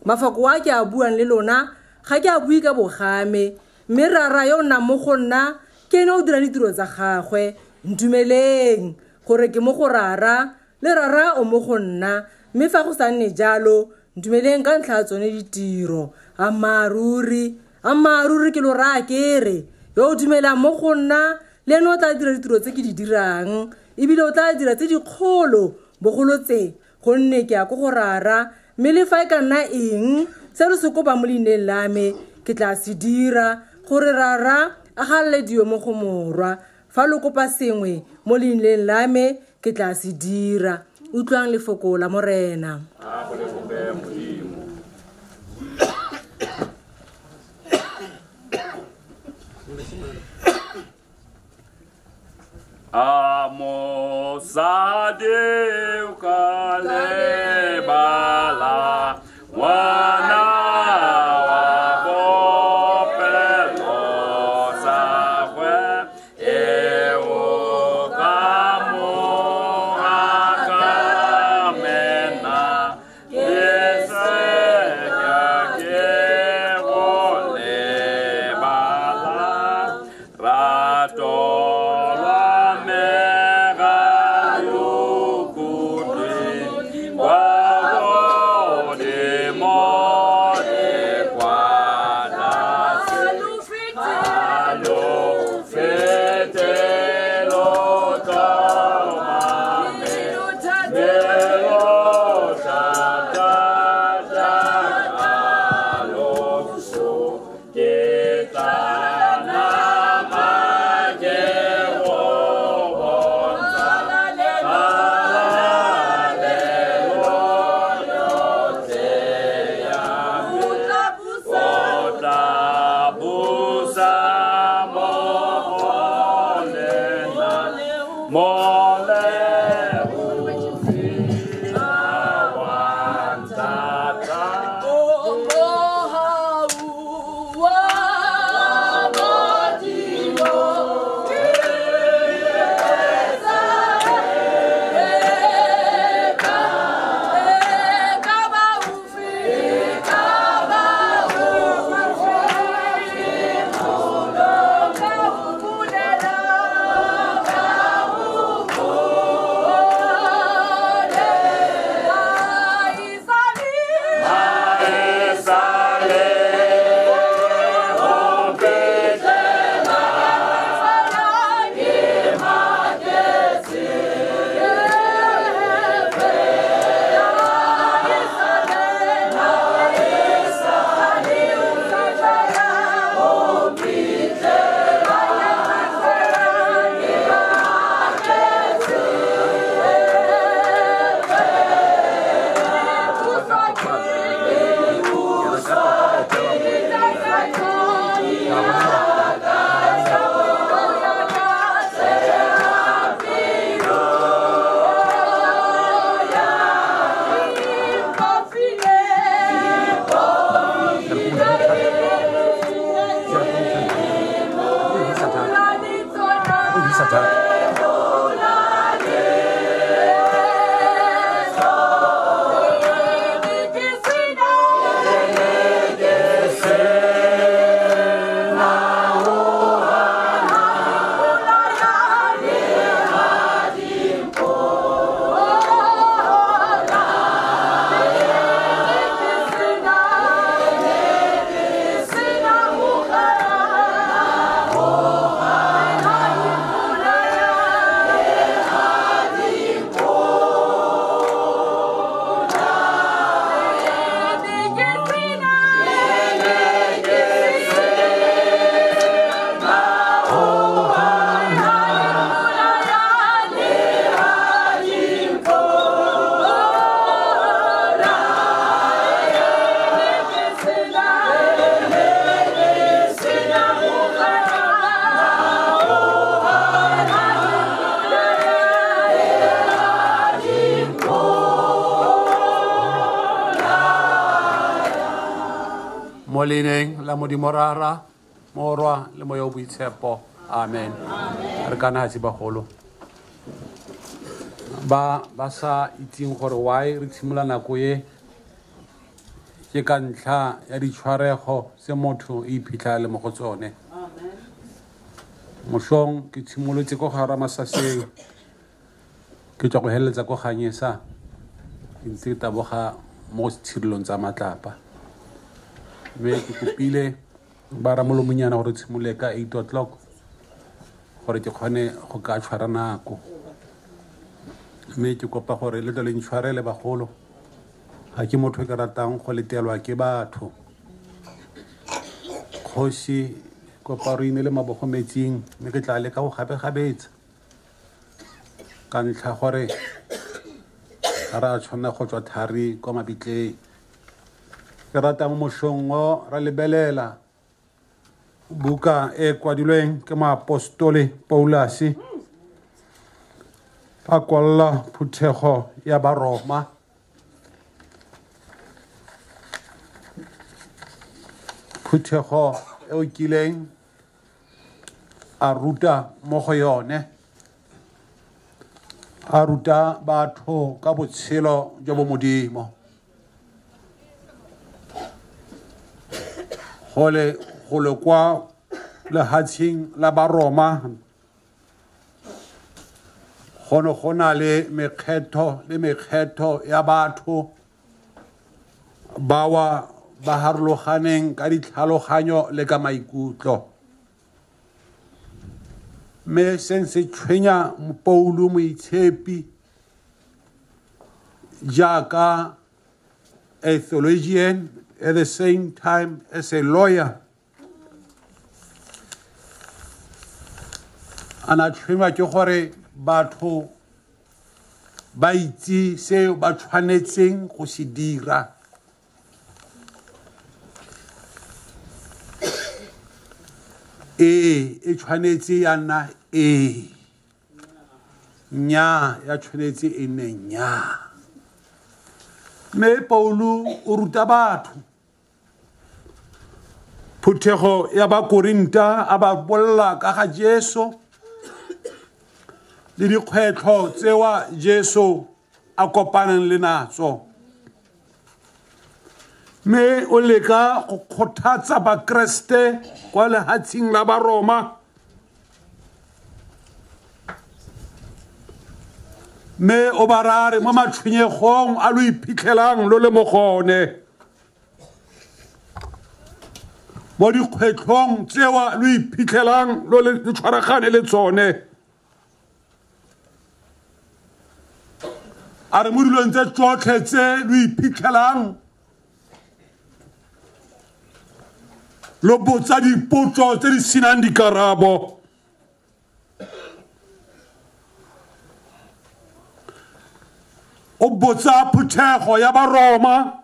Speaker 18: Mafoko a ke a buang le lona ga ke a bue ka bogame, mme rara yo o nnang mo go nna ke ene o dirang ditiro tsa gagwe. Ntumeleng gore ke mo go rara, le rara o mo go nna. Mme fa go sa nne jalo, ntumeleng ka ntlha ya tsone ditiro. Ammaaruri, ammaaruri ke lo raya ke re, yo o dumelang mo go nna le ene o tla dira ditiro tse ke di dirang, ebile o tla dira tse dikgolo bogolo tse, gonne ke ya ko go rara. Mme le fa e ka nna eng se re se kopang mo leineng la me, ke tla se dira, gore rara a galalediwe mo go morwa. Fa lo kopa sengwe mo leineng la me, ke tla se dira. Utlwang lefoko la Morena.
Speaker 15: A go leboge Modimo. A mosadi o ka lebala ngwana wa bopelo sa gwe, e o ka mo akamena, ke se ka ke go lebala rato lwa me ga lo kutlwe kwa godimo le kwa tlase. Ga lo fete lo tlhomame, mme lo thata jaaka loso. Ke tla nama ke go bontsha kgalalelo yotlhe ya me. O tla busa mo go lena, mo leofing a wa ntata.
Speaker 16: Mo leineng la Modimo Rara, Morwa le Moya o Boitshepo. Amen. Re kana ha se bagolo. Ba ba sa itseng gore why re tshimola nako e ke ka ntlha ya ditshwarego tse motho e iphitlha le mo go tsone. Mošong ke tshimolotse ko ga Ramasaseng, ke tswa go heleletsa ko Ganyesa, ke ntse ke taboga mo tshirilong tsa matlapa. Mme ke kopile ba ramolomonyana gore tshimolole ka 8 o'clock gore ke kgone go ka tshwara nako. Mme ke kopa gore le tle le ntshwarele bagolo, ga ke motho e ke ratang go letelwa ke batho. Kgosi kopa re inele mabogo metsing, mme ke tla leka go gabe-gabetsa ka ntlha gore ga re a tshwanela go tswa thari kwa mabitleng. Ke rata mo mošong o ra lebelela buka e kwadilweng ke moapostole Paulus a kwalla phuthego ya Baroma. Phuthego e o kileng a ruta mo go yone, a ruta batho ka botshelo jo bo modimo. Gole gole kwa lehatsheng la Baroma go ne go na le mekgetho le mekgetho ya batho bawa ba harologaneng ka ditlhaloganyo le ka maikutlo. Mme se se tshwenya Paulo Moitshepi jaaka a theologian at the same time as a lawyer, ana tshwenywa ke gore batho ba itse seo ba tshwanetseng go se dira. Ee, e tshwanetse ya nna ee, nnyaa ya tshwanetse e nne nnyaa. Mme Paulo o ruta batho phuthego ya Bakorinta, a ba bolla ka ga Jesu le dikgwetlho tsewa Jesu a kopaneng le natso. Mme o leka go kgothatsa Bakreste kwa lehatsheng la Baroma. Mme o ba rare mo matshwenyegong a lo iphitlhelang lo le mo gone, mo dikgwetlhong tsewa lo iphitlhelang lo le tshwaragane le tsone. A re mo dilong tse tsotlhe tse lo iphitlhelang lo botsa dipotso tse di senang dikarabo. O botsa phuthego ya Baroma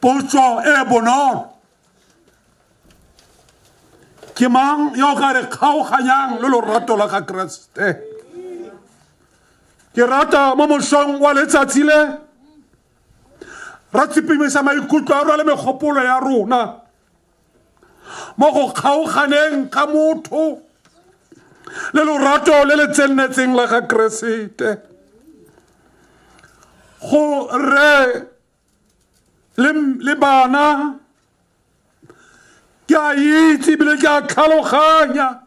Speaker 16: potso e bonolo: ke mang yo ka re kgaoganyang le lorato la ga Kreste? Ke rata mo mosong wa letsatsi le ra tsepamisa maikutlo a rona le megopolo ya rona mo go kgaoganeng ga motho le lorato le le tsennetseng la ga Keresete. Go re le bana ke a itse ebile ke a tlhaloganya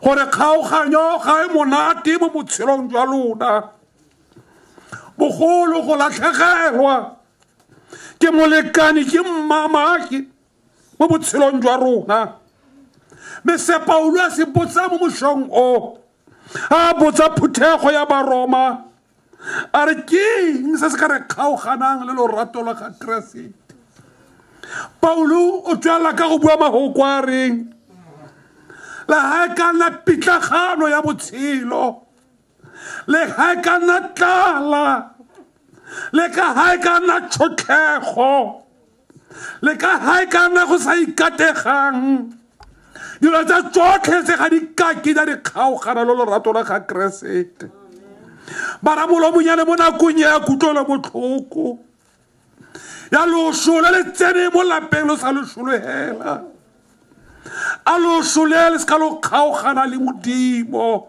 Speaker 16: gore kgaoganyo ga e monate mo botshelong jwa lona, bogolo go latlhegelwa ke molekane ke mmamake mo botshelong jwa rona. Mme se Paulo a se botsa mo mošong o, a botsa phuthego ya Baroma, a re ke eng se se ka re kgaoganang le lorato la ga Keresete? Paulo o tswela ka go bua mahoko a reng le ha e ka nna pitlagano ya botshelo, le ha e ka nna tlala, le ka ha e ka nna tshotlhego, le ka ha e ka nna go sa ikategang, dilo tsa tsotlhe tse ga di kake di a di kgaogana le lorato la ga Keresete. Ba ramolomonyane mo nakong ya kutlwelo botlhoko,
Speaker 2: Ya loso le le tsene mo lapeng lo sa lo šolohela. A loso le le ska lo kgaogana le Modimo.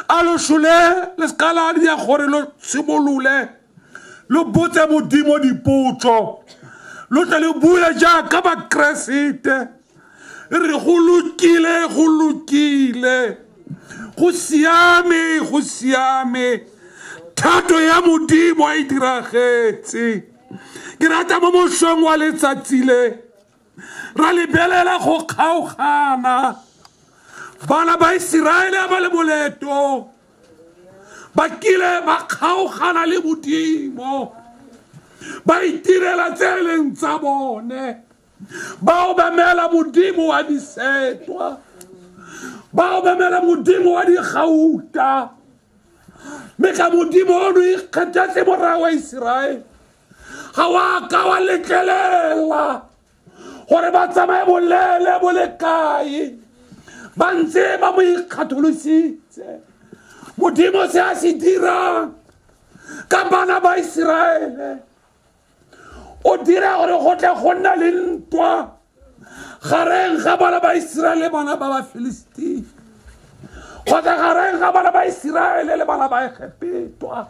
Speaker 2: A loso le le ska la dia gore lo simolole lo botse Modimo dipotso. Lo tle le bue jaaka Bakresete. Re go lokile, go lokile. Go siame, go siame. Thato ya Modimo e diragetse. Ke rata mo mosong wa letsatsi le ra lebelela go kgaogana. Bana ba Iseraele ba le moleto ba kile ba kgaogana le Modimo, ba itirela tse e leng tsa bone, ba obamela Modimo wa disetwa, ba obamela Modimo wa digauta. Mme ka Modimo ono ikgethetse morao wa Iseraele, ga wa ka wa letlelela gore ba tsamaye bolele bo le kae, ba ntse ba mo ikgatholositse. Modimo se a se dirang ka bana ba Iseraele, o dira gore go tle go nna le ntwa gareng ga bana ba Iseraele le bana ba Bafilistia, kgotsa gareng ga bana ba Iseraele le bana ba Egepetwa.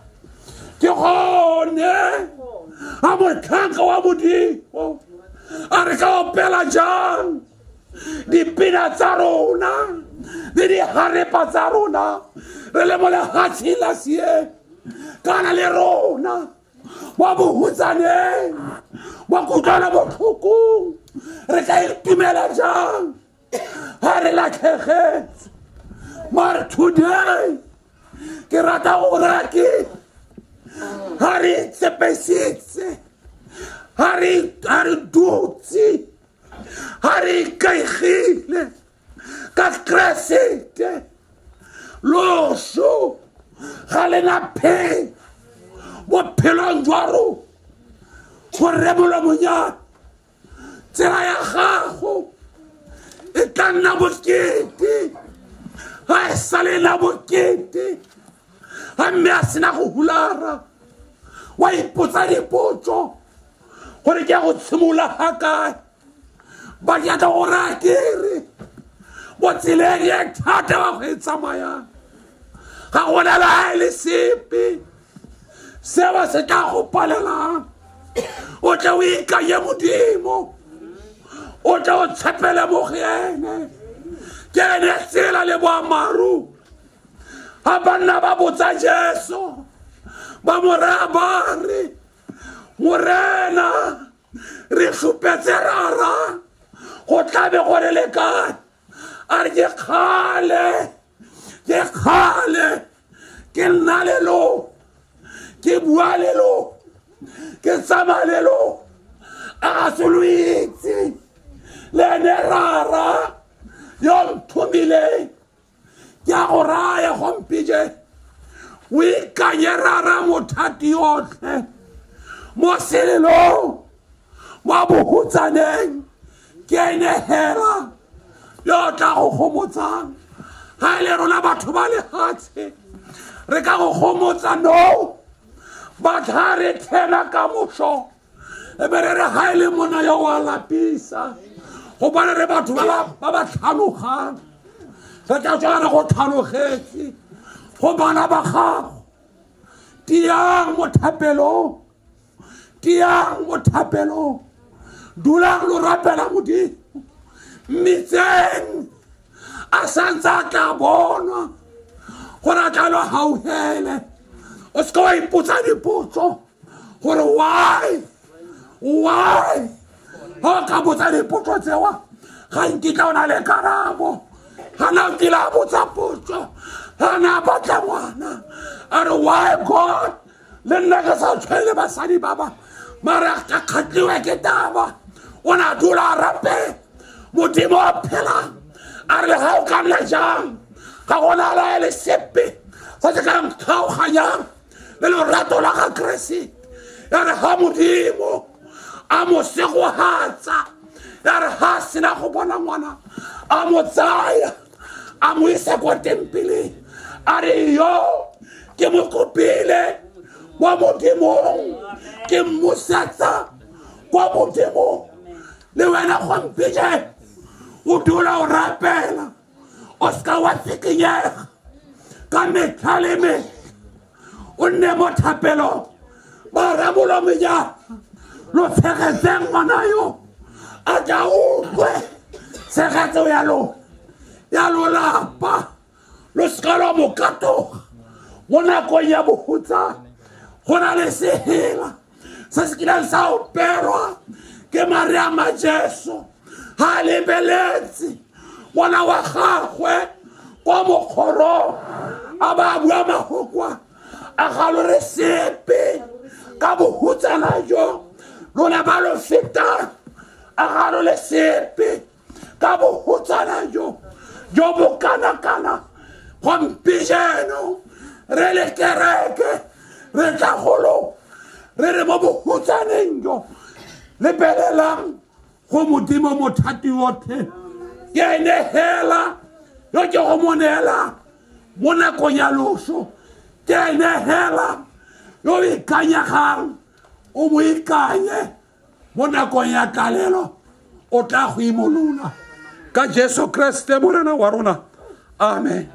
Speaker 2: Ke gone a motlhanka wa Modimo a re ka opela jang dipina tsa rona le diharepa tsa rona re le mo lefatsheng la seeng, kana le rona mo bohutsaneng, mo kutlwana botlhokong, re ka itumela jang ha re latlhegetse? Mare today ke rata go raya ke ha re tshepesitse, ha re dutse, ha re ikaegile ka Keresete, loso ga le na pheng bophelong jwa rona. Go rebolwa monyana, tsela ya gago e tla nna bokete, ga e sa le nna bokete. Ga mme a sena go hulara, wa ipotsa dipotso gore ke ya go tshimola ga kae. Ba ke tla go raya kere mo tseleng e thata wa go e tsamayang, ga go na le ha e le sepe seo se tla go palelang. O tle o ikanye Modimo, o tle o tshepele mo go ene. Ke ene tsela le boammaaruri. Ha banna ba botsa Jesu, ba mo raya ba re, Morena, re supetse rara go tlabe gore le kae? A re ke kgale, ke kgale ke nna le lo, ke bua le lo, ke tsamaya le lo, a ga se lo itse le ene rara yo nthomileng. Ke a go raya gompije, o ikanye rara mothati yotlhe mo selelong, mo bohutsaneng, ke ene hela yo tla go gomotsang. Ga e le rona batho ba lefatshe re ka go gomotsa, no, but ha re thena ka moso e be re re ga e le mona yo wa lapisa, gobane re batho ba ba tlhalogang, re tla tswa re go tlhalogetse go bana ba gago. Tiang mo thapelong, tiang mo thapelong, dulang lo rapela Modimo. Mmitseng a santse a tla bonwa gore a tla lo gauhele. O seka wa ipotsa dipotso gore why, ga o ka botsa dipotso tsewa ga nkitla o na le karabo. Ga na o kile a botsa potso, ga na a batla ngwana, a re why God, le nna ke sa tshwele basadi ba ba, mara ka kgatlhiwe ke taba. O ne a dula a rapela Modimo a phelang, a re le ga o ka nna jang, ga gona la e le sepe se se ka nkgaoganyang le lorato la ga Keresete. Ya re ga Modimo a mo segogatsa, ya re ga a sena go bona ngwana, a mo tsaya a mo isa kwa tempeleng, a re yo ke mo kopile mo Modimong, ke mmusetsa
Speaker 19: Kwa Modimo le wena gompieno o dula o rapela o seka wa tsikinyega ka metlha le metlha o nne mo thapelong ba ramolomeja lo tshegetseng ngwana yo a tla utlwe tshegetso ya lolapa lo seka lwa mo katoga mo nakong ya bohutsana go na le sehela se se kileng sa operwa ke Maria ma Jesu ha lebeletse ngwana wa gagwe kwa mokgorong a ba bua mahokwa a ga lo re sepe ka bohutsana jo lona ba lo fetang a ga lo le sepe ka bohutsana jo jo bo kana-kana gompieno re le kereke re tla golo re re mo bohutsaneng jo lebelelang go Modimo mothati otlhe ke ene hela yo ke go mo neela mo nakong ya loso ke ene hela yo o ikanyegang o mo ikanye mo nakong ya tlalelo o tla go imolola ka Jesu Kriste Morena wa rona. Amen.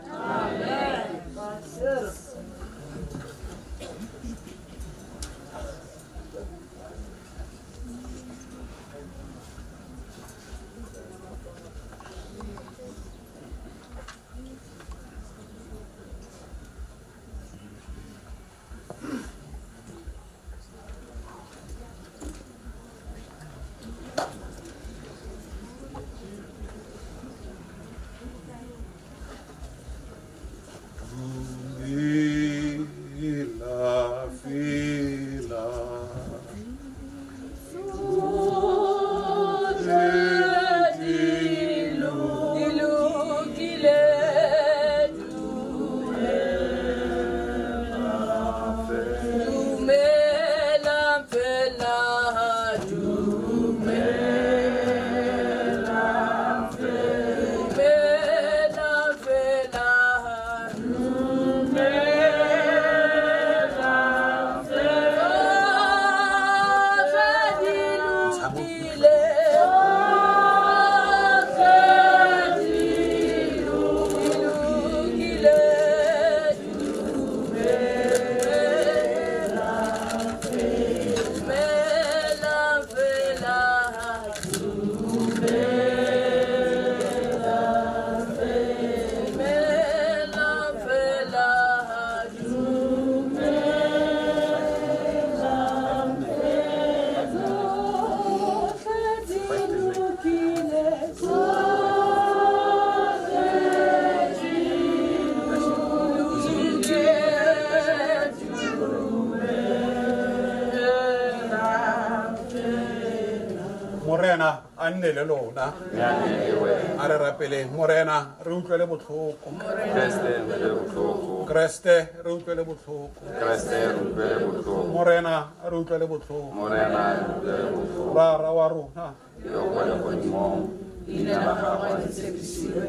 Speaker 19: Le lona a re rapeleng. Morena re utlwele botlhoko. Kreste re utlwele botlhoko. Morena re utlwele botlhoko. Rara wa rona
Speaker 20: yo kwa legodimong, leina la gago a le tshepisiwe,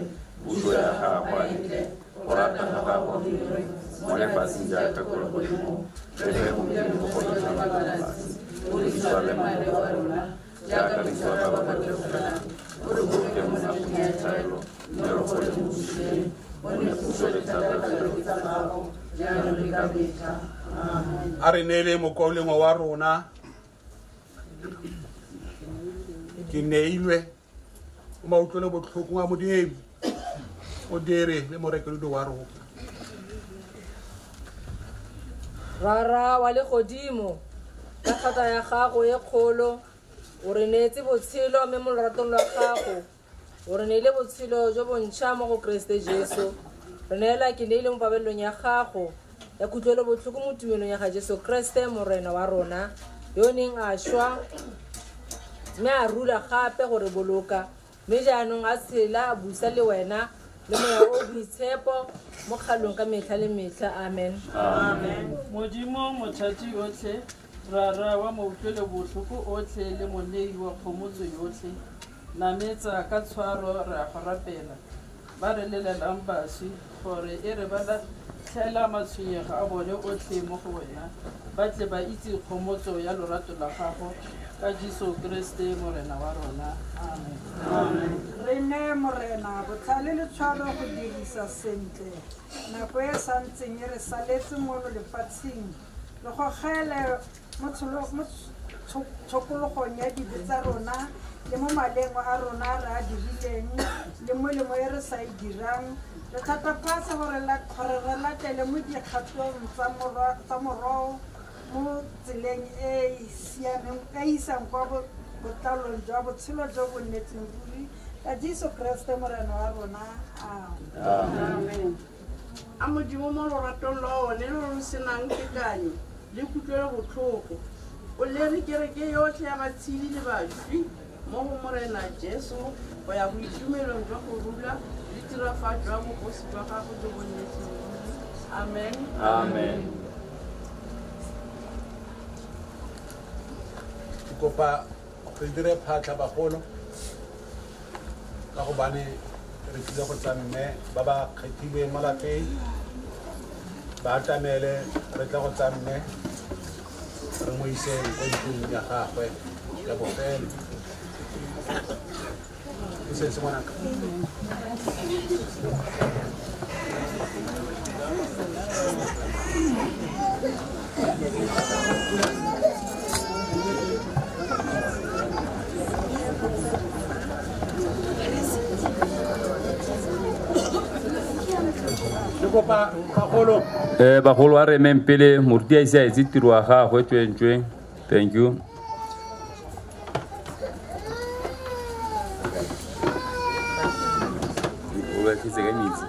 Speaker 20: puso ya gago a e tle, go rata ga gago go dirwe mo lefatsheng jaaka ko legodimong. Re fe gompieno bogobe jwa rona jwa letsatsi, o re itshwarele maleo a rona jaaka re itshwarela ba ba re leofelang, o re boloke mo nakong ya thaelo, mme re gole mo bosuleng, gonne puso le thata le tsa gago jaanong le ka metlha. Amen.
Speaker 19: A re neele mokaulengwe wa rona ke neilwe o mautlwele botlhoko a Modimo o dire le morekolodi wa rona.
Speaker 18: Rara wa legodimo, ka thata ya gago e kgolo o re neetse botshelo mme mo loratong lwa gago o re neile botshelo jo bontšha mo go Kriste Jesu. Re neela ke neile mo pabellong ya gago ya kutlwelo botlhoko mo tumelong ya ga Jesu Kriste Morena wa rona yo neng a šwa mme a rula gape gore boloka mme jaanong a tshela a busa le wena le moya o boitshepo mo kgalong ka metlha le metlha. Amen.
Speaker 3: Modimo mothati yotlhe, Rara wa mautlwelo botlhoko otlhe le monei wa kgomotso yotlhe, nametsa ka tshwaro re a go rapela ba re lelelang baswi gore e re ba latlhela matshwenyego a bone otlhe mo go wena, ba tle ba itse kgomotso ya lorato la gago Ka Jesu Kriste Morena wa rona. Amen.
Speaker 5: Amen. Re neye Morena botlhale le tshwaro go dirisa sentle nako e santseng e re saletse mo lefatsheng, le gogele mo tshokologong ya dibe tsa rona le mo maleng a rona re a dirileng le molemo e re sa e dirang. Re thatafatse gore re latele mo dikgatong tsa morogo mo tseleng e e siameng e isang kwa botlalong jwa botshelo jo bo nnetseng ruri ka Jesu Kriste Morena wa rona.
Speaker 3: Amen. A Modimo mo loratong lwa one lo lo senang tekanyo le kutlwelo botlhoko, o lere kereke yotlhe ya batshedi le bašwi mo go Morena Jesu go ya boitumelong jwa go rula le tirafatso ya bogosi jwa gagwe jo bo nnetseng ruri. Amen.
Speaker 15: Amen.
Speaker 19: Ke kopa re dire phatlha bagolo ka gobane re tlile go tsa mme ba ba kgethilweng mo lapeng ba atamele, re tla go tsa mme re mo iseng ko ntlong ya gagwe ya bofelo. E setse ngwanaka. Bagolo.
Speaker 6: Bagolo a re emeng pele moruti a ise a etse tiro ya gagwe tsweng. Thank you. O ba tletse ka metsi.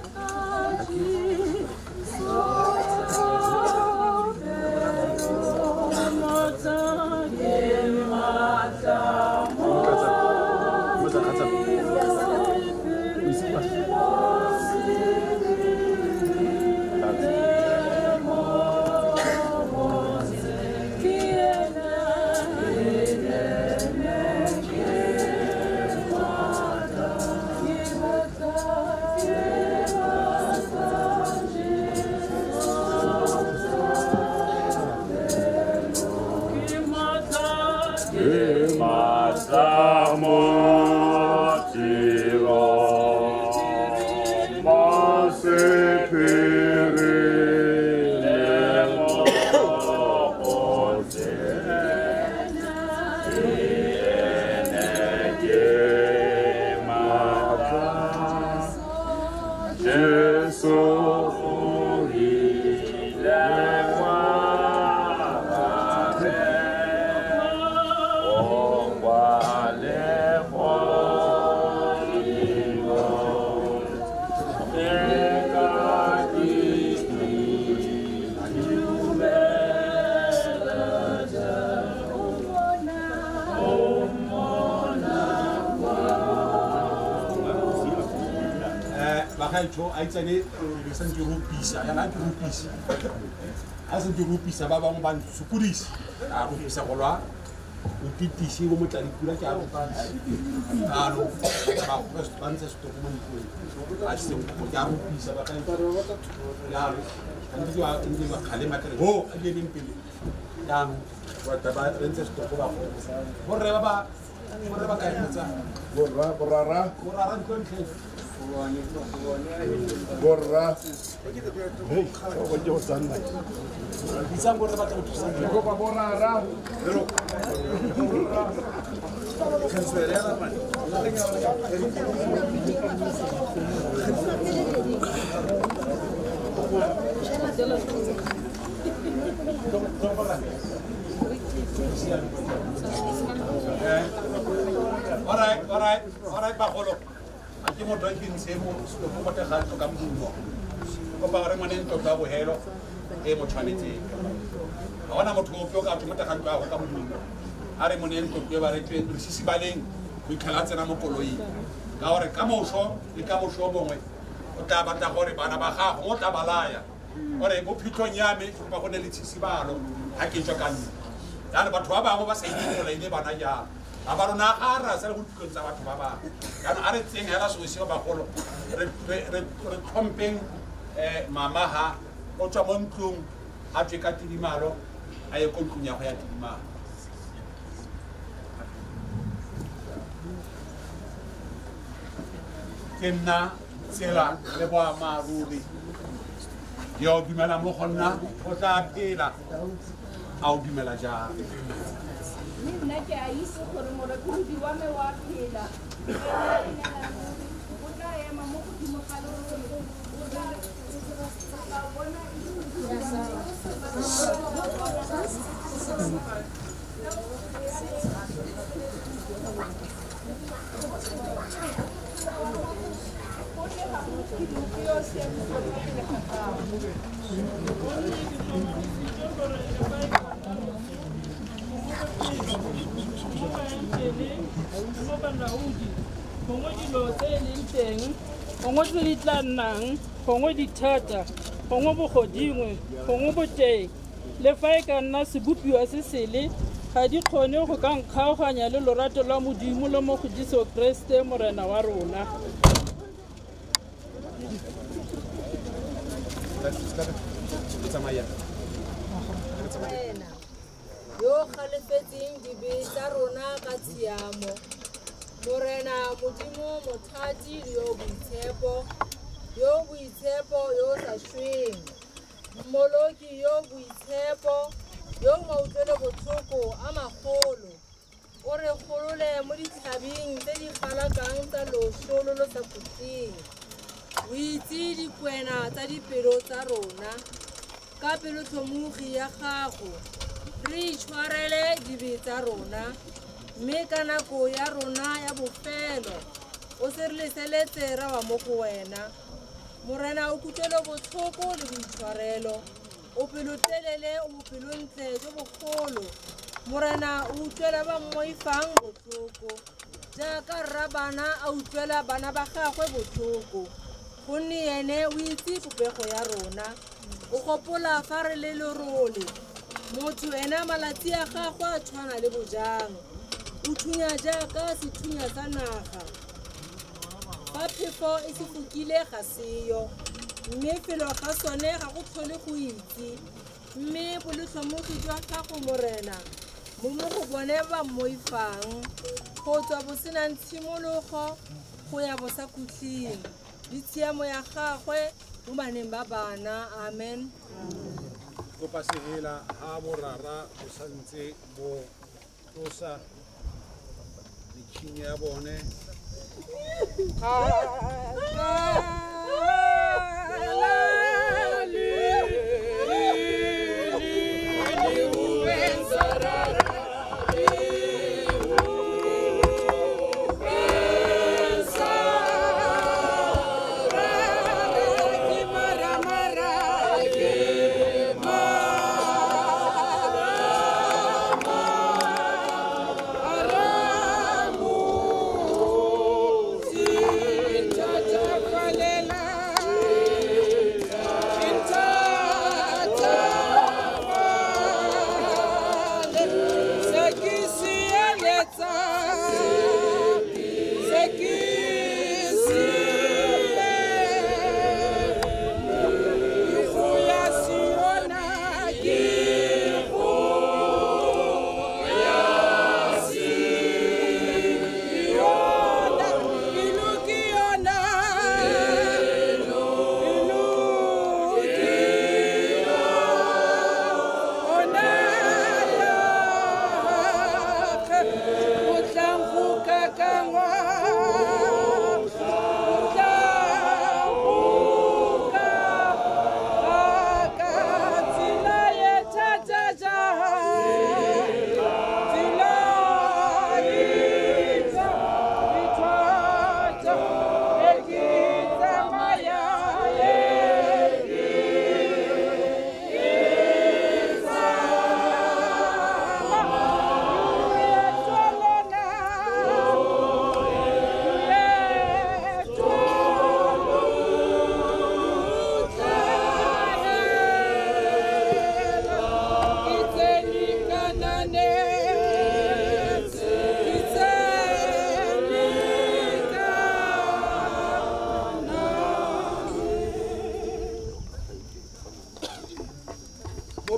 Speaker 19: A itsane re santse re rupisa yana ke rupisa a santse rupisa ba bangwe ba ntshokodisa a rupisa go lwa o titise bo motladi pula ke a rupisa alo ba ba ntse setoko mo ntlong a se go ke a rupisa ba ga yalo ntse ba ntse ba kgalema kere ho a di emeng pele jaanong batho ba re ntse setoko ba go borre ba borre ba kae kgotsa
Speaker 16: borra borara
Speaker 19: borara ntlo ntle
Speaker 16: borra
Speaker 19: bitsang borre ba tla go thusang
Speaker 16: kopa borara
Speaker 19: All right, all right, all right, bagolo. A ke motho a ke ntshe mo setoko mo teng ga ntlo ka modumo. Kopa gore ngwane ntlo ka bohelo e mo tshwanetseng. Ga gona motho ope o ka tswa mo teng ga ntlo ya go ka modumo. A re mo neng ntlo e ba re tswe re sisibaleng go itlhela tsena mo koloing. Ka gore ka moso le ka moso bongwe o tla batla gore bana ba gago o tla balaya. Ore mo phitlhong ya me kopa go ne le tshisibalo ha ke tswa ka nna. Jaanong batho ba bangwe ba sa itse go laile bana jang. A ba rona ga ra sa le go ditlong tsa batho ba bangwe. Jaanong a re tseng hela seo seo bagolo re tlhompeng mama ha o tswa mo ntlong a tswe ka tidimalo a ye ko ntlong ya go ya tidimalo. Ke nna tsela le boammaaruri. Yo o dumela mo go nna o tla phela. A o dumela jang?
Speaker 3: Mme nna ke a itse gore morekolodi wa me wa phela. O tla ema mo godimo ga lerole. O tla bona. Gongwe dilo tse e leng teng, gongwe tse di tla nnang, gongwe dithata, gongwe bogodingwe, gongwe boteng, le fa e ka nna sebopiwa se sele, ga di kgone go ka nkgaoganya le lorato lwa Modimo le mo go Jesu Kriste Morena wa rona.
Speaker 18: Yo galefetseng dibe tsa rona ka tshiamo. Morena Modimo mothati le yo boitshepo, yo sa sweng. Mmoloki yo boitshepo, yo mautlwelo botlhoko a magolo. O re golole mo ditlhabing tse di galakang tsa loso lo lo sa khutleng. O itse dikwena tsa dipelo tsa rona. Ka pelotlhomogi ya gago, re itshwarele dibe tsa rona. Mme ka nako ya rona ya bofelo, o se re leseletse ra wa mo go wena. Morena o kutlwelo botlhoko le boitshwarelo. O pelotelele, o bopelontle jo bogolo. Morena o utlwela ba mmoifang botlhoko, jaaka rrabana a utlwela bana ba gagwe botlhoko. Gonne ene o itse popego ya rona. O gopola fa re le lerole. Motho ena malatsi a gagwe a tshwana le bojang. O thunya jaaka sethunya sa naga. Fa phefo e se fokile ga seyo, mme felo ga sone ga go tlhole go itse. Mme boletlhomogi jwa gago Morena mo mo go bone ba mmoifang, go tswa bosenang tshimologo go ya bosakhutleng, le tshiamo ya gagwe mo baneng ba bana. Amen.
Speaker 19: Kopa sehela ha borara bo santse bo tlosa metšhini ya bone.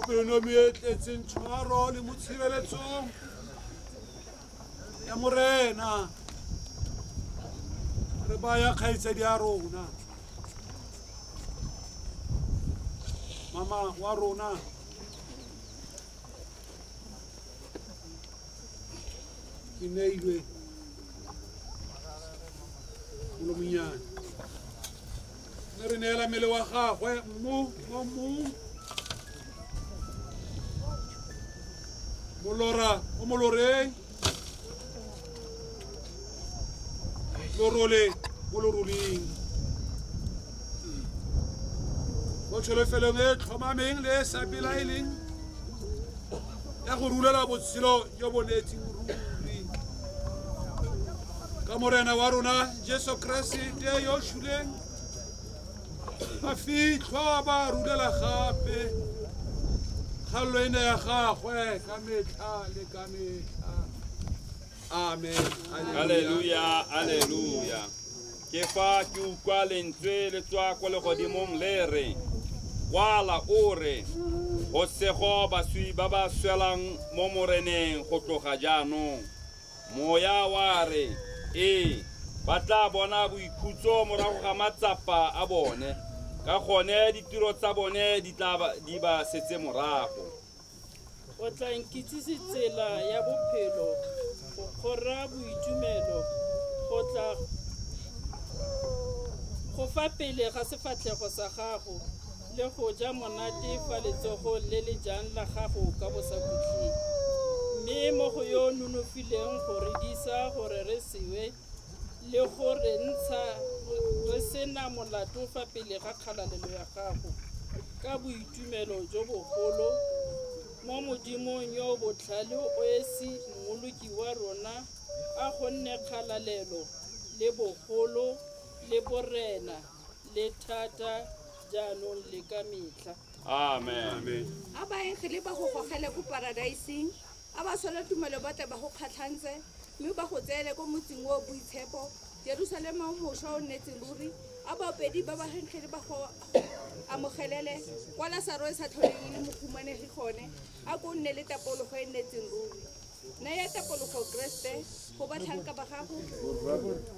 Speaker 19: Pelonomi e tletseng tshwaro le mo tshireletsong ya Morena. Re Baya kgaitsedi ya rona mama wa rona ke neilwe molomonyane ne re neela mmele wa gagwe mmu mo mmung molora mo moloreng lorole mo loroleng mo tsholofelong e tlhomameng le e sa belaeleng ya go rulela botshelo jo bo neetseng ruri ka morena wa rona Jesu Keresete yo šuleng a fitlhwa ba rulela gape kgallo ene ya gagwe ka metlha le ka metlha. Amen.
Speaker 15: Alleluia, alleluia. Ke fa ke utlwa lentswe le tswa kwa legodimong le re kwala o re go sego baswi ba ba swelang mo moreneng go tloga jaanong. Moya wa re ee ba tla bona boikhutso morago ga matsapa a bone ka gone ditiro tsa bone di tla di ba setse morago.
Speaker 3: O tla nkitsise tsela ya bophelo go kgora boitumelo go tla go fa pele ga sefatlhego sa gago le go ja monate fa letsogo le le jang la gago ka bosakhutleng. Mme mo go yo nonofileng go re disa gore re sewe le go re ntsha re sena molato fa pele ga kgalalelo ya gago ka boitumelo jo bogolo mo modimong yo botlhale o esi mmoloki wa rona a go nne kgalalelo le bogolo le borena le thata jaanong le ka metlha.
Speaker 15: Amen.
Speaker 21: A baengele ba go gogele ko paradaiseng a ba sola tumelo ba tle ba go kgatlhantse mme ba go tseele ko motseng o boitshepo Jerusalema o mošwa o nnetseng ruri a baopedi ba baengele ba go amogelele kwa Lasaro e sa tlholeng e le mohumanegi gone a ko nne le tapologo e nnetseng ruri. Naya tapologo Keresete go batlhanka ba gago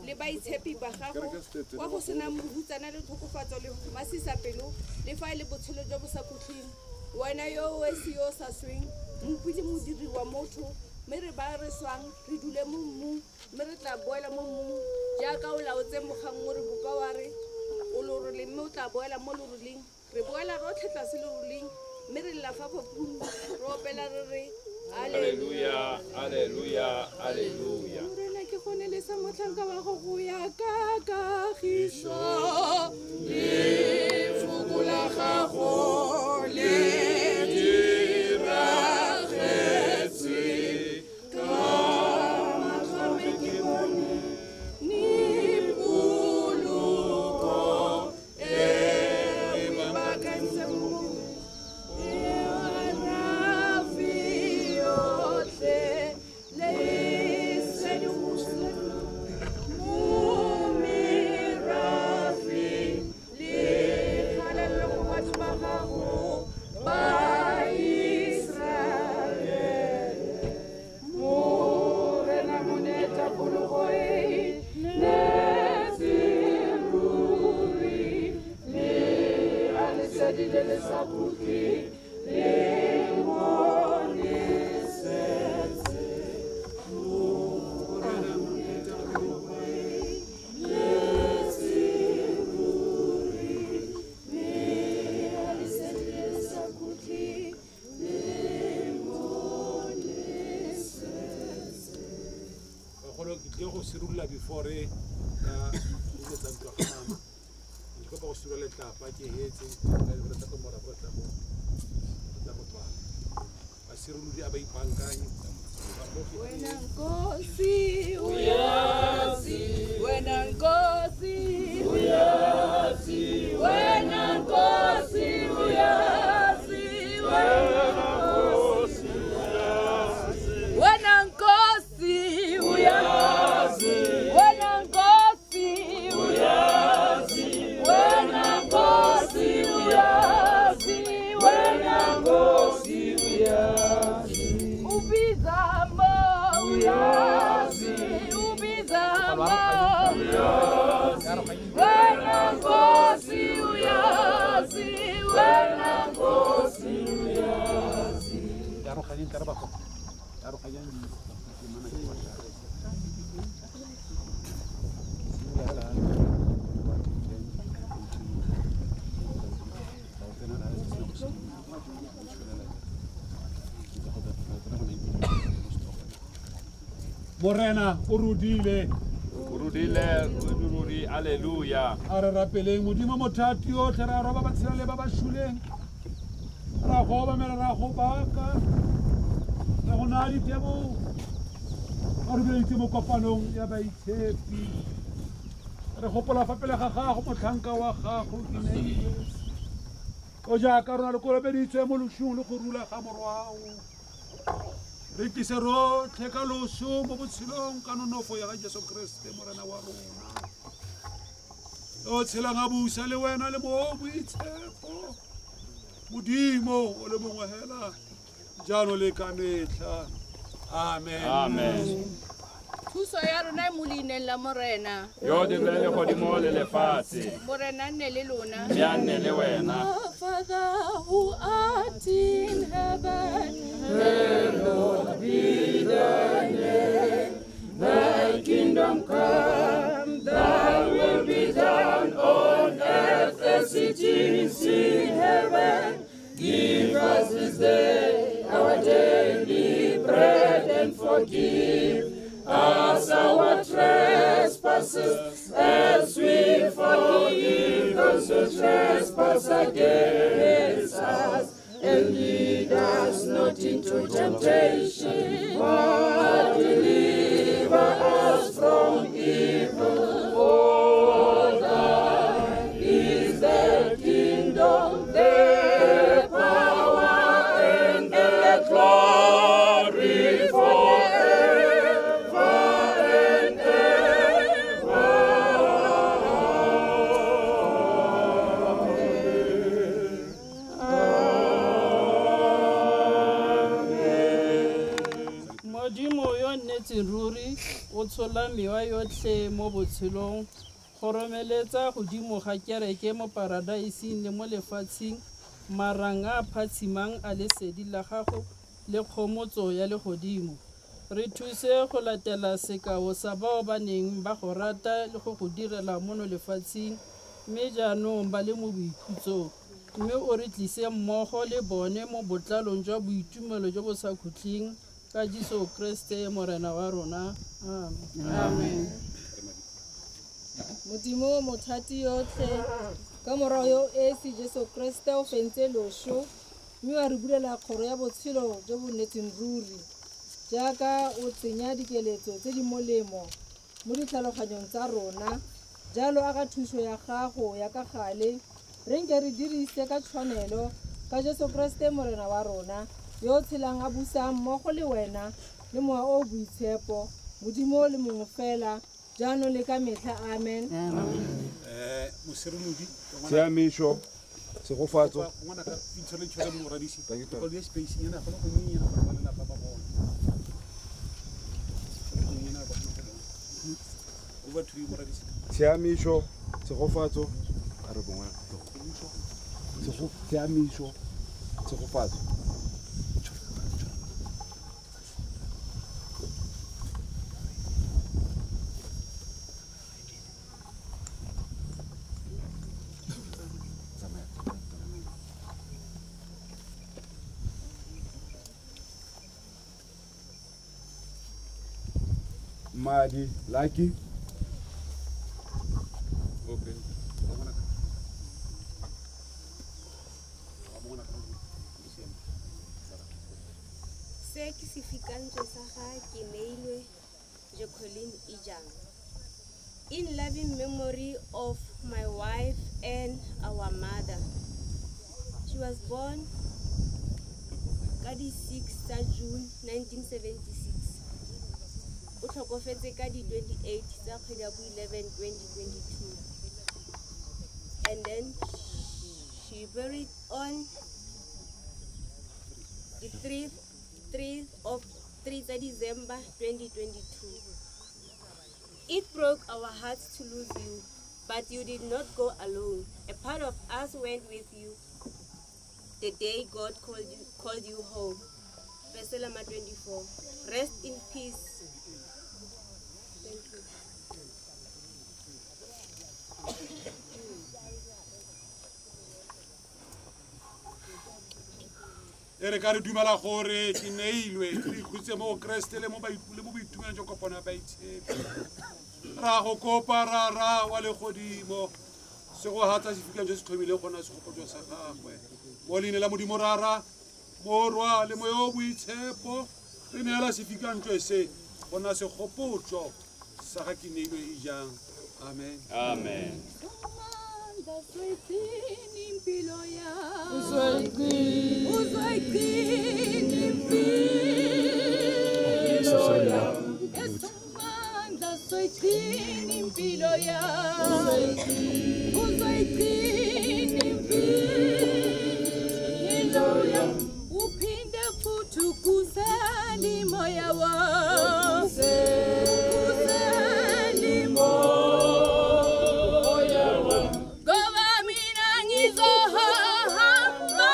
Speaker 21: le baitshepi ba gago kwa go senang bohutsana le tlhokofatso le masisapelo le fa e le botshelo jo bo sa khutleng. Wena yo o esi yo o sa sweng mmopi le modiri wa motho mme re ba re swang re dule mo mmung mme re tla boela mo mmung jaaka o laotse mogang o re bopa wa re o loroleng mme o tla boela mo loroleng. Re boela rotlhe tlase loroleng mme re lla fa phapung re opela re re
Speaker 15: Alleluia, alleluia, alleluia.
Speaker 21: Morena ke gone le sa motlhanka wa go go ya ka kagiso lefoko la gago le diragetse ka matlhome ke bone ni poloko e baakantse mo
Speaker 19: Sirula before ka tsa ntwa ga mama ke kopa go sirula letlapa ke hetse ka re tla go mora go tla go tswa ba siruludi a ba ipankanye.
Speaker 21: Wena Nkosi uyazi, wena Nkosi uyazi, wena Nkosi uyazi, wena Nkosi uyazi, wena Nkosi uyazi, wena Nkosi uyazi, wena Nkosi uyazi, wena Nkosi uyazi. Ubizama uyazi, ubizama uyazi.
Speaker 10: Wena Nkosi uyazi, wena Nkosi uyazi.
Speaker 19: Morena o rudile.
Speaker 15: O rudile ruri, alleluia.
Speaker 19: A re rapeleng Modimo mothati yotlhe, ra roba ba tshela le ba ba shuleng. Ra go obamela, ra go baka. Re go naya ditebogo. A re beleditse mo kopanong ya baitshepi. Re gopola fa pele ga gago motlhanka wa gago Keneilwe. O jaaka rona le kolobeditswe mo losong le go rula ga morwao. Re tlise rotlhe ka loso mo botshelong ka nonofo ya ga Jesu Kriste Morena wa rona. O tshelang a busa le wena le mo boitshepo. Modimo o le mongwe hela jalo le ka metlha. Amen.
Speaker 15: Amen.
Speaker 21: Thuso ya rona e mo leineng la Morena.
Speaker 15: Yo dirileng legodimo le lefatshe.
Speaker 21: Morena a nne le lona.
Speaker 15: Mme a nne le wena.
Speaker 10: Our Father who art in heaven, hallowed be thy name. Thy kingdom come, thy will be done on earth as it is in heaven. Give us this day our daily bread, and forgive us our trespasses, as we forgive those who trespass against us. And lead us not into temptation, but deliver us from evil. For thine is the kingdom, the power, and the glory forever and ever.
Speaker 3: Modimo yo nnetseng ruri o tshola mewa yotlhe mo botshelong, go romeletsa godimo ga kereke mo paradaiseng le mo lefatsheng marang a phatshimang a lesedi la gago le kgomotso ya legodimo. Re thuse go latela sekao sa bao ba neng ba go rata le go go direla mono lefatsheng, mme jaanong ba le mo boikhutsong, mme o re tlise mmogo le bone mo botlalong jwa boitumelo jo bo sa khutleng ka Jesu Kriste Morena wa rona. Amen.
Speaker 18: Amen. Modimo mothati yotlhe, ka morao yo esi Jesu Kriste o fentse loso, mme wa re bulela kgoro ya botshelo jo bo nnetseng ruri. Jaaka o tsenya dikeletso tse di molemo mo ditlhaloganyong tsa rona, jalo a ka thuso ya gago ya ka gale re nke re dirise ka tshwanelo ka Jesu Kriste Morena wa rona, yo o tshelang a busang mmogo le wena le mowa o o boitshepo, Modimo le mongwe fela, jaanong le ka metlha. Amen.
Speaker 17: Moserolodi
Speaker 2: Tshiamiso, tshegofatso.
Speaker 17: Ngwanaka, intshwarele intshwarele moradisi. Go le space nyana go le gonnye nyana gore ba lelapa ba bone. Go le gonnye nyana ba kgone go bona. Over to you, moradisi.
Speaker 2: Tshiamiso, tshegofatso, a re bongwe. Tshiamiso, tshegofatso. Madi, Lucky.
Speaker 15: Okay.
Speaker 12: Se ke sefikantswe sa ga Keneilwe Jacqueline Ijang. In loving memory of my wife and our mother. She was born ka di 6 tsa June 1976. O tlhokofetse ka di 28 tsa kgwedi ya bo 11 2022. And then she buried on the 3 December 2022. It broke our hearts to lose you, But you did not go alone. A part of us went with you the day God called you home. Verse 24. Rest in peace. Thank you.
Speaker 16: E re ka re dumela gore ke neilwe re ikhutse mo go Kreste le mo boitumelong jwa kopano ya baitshepi. Ra go kopa Rara wa legodimo se go hatsa sefikang se se tlhomile gona segopotso sa gagwe. Mo leina la Modimo Rara, Morwa le Moya o Boitshepo, re neela sefikantswe se gona segopotso sa ga ke neilwe e jang. Amen.
Speaker 15: Amen.
Speaker 21: Uphinde futhi ukuseli moya wami, ukuseli moya wami, ngoba mina ngizohamba,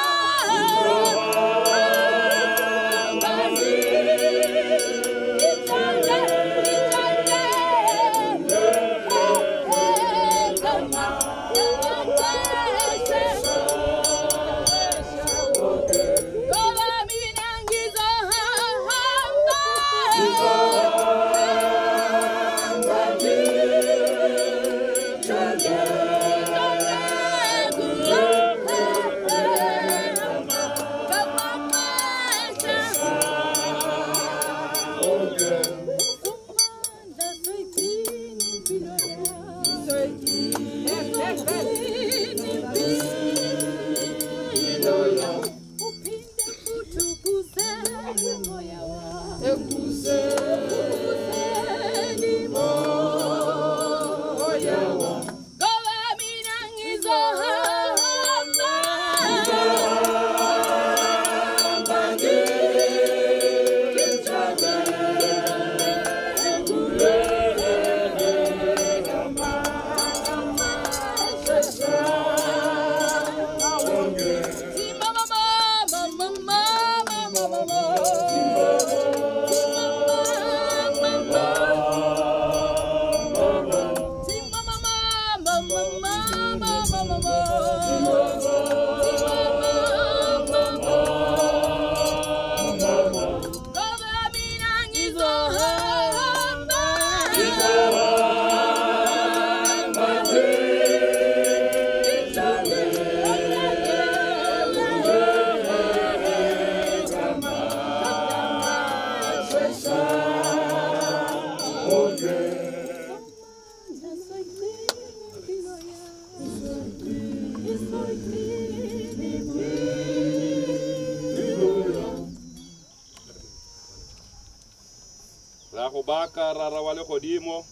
Speaker 15: Ra go baka Rara wa legodimo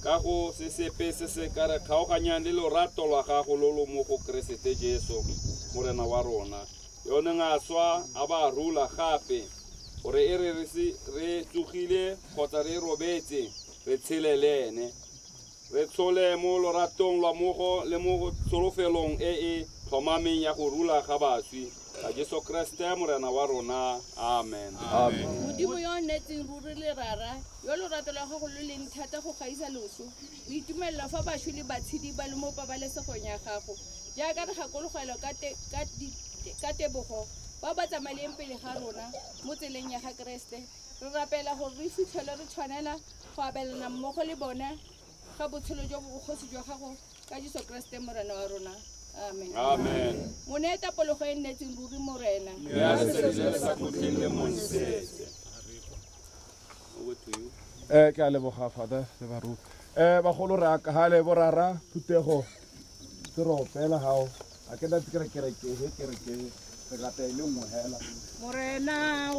Speaker 15: ka go se sepe se se ka re kgaoganyang le lorato lwa gago lo lo mo go Keresete Jesu Morena wa rona, yo neng a swa a ba rula gape gore e re re tsogile kgotsa re robetse re tshele le ene, re tshole mo loratong lwa mogo le mo tsholofelong e e tlhomameng ya go rula ga baswi ka Jesu Kreste Morena wa rona. Amen.
Speaker 21: Amen. Modimo yo o nnetseng ruri le Rara, yo lorato lwa gago lo leng thata go gaisa loso, o itumelela fa bašwi le batshedi ba le mo pabalesegong ya gago. Jaaka re gakologelwa ka tebogo ba ba tsamaileng pele ga rona mo tseleng ya ga Kreste, re rapela gore re fitlhele re tshwanela go abelana mmogo le bona ga botshelo jo bogosi jwa gago ka Jesu Kreste Morena wa rona. Amen.
Speaker 15: Amen.
Speaker 21: Mo tapologo e nnetseng ruri Morena.
Speaker 2: Ke a leboga Father le baruti. Bagolo re akagale borara phuthego se re opela gao a ke nna ke re kereke re rata e le nngwe hela.
Speaker 21: Morena o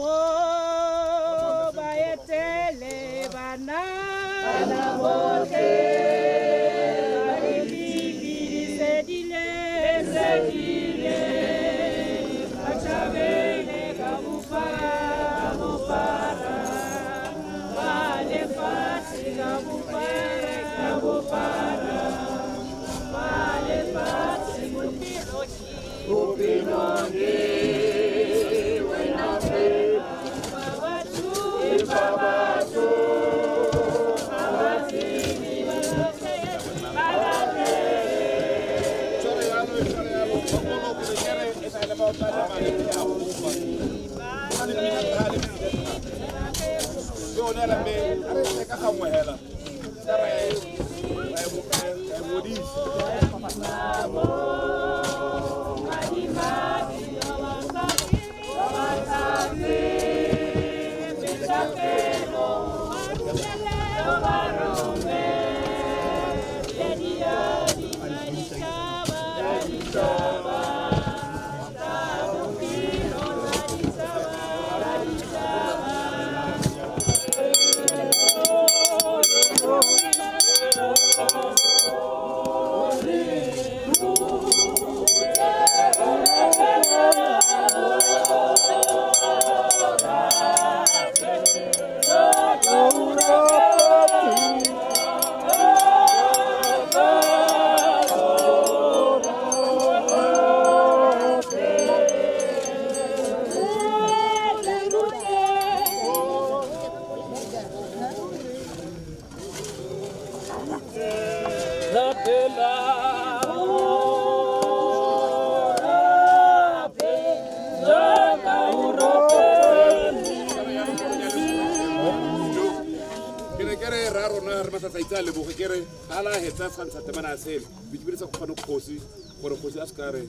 Speaker 21: ba etele bana botlhe ba lesedile ba tshabele ka bophara ba lefatshe ka bophara.
Speaker 10: Rapela,
Speaker 2: ke re ra rona re masatsa itse a leboge ke re ga la hetsa tshwantsha temana sele bitse go kgone kgosi gore kgosi a se ka re